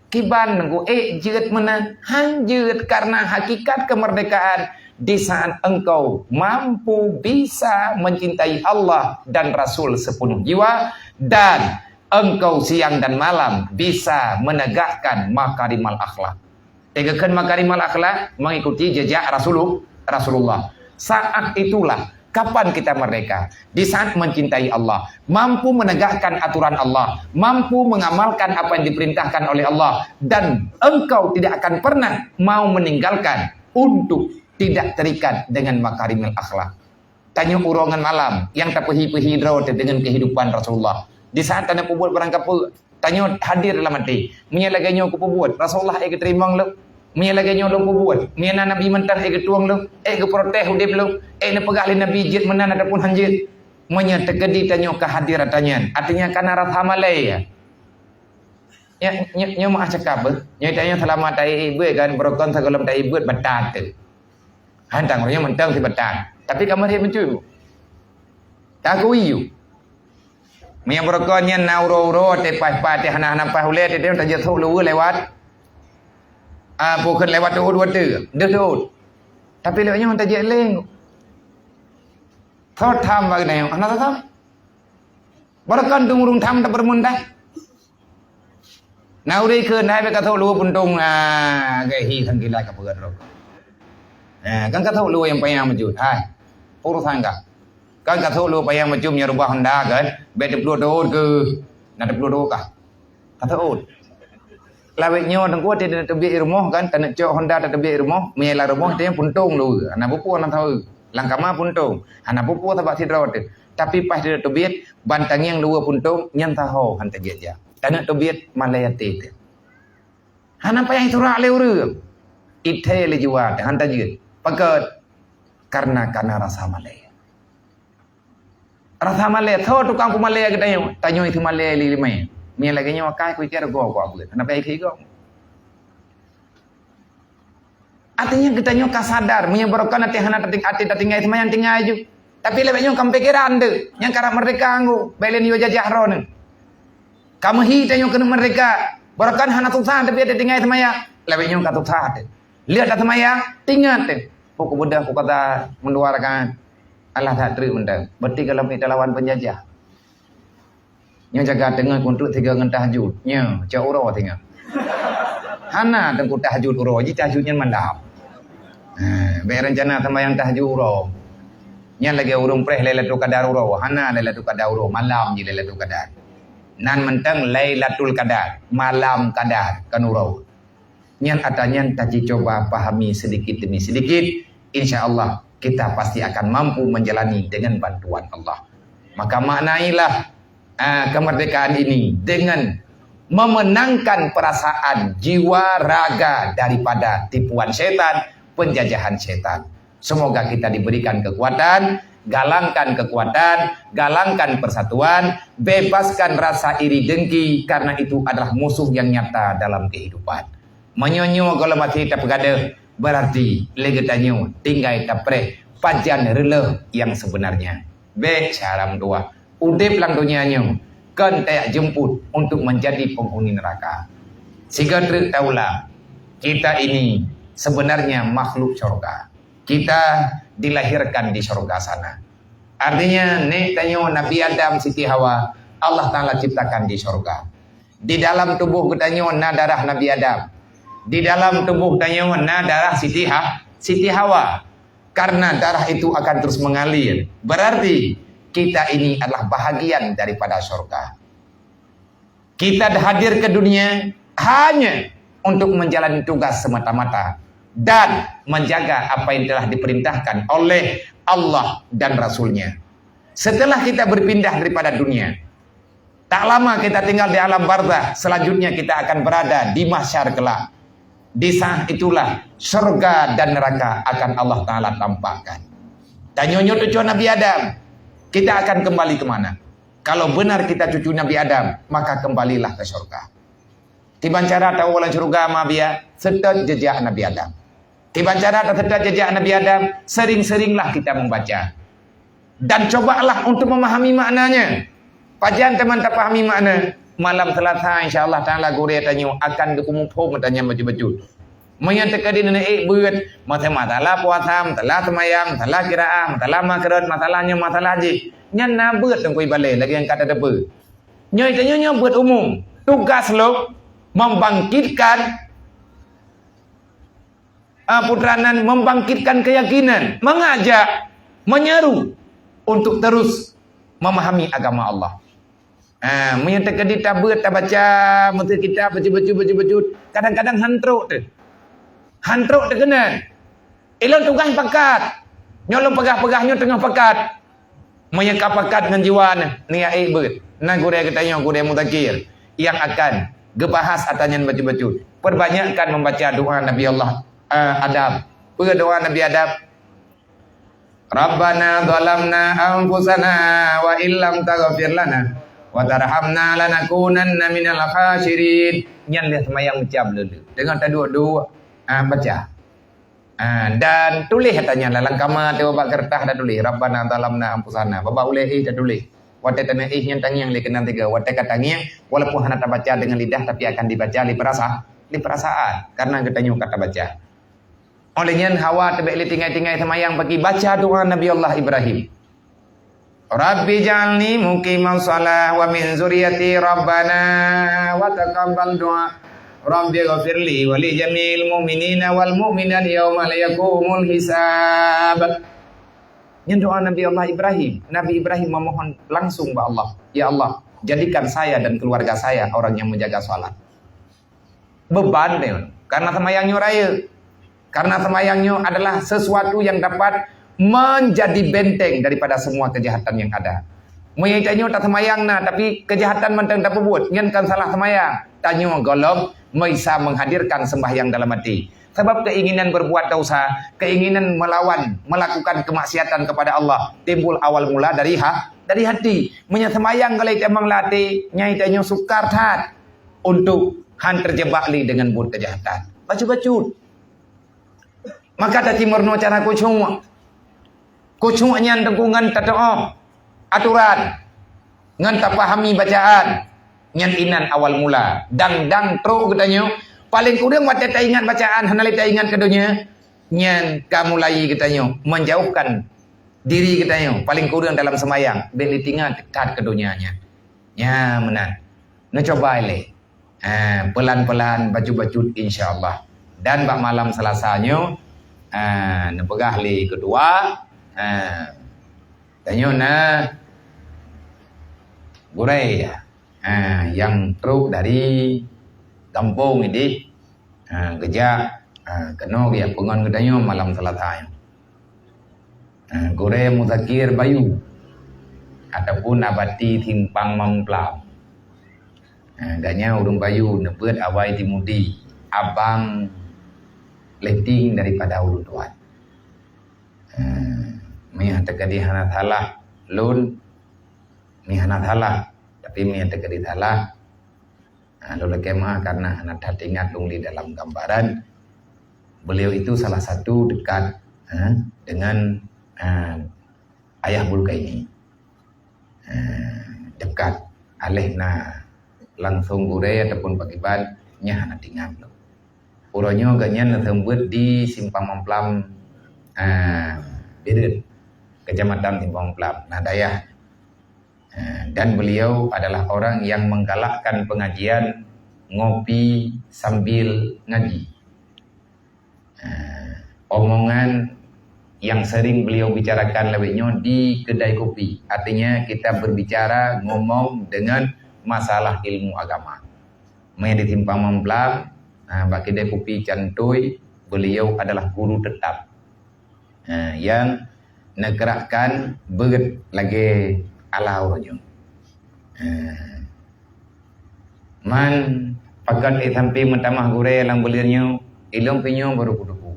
Kiban teungku, ék jeuet meunan? Han jeuet, karena hakikat kemerdekaan di saat engkau mampu bisa mencintai Allah dan Rasul sepenuh jiwa, dan engkau siang dan malam bisa menegakkan makarimal akhlak. Tegeukheun makarimal akhlak, mengikuti jejak Rasulul-, Rasulullah. Saat itulah kapan kita merdeka. Di saat mencintai Allah, mampu menegakkan aturan Allah, mampu mengamalkan apa yang diperintahkan oleh Allah, dan engkau tidak akan pernah mau meninggalkan untuk tidak terikat dengan makarimil akhlak. Tanyoe uroe ngon malam nyang tapeuhi-peuhi droe teuh deungon keuhidupan Rasulullah. Di saat tanyoe peubuet barangkapeue, tanyoe hadir lam até. Meunyoe lagée nyoe kupeubuet, Rasulullah ék geuteurimong lom. Meunyoe lagée nyoe lôn peubuet, meunyoe na Nabi mantong ék geutueng lom, ék geuprotes udeb lom, ék neupeugah lé Nabi jeuet meunan ataupun han jeuet. Meunyoe teukeudi tanyoe ka hadir ata nyan, artinya ka na rasa malée. Nyoe, nyoe, nyoe meuah cakap beuh. Nyoe tanyoe seulama taék beuet kan, beurokon sigohlom taék beuet batat teuh. Hantang roh nyoe mantong sibatat. Tapi kamoe hé meucue. Takui yue. Meunyoe beurokon nyan na uroe-uroe, teuh paih-paih, teuh hana-hana paih ulée, teuh tajeuet sôk luweue lewat. Ah, bukon lewat teuôt watée. Deuh teuôt. Tapi lewat nyoe tajeuet leng. Tho tham bak nyoe, hana tho tham. Beurokon dum ureuëng tham tapeureumeun dah. Na ureuëng kheun hai bèk ka thok luweue puntông, ah, geuhi sang kila ka peugah droe. Ah, kan ka thok luweue nyang panyang meucut. Hai, urosan ka. Kan ka thok luweue panyang meucut nyang rubah honda kan, bèk teupluet dot keu. Na teupluet dot kah? Ka thok. Lawét nyoe teungku teubiet i rumoh kan, taneuk cok honda teubiet i rumoh, meunyoe lam rumoh teuh puntông luweue. Hana peue-peue na tho. Lam kama puntông. Hana peue-peue sabab sidroe teuh. Tapi paih teubiet, ban tangieng luweue puntông, nyan saho han tajak-jak. Taneuk teubiet malèe até teuh. Hana payah iturak lé ureuëng. Ithèe lé jiwa teuh han tajeuet. Pakon? Karena kana rasa malèe. Rasa malèe, soe tukang peumalèe geutanyoe? Tanyoe teumalèe lé limai. Meunyoe lagèe nyoe akai kuikat rego ku abeuet. Hana payah ikheun gob. Artinya geutanyoe ka sadar, meunyoe barokon até hana tating-, até tatinggai seumayang tinggai ju. Tapi lewat nyoe ka meupikiran teuh, nyang karab merdeka nggo, bèk lé neuyue jajah droeneuh. Ka meuhi tanyoe keuneuk merdeka, barokon hana susah tapi até tinggai seumayang, lewat nyoe ka susah teuh. Lheueh taseumayang, tingat teuh. Ku kubeudôh ku kata meundua rakaat. Alah that treuk mantong. Berarti gohlom talawan peunjajah. Nyoe jaga teungoh kuntrek tiga ngon tahajud. Nyoe, cok uroe singoh. Hana teungku tahajud uroe, ji tahajud nyan malam. Ha, bèk rencana sembahyang tahajud uroe. Nyan lagèe ureuëng preh Lailatul Qadar uroe. Hana Lailatul Qadar uroe, malam ji Lailatul Qadar. Nan mantong Lailatul Qadar, malam Qadar, kon uroe. Nyan ata nyan taji cuba pahami sedikit demi sedikit, Insya Allah, kita pasti akan mampu menjalani dengan bantuan Allah. Maka maknailah, ah, kemerdekaan ini dengan memenangkan perasaan jiwa raga daripada tipuan setan, penjajahan setan. Semoga kita diberikan kekuatan, galangkan kekuatan, galangkan persatuan, bebaskan rasa iri dengki, karena itu adalah musuh yang nyata dalam kehidupan. Meunyoe nyoe gohlom até tapeugadôh, berarti lé geutanyoe tinggai tapreh pajan reuloh nyang sebenarnya. Bék cara meutuah. Udeb lam donya nyoe kon tajak jeumput untuk menjadi penghuni neraka. Sigoe treuk taulang, kita ini sebenarnya makhluk syurga. Kita dilahirkan di syurga sana. Artinya, nek tanyoe Nabi Adam, Siti Hawa, Allah Taala ciptakan di syurga. Di dalam tubuh geutanyoe na darah Nabi Adam. Di dalam tubuh tanyoe na darah Siti Ha-, Siti Hawa. Karena darah itu akan terus mengalir. Berarti kita ini adalah bahagian daripada syurga. Kita hadir ke dunia hanya untuk menjalani tugas semata-mata dan menjaga apa yang telah diperintahkan oleh Allah dan Rasul-Nya. Setelah kita berpindah daripada dunia, tak lama kita tinggal di alam barzakh, selanjutnya kita akan berada di mahsyar kelak. Di saat itulah syurga dan neraka akan Allah Taala tampakkan. Tanyoe nyoe cucu Nabi Adam, kita akan kembali ke mana? Kalau benar kita cucu Nabi Adam, maka kembalilah ke syurga. Kiban cara tawoe lam syurga, ma biya, seutôt jejak Nabi Adam. Kiban cara taseutôt jejak Nabi Adam, sering-seringlah kita membaca. Dan cobalah untuk memahami maknanya. Pajan teuma tapahami makna? Malam Selasa, insya Allah Taala, gurée tanyoe akan geupeuphom tanyoe bacut-bacut. Meunyoe teukeudi neuék beuet, masa masalah puasa, masalah seumayang, masalah qiraah, masalah makhraj, masalah nyoe, masalah jih, nyan na beuet teungku ibalée lagée nyang ka tateupeue. Nyoe tanyoe nyoe beuet umum. Tugas lom membangkitkan, ah, putra nan membangkitkan keyakinan, mengajak, menyeru untuk terus memahami agama Allah. Ah, meunyoe teukeudi tabeuet, tabaca, meuseuti kitab, bacut-bacut, bacut-bacut, kadang-kadang han trok teuh. Han trok teuh keunan. Ilôn tugaih pakat. Nyoe lôn peugah-peugah nyoe teungoh pakat. Meunyoe ka pakat ngon jiwa neuh, neuék beuet. Na gurée geutanyoe, gurée muzakir, nyang akan geubahas ata nyan bacut-bacut. Perbanyakkan membaca doa Nabi Allah, eh, Adam. Peue doa Nabi Adam? "Rabbana zalamna anfusana wa illam taghfir lana wa tarhamna lanakunanna minal khasirin." Nyan lheueh seumayang baca beuleuleuk. Teungoh taduek-duek, ah, baca. Ah, dan tuléh ata nyan lam kama teuh bak keureutah, dan tuléh, "Rabbana zalamna anfusana." Bak ulée éh dan tuléh. Watée taneuk éh nyan tangieng lé keunan tiga. Watée ka tangieng, walaupun hana tabaca dengan lidah, tapi akan dibaca lé peurasa-, lé peurasaan, karena geutanyoe ka tabaca. Óh lheueh nyan Hawa teubek lé tinggai-tinggai seumayang pagi baca doa Nabi Allah Ibrahim. "Rabbi ja'alni muqimas shalah wa min zuriyati rabbana wa taqabbal du'a. Rabbi ghafirli wa li jami'il mu'minina wal mu'minat yauma yaqumul hisab." Nyan doa Nabi Allah Ibrahim. Nabi Ibrahim memohon langsung bak Allah, "Ya Allah, jadikan saya dan keluarga saya orang yang menjaga salat." Beban deh. Karena seumayang nyoe rayeuk. Karena seumayang nyoe adalah sesuatu yang dapat menjadi benteng daripada semua kejahatan yang ada. Meunyoe tanyoe taseumayang na, tapi kejahatan mantong tapeubuet, nyan kan salah seumayang. Tanyoe gohlom meubisa menghadirkan sembahyang dalam hati. Sebab keinginan berbuat dosa, keinginan melawan, melakukan kemaksiatan kepada Allah, timbul awal mula dari ha-, dari hati. Meunyoe seumayang gohlom tamong lam até, nyan tanyoe sukar that untuk han teujebak lé deungon buet keujahatan. Bacut-bacut. Maka tatimeurunoe cara khusyuk. Khusyuk nyan teungku ngon tateu'oh atoran, ngon tapahami bacaan. Nyan inan awal mula. Dang-dang trok geutanyoe, paleng kureueng watée taingat bacaan hana lé taingat keu donya, nyan ka mulai geutanyoe menjauhkan diri geutanyoe, paleng kureueng dalam seumayang, bék lé tingat that keu donya nyan. Nya meunan. Neucuba ilée. Ha, pelan-pelan, bacut-bacut, insya Allah. Dan bak malam Selasa nyoe, ha, neupeugah lé ketua, ha, tanyoe na gurée, ha, nyang trok dari gampông idéh, ha, geujak, ha, keunoe geujak peungon geutanyoe malam Selasa nyoe. Ha, Gurée Muzakir Bayu ataupun Abati Simpang Mamplam. Ha, gobnyan ureuëng Bayu, neubeuet awai di Mudi, abang leting daripada ulôn tuan. Ha, meuiah teukeudi hana salah lôn, meuiah hana salah, tapi meuiah teukeudi salah, ha, lôn lakée meuah karena hana that ingat lôn di dalam gambaran. Beliau itu salah satu dekat, ha, dengan, ha, Ayah Bulkaini. Ha, dekat. Aléh na langsung gurée ataupun pakriban, nyan hana tingat lom. Uroe nyoe gobnyan neuseumeubeuet di Simpang Mamplam, ha, Bireuen, Kecamatan Simpang Mamplam, na dayah. Ha, dan beliau adalah orang yang menggalakkan pengajian ngopi sambil ngaji. Ha, omongan yang sering beliau bicarakan lawét nyoe di kedai kopi. Artinya, kita berbicara, ngomong dengan masalah ilmu agama. Meuiah di Simpang Mamplam, ha, bak kedai kopi Cantui, beliau adalah guru tetap. Ha, yang neukeurahkan beuet lagée ala uroe nyoe. Ha. Man, pakon ék sampoe meutamah gurée lam buleuen nyoe, ilôn pih nyoe barô kuteupeu.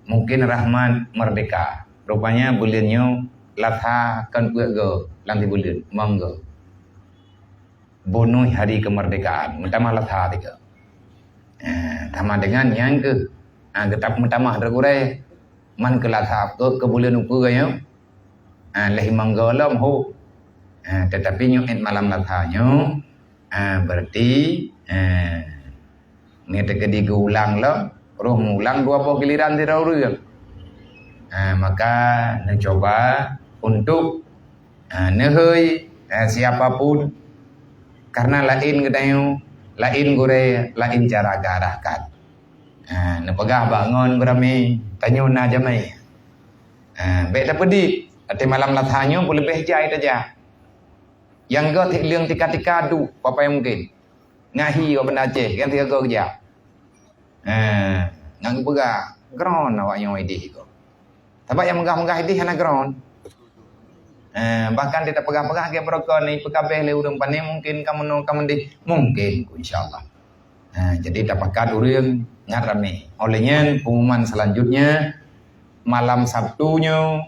Mungkin rahmat meurdeka. Rupanya buleuen nyoe lasa kon peuet goe lam sibuleuen, limong goe. Bonus hari kemerdekaan, meutamah lasa tiga. Eh, sama dengan nyang keu, ah, geutap meutamah droe gurée. Man keu lasa keu, keu buleuen ukeue nyoe. Ah, lheuh limong goe lom ho. Ah, tetapi nyoe ék malam lasa nyoe, ah, berarti, ah, nyoe teukeudi geuulang lom, roh meuulang dua boh giliran sidroe ureuëng. Ah, maka neucuba untuk, ah, neuhôi, ah, siapa pun, karena laén geutanyoe, laén gurée, laén cara geuarahkan. Ah, neupeugah bak ngon geuramé, tanyoe na jamé. Ah, bék tapeudit, até malam lasa nyoe peuleubeh jai tajak. Nyang göt hileung tika-tika duek, papai mungken. Ngahi bak Banda Aceh, kan tiga go geujak. Eh, ngon geupeugah, "Gron awak nyoe idéh iko." Sabab nyang meugah-meugah idéh hana gron. Eh, bahkan di tapeugah-peugah lagée beurokon ni, peukabeh lé ureuëng pané mungken ka meunoe ka meudéh. Mungken, insya Allah. Eh, jadi tapakat ureuëng ngat ramé. Oleh nyan, pengumuman selanjutnya, malam Sabtu nyoe,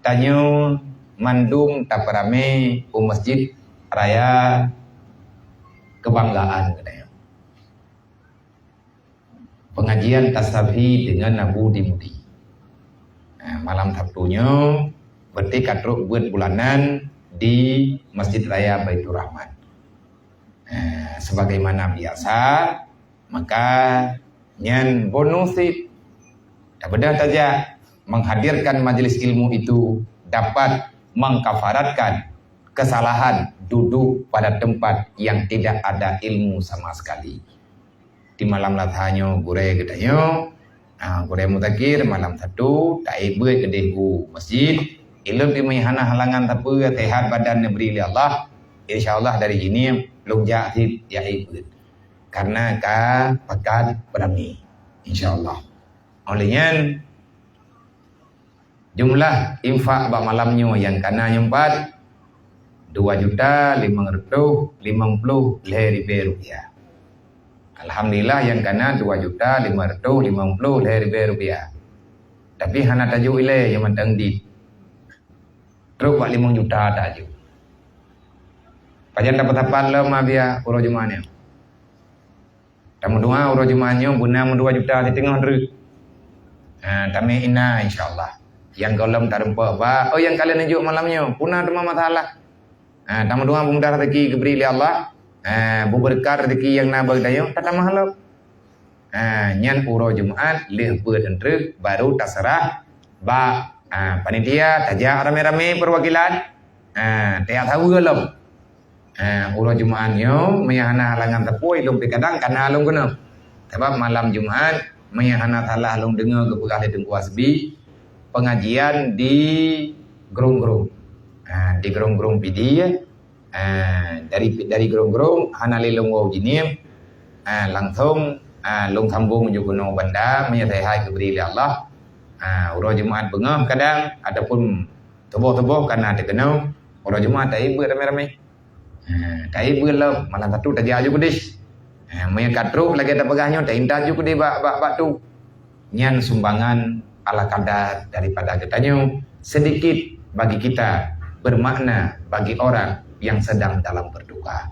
tanyoe mandum tapeuramé u Masjid Raya Kebanggaan geutanyoe. Pengajian Tasafi dengan Abu di Mudi. Nah, malam Sabtu nyoe, berarti ka trok buet bulanan di Masjid Raya Baiturrahman. Nah, sebagaimana biasa, maka nyan bonus cit. Tabeudôh tajak, menghadirkan majelis ilmu itu dapat mengkafaratkan kesalahan duduk pada tempat yang tidak ada ilmu sama sekali. Di malam lasa nyoe gurée geutanyoe, ah, gurée Muzakir malam Sabtu taék beuet keudeh u masjid. Ilôn pih meuhana halangan sapeue, sehat badan neubri lé Allah. Insya Allah dari jinoe lôn jak cit jak ék beuet. Karena ka pakat beurami. Insya Allah. Oleh nyan, jumlah infak bak malam nyoe nyang kana nyoe pat dua juta limong reutôh limong ploh lhée ribée rupiah. Alhamdulillah, nyang kana dua juta limong reutôh limong ploh lhée ribée rupiah. Tapi hana tajok ilée nyang mantong dit. Trok bak limong juta tajok. Pajan dapat-dapat lom, Abia, uroe Jumat nyoe. Tameudoa uroe Jumat nyoe beuna meudua juta siteungoh treuk. Ha, tamé ina, insya Allah. Nyang gohlom tareumpok bak, oh, nyang ka lheueh neujok malam nyoe, puna teuma masalah. Ha, tameudoa peumudah rezeki geubri lé Allah. Ha, beubeureukat rezeki nyang na bak geutanyoe, tatamah lom. Ha, nyan uroe Jumat lheueh beuet treuk baru taseurah bak, ha, panitia, tajak ramé-ramé perwakilan. Ha, tajak saweue lom. Ha, uroe Jumat nyoe, meunyo hana halangan sapeue, lôn pih kadang kana lôn keunoe. Sabab malam Jumat, meunyo hana salah lôn deungoe geupeugah lé Teungku Hasbi, pengajian di Grong-Grong. Ha, di Grong-Grong Pidie, ha, dari, dari Grong-Grong hana lé lôn woe u Jeunieb, ha, langsong, ha, lôn sambong menuju keunoe banda, meunyo sehat geubri lé Allah. Ha, uroe Jumat beungoh kadang, ataupun tuboh-tuboh kana teukeunoe, uroe Jumat taék beuet ramé-ramé. Ha, taék beuet lom, malam Sabtu tajak aju keudeh. Ha, meunyo ka trok lagée tapeugah nyoe, taintat aju keudeh bak, bak, bak tu. Nyan sumbangan ala kadar daripada geutanyoe, sedikit bagi kita, bermakna bagi orang yang sedang dalam berduka.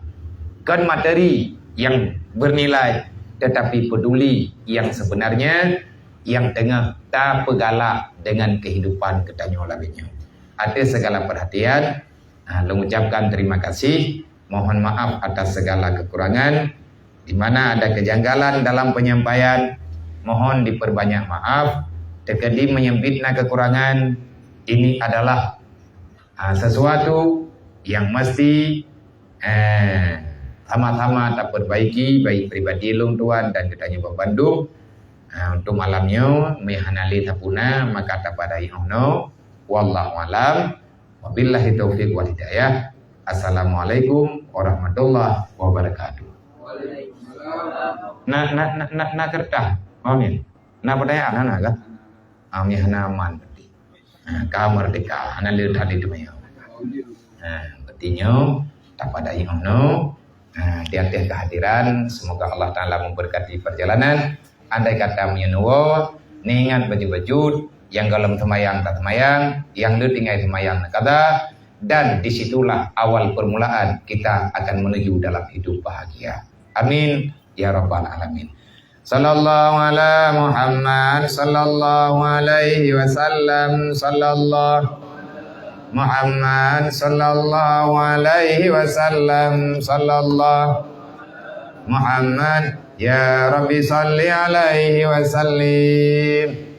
Kon materi yang bernilai, tetapi peduli yang sebenarnya yang teungoh tapeugalak dengan kehidupan geutanyoe lagée nyoe. Atas segala perhatian, ha, lôn ucapkan terima kasih. Mohon maaf atas segala kekurangan. Di mana ada kejanggalan dalam penyampaian, mohon diperbanyak maaf. Teukeudi meunyo na kekurangan, ini adalah, ha, sesuatu yang mesti, eh, sama-sama taperbaiki, baik pribadi lôn tuan dan geutanyoe bandum. Ha, untuk malam nyoe, meuhana lé tapuna, maka tapadai 'oh noe. Wallahu alam. Wabillahi taufiq wal hidayah. Assalamualaikum warahmatullahi wabarakatuh. Na, na, na, na, na kertas. Amin. Na pertanyaan, na, na kah? Amin, hana aman berarti. Ha, ka merdeka, hana le tali teumanyong. Ha, berarti nyoe, tapadai 'oh noe. Ha, di atas kehadiran, semoga Allah Taala memberkati perjalanan. Andai kata meunyoe neuwoe, neuingat bacut-bacut, nyang gohlom seumayang taseumayang, nyang le tinggai seumayang neukaza, dan di situlah awal permulaan kita akan menuju dalam hidup bahagia. Amin ya rabbal alamin. Sallallahu ala Muhammad, sallallahu alaihi wasallam, sallallahu Muhammad, sallallahu alaihi wasallam, sallallahu Muhammad, ya Rabbi salli alaihi wasallim.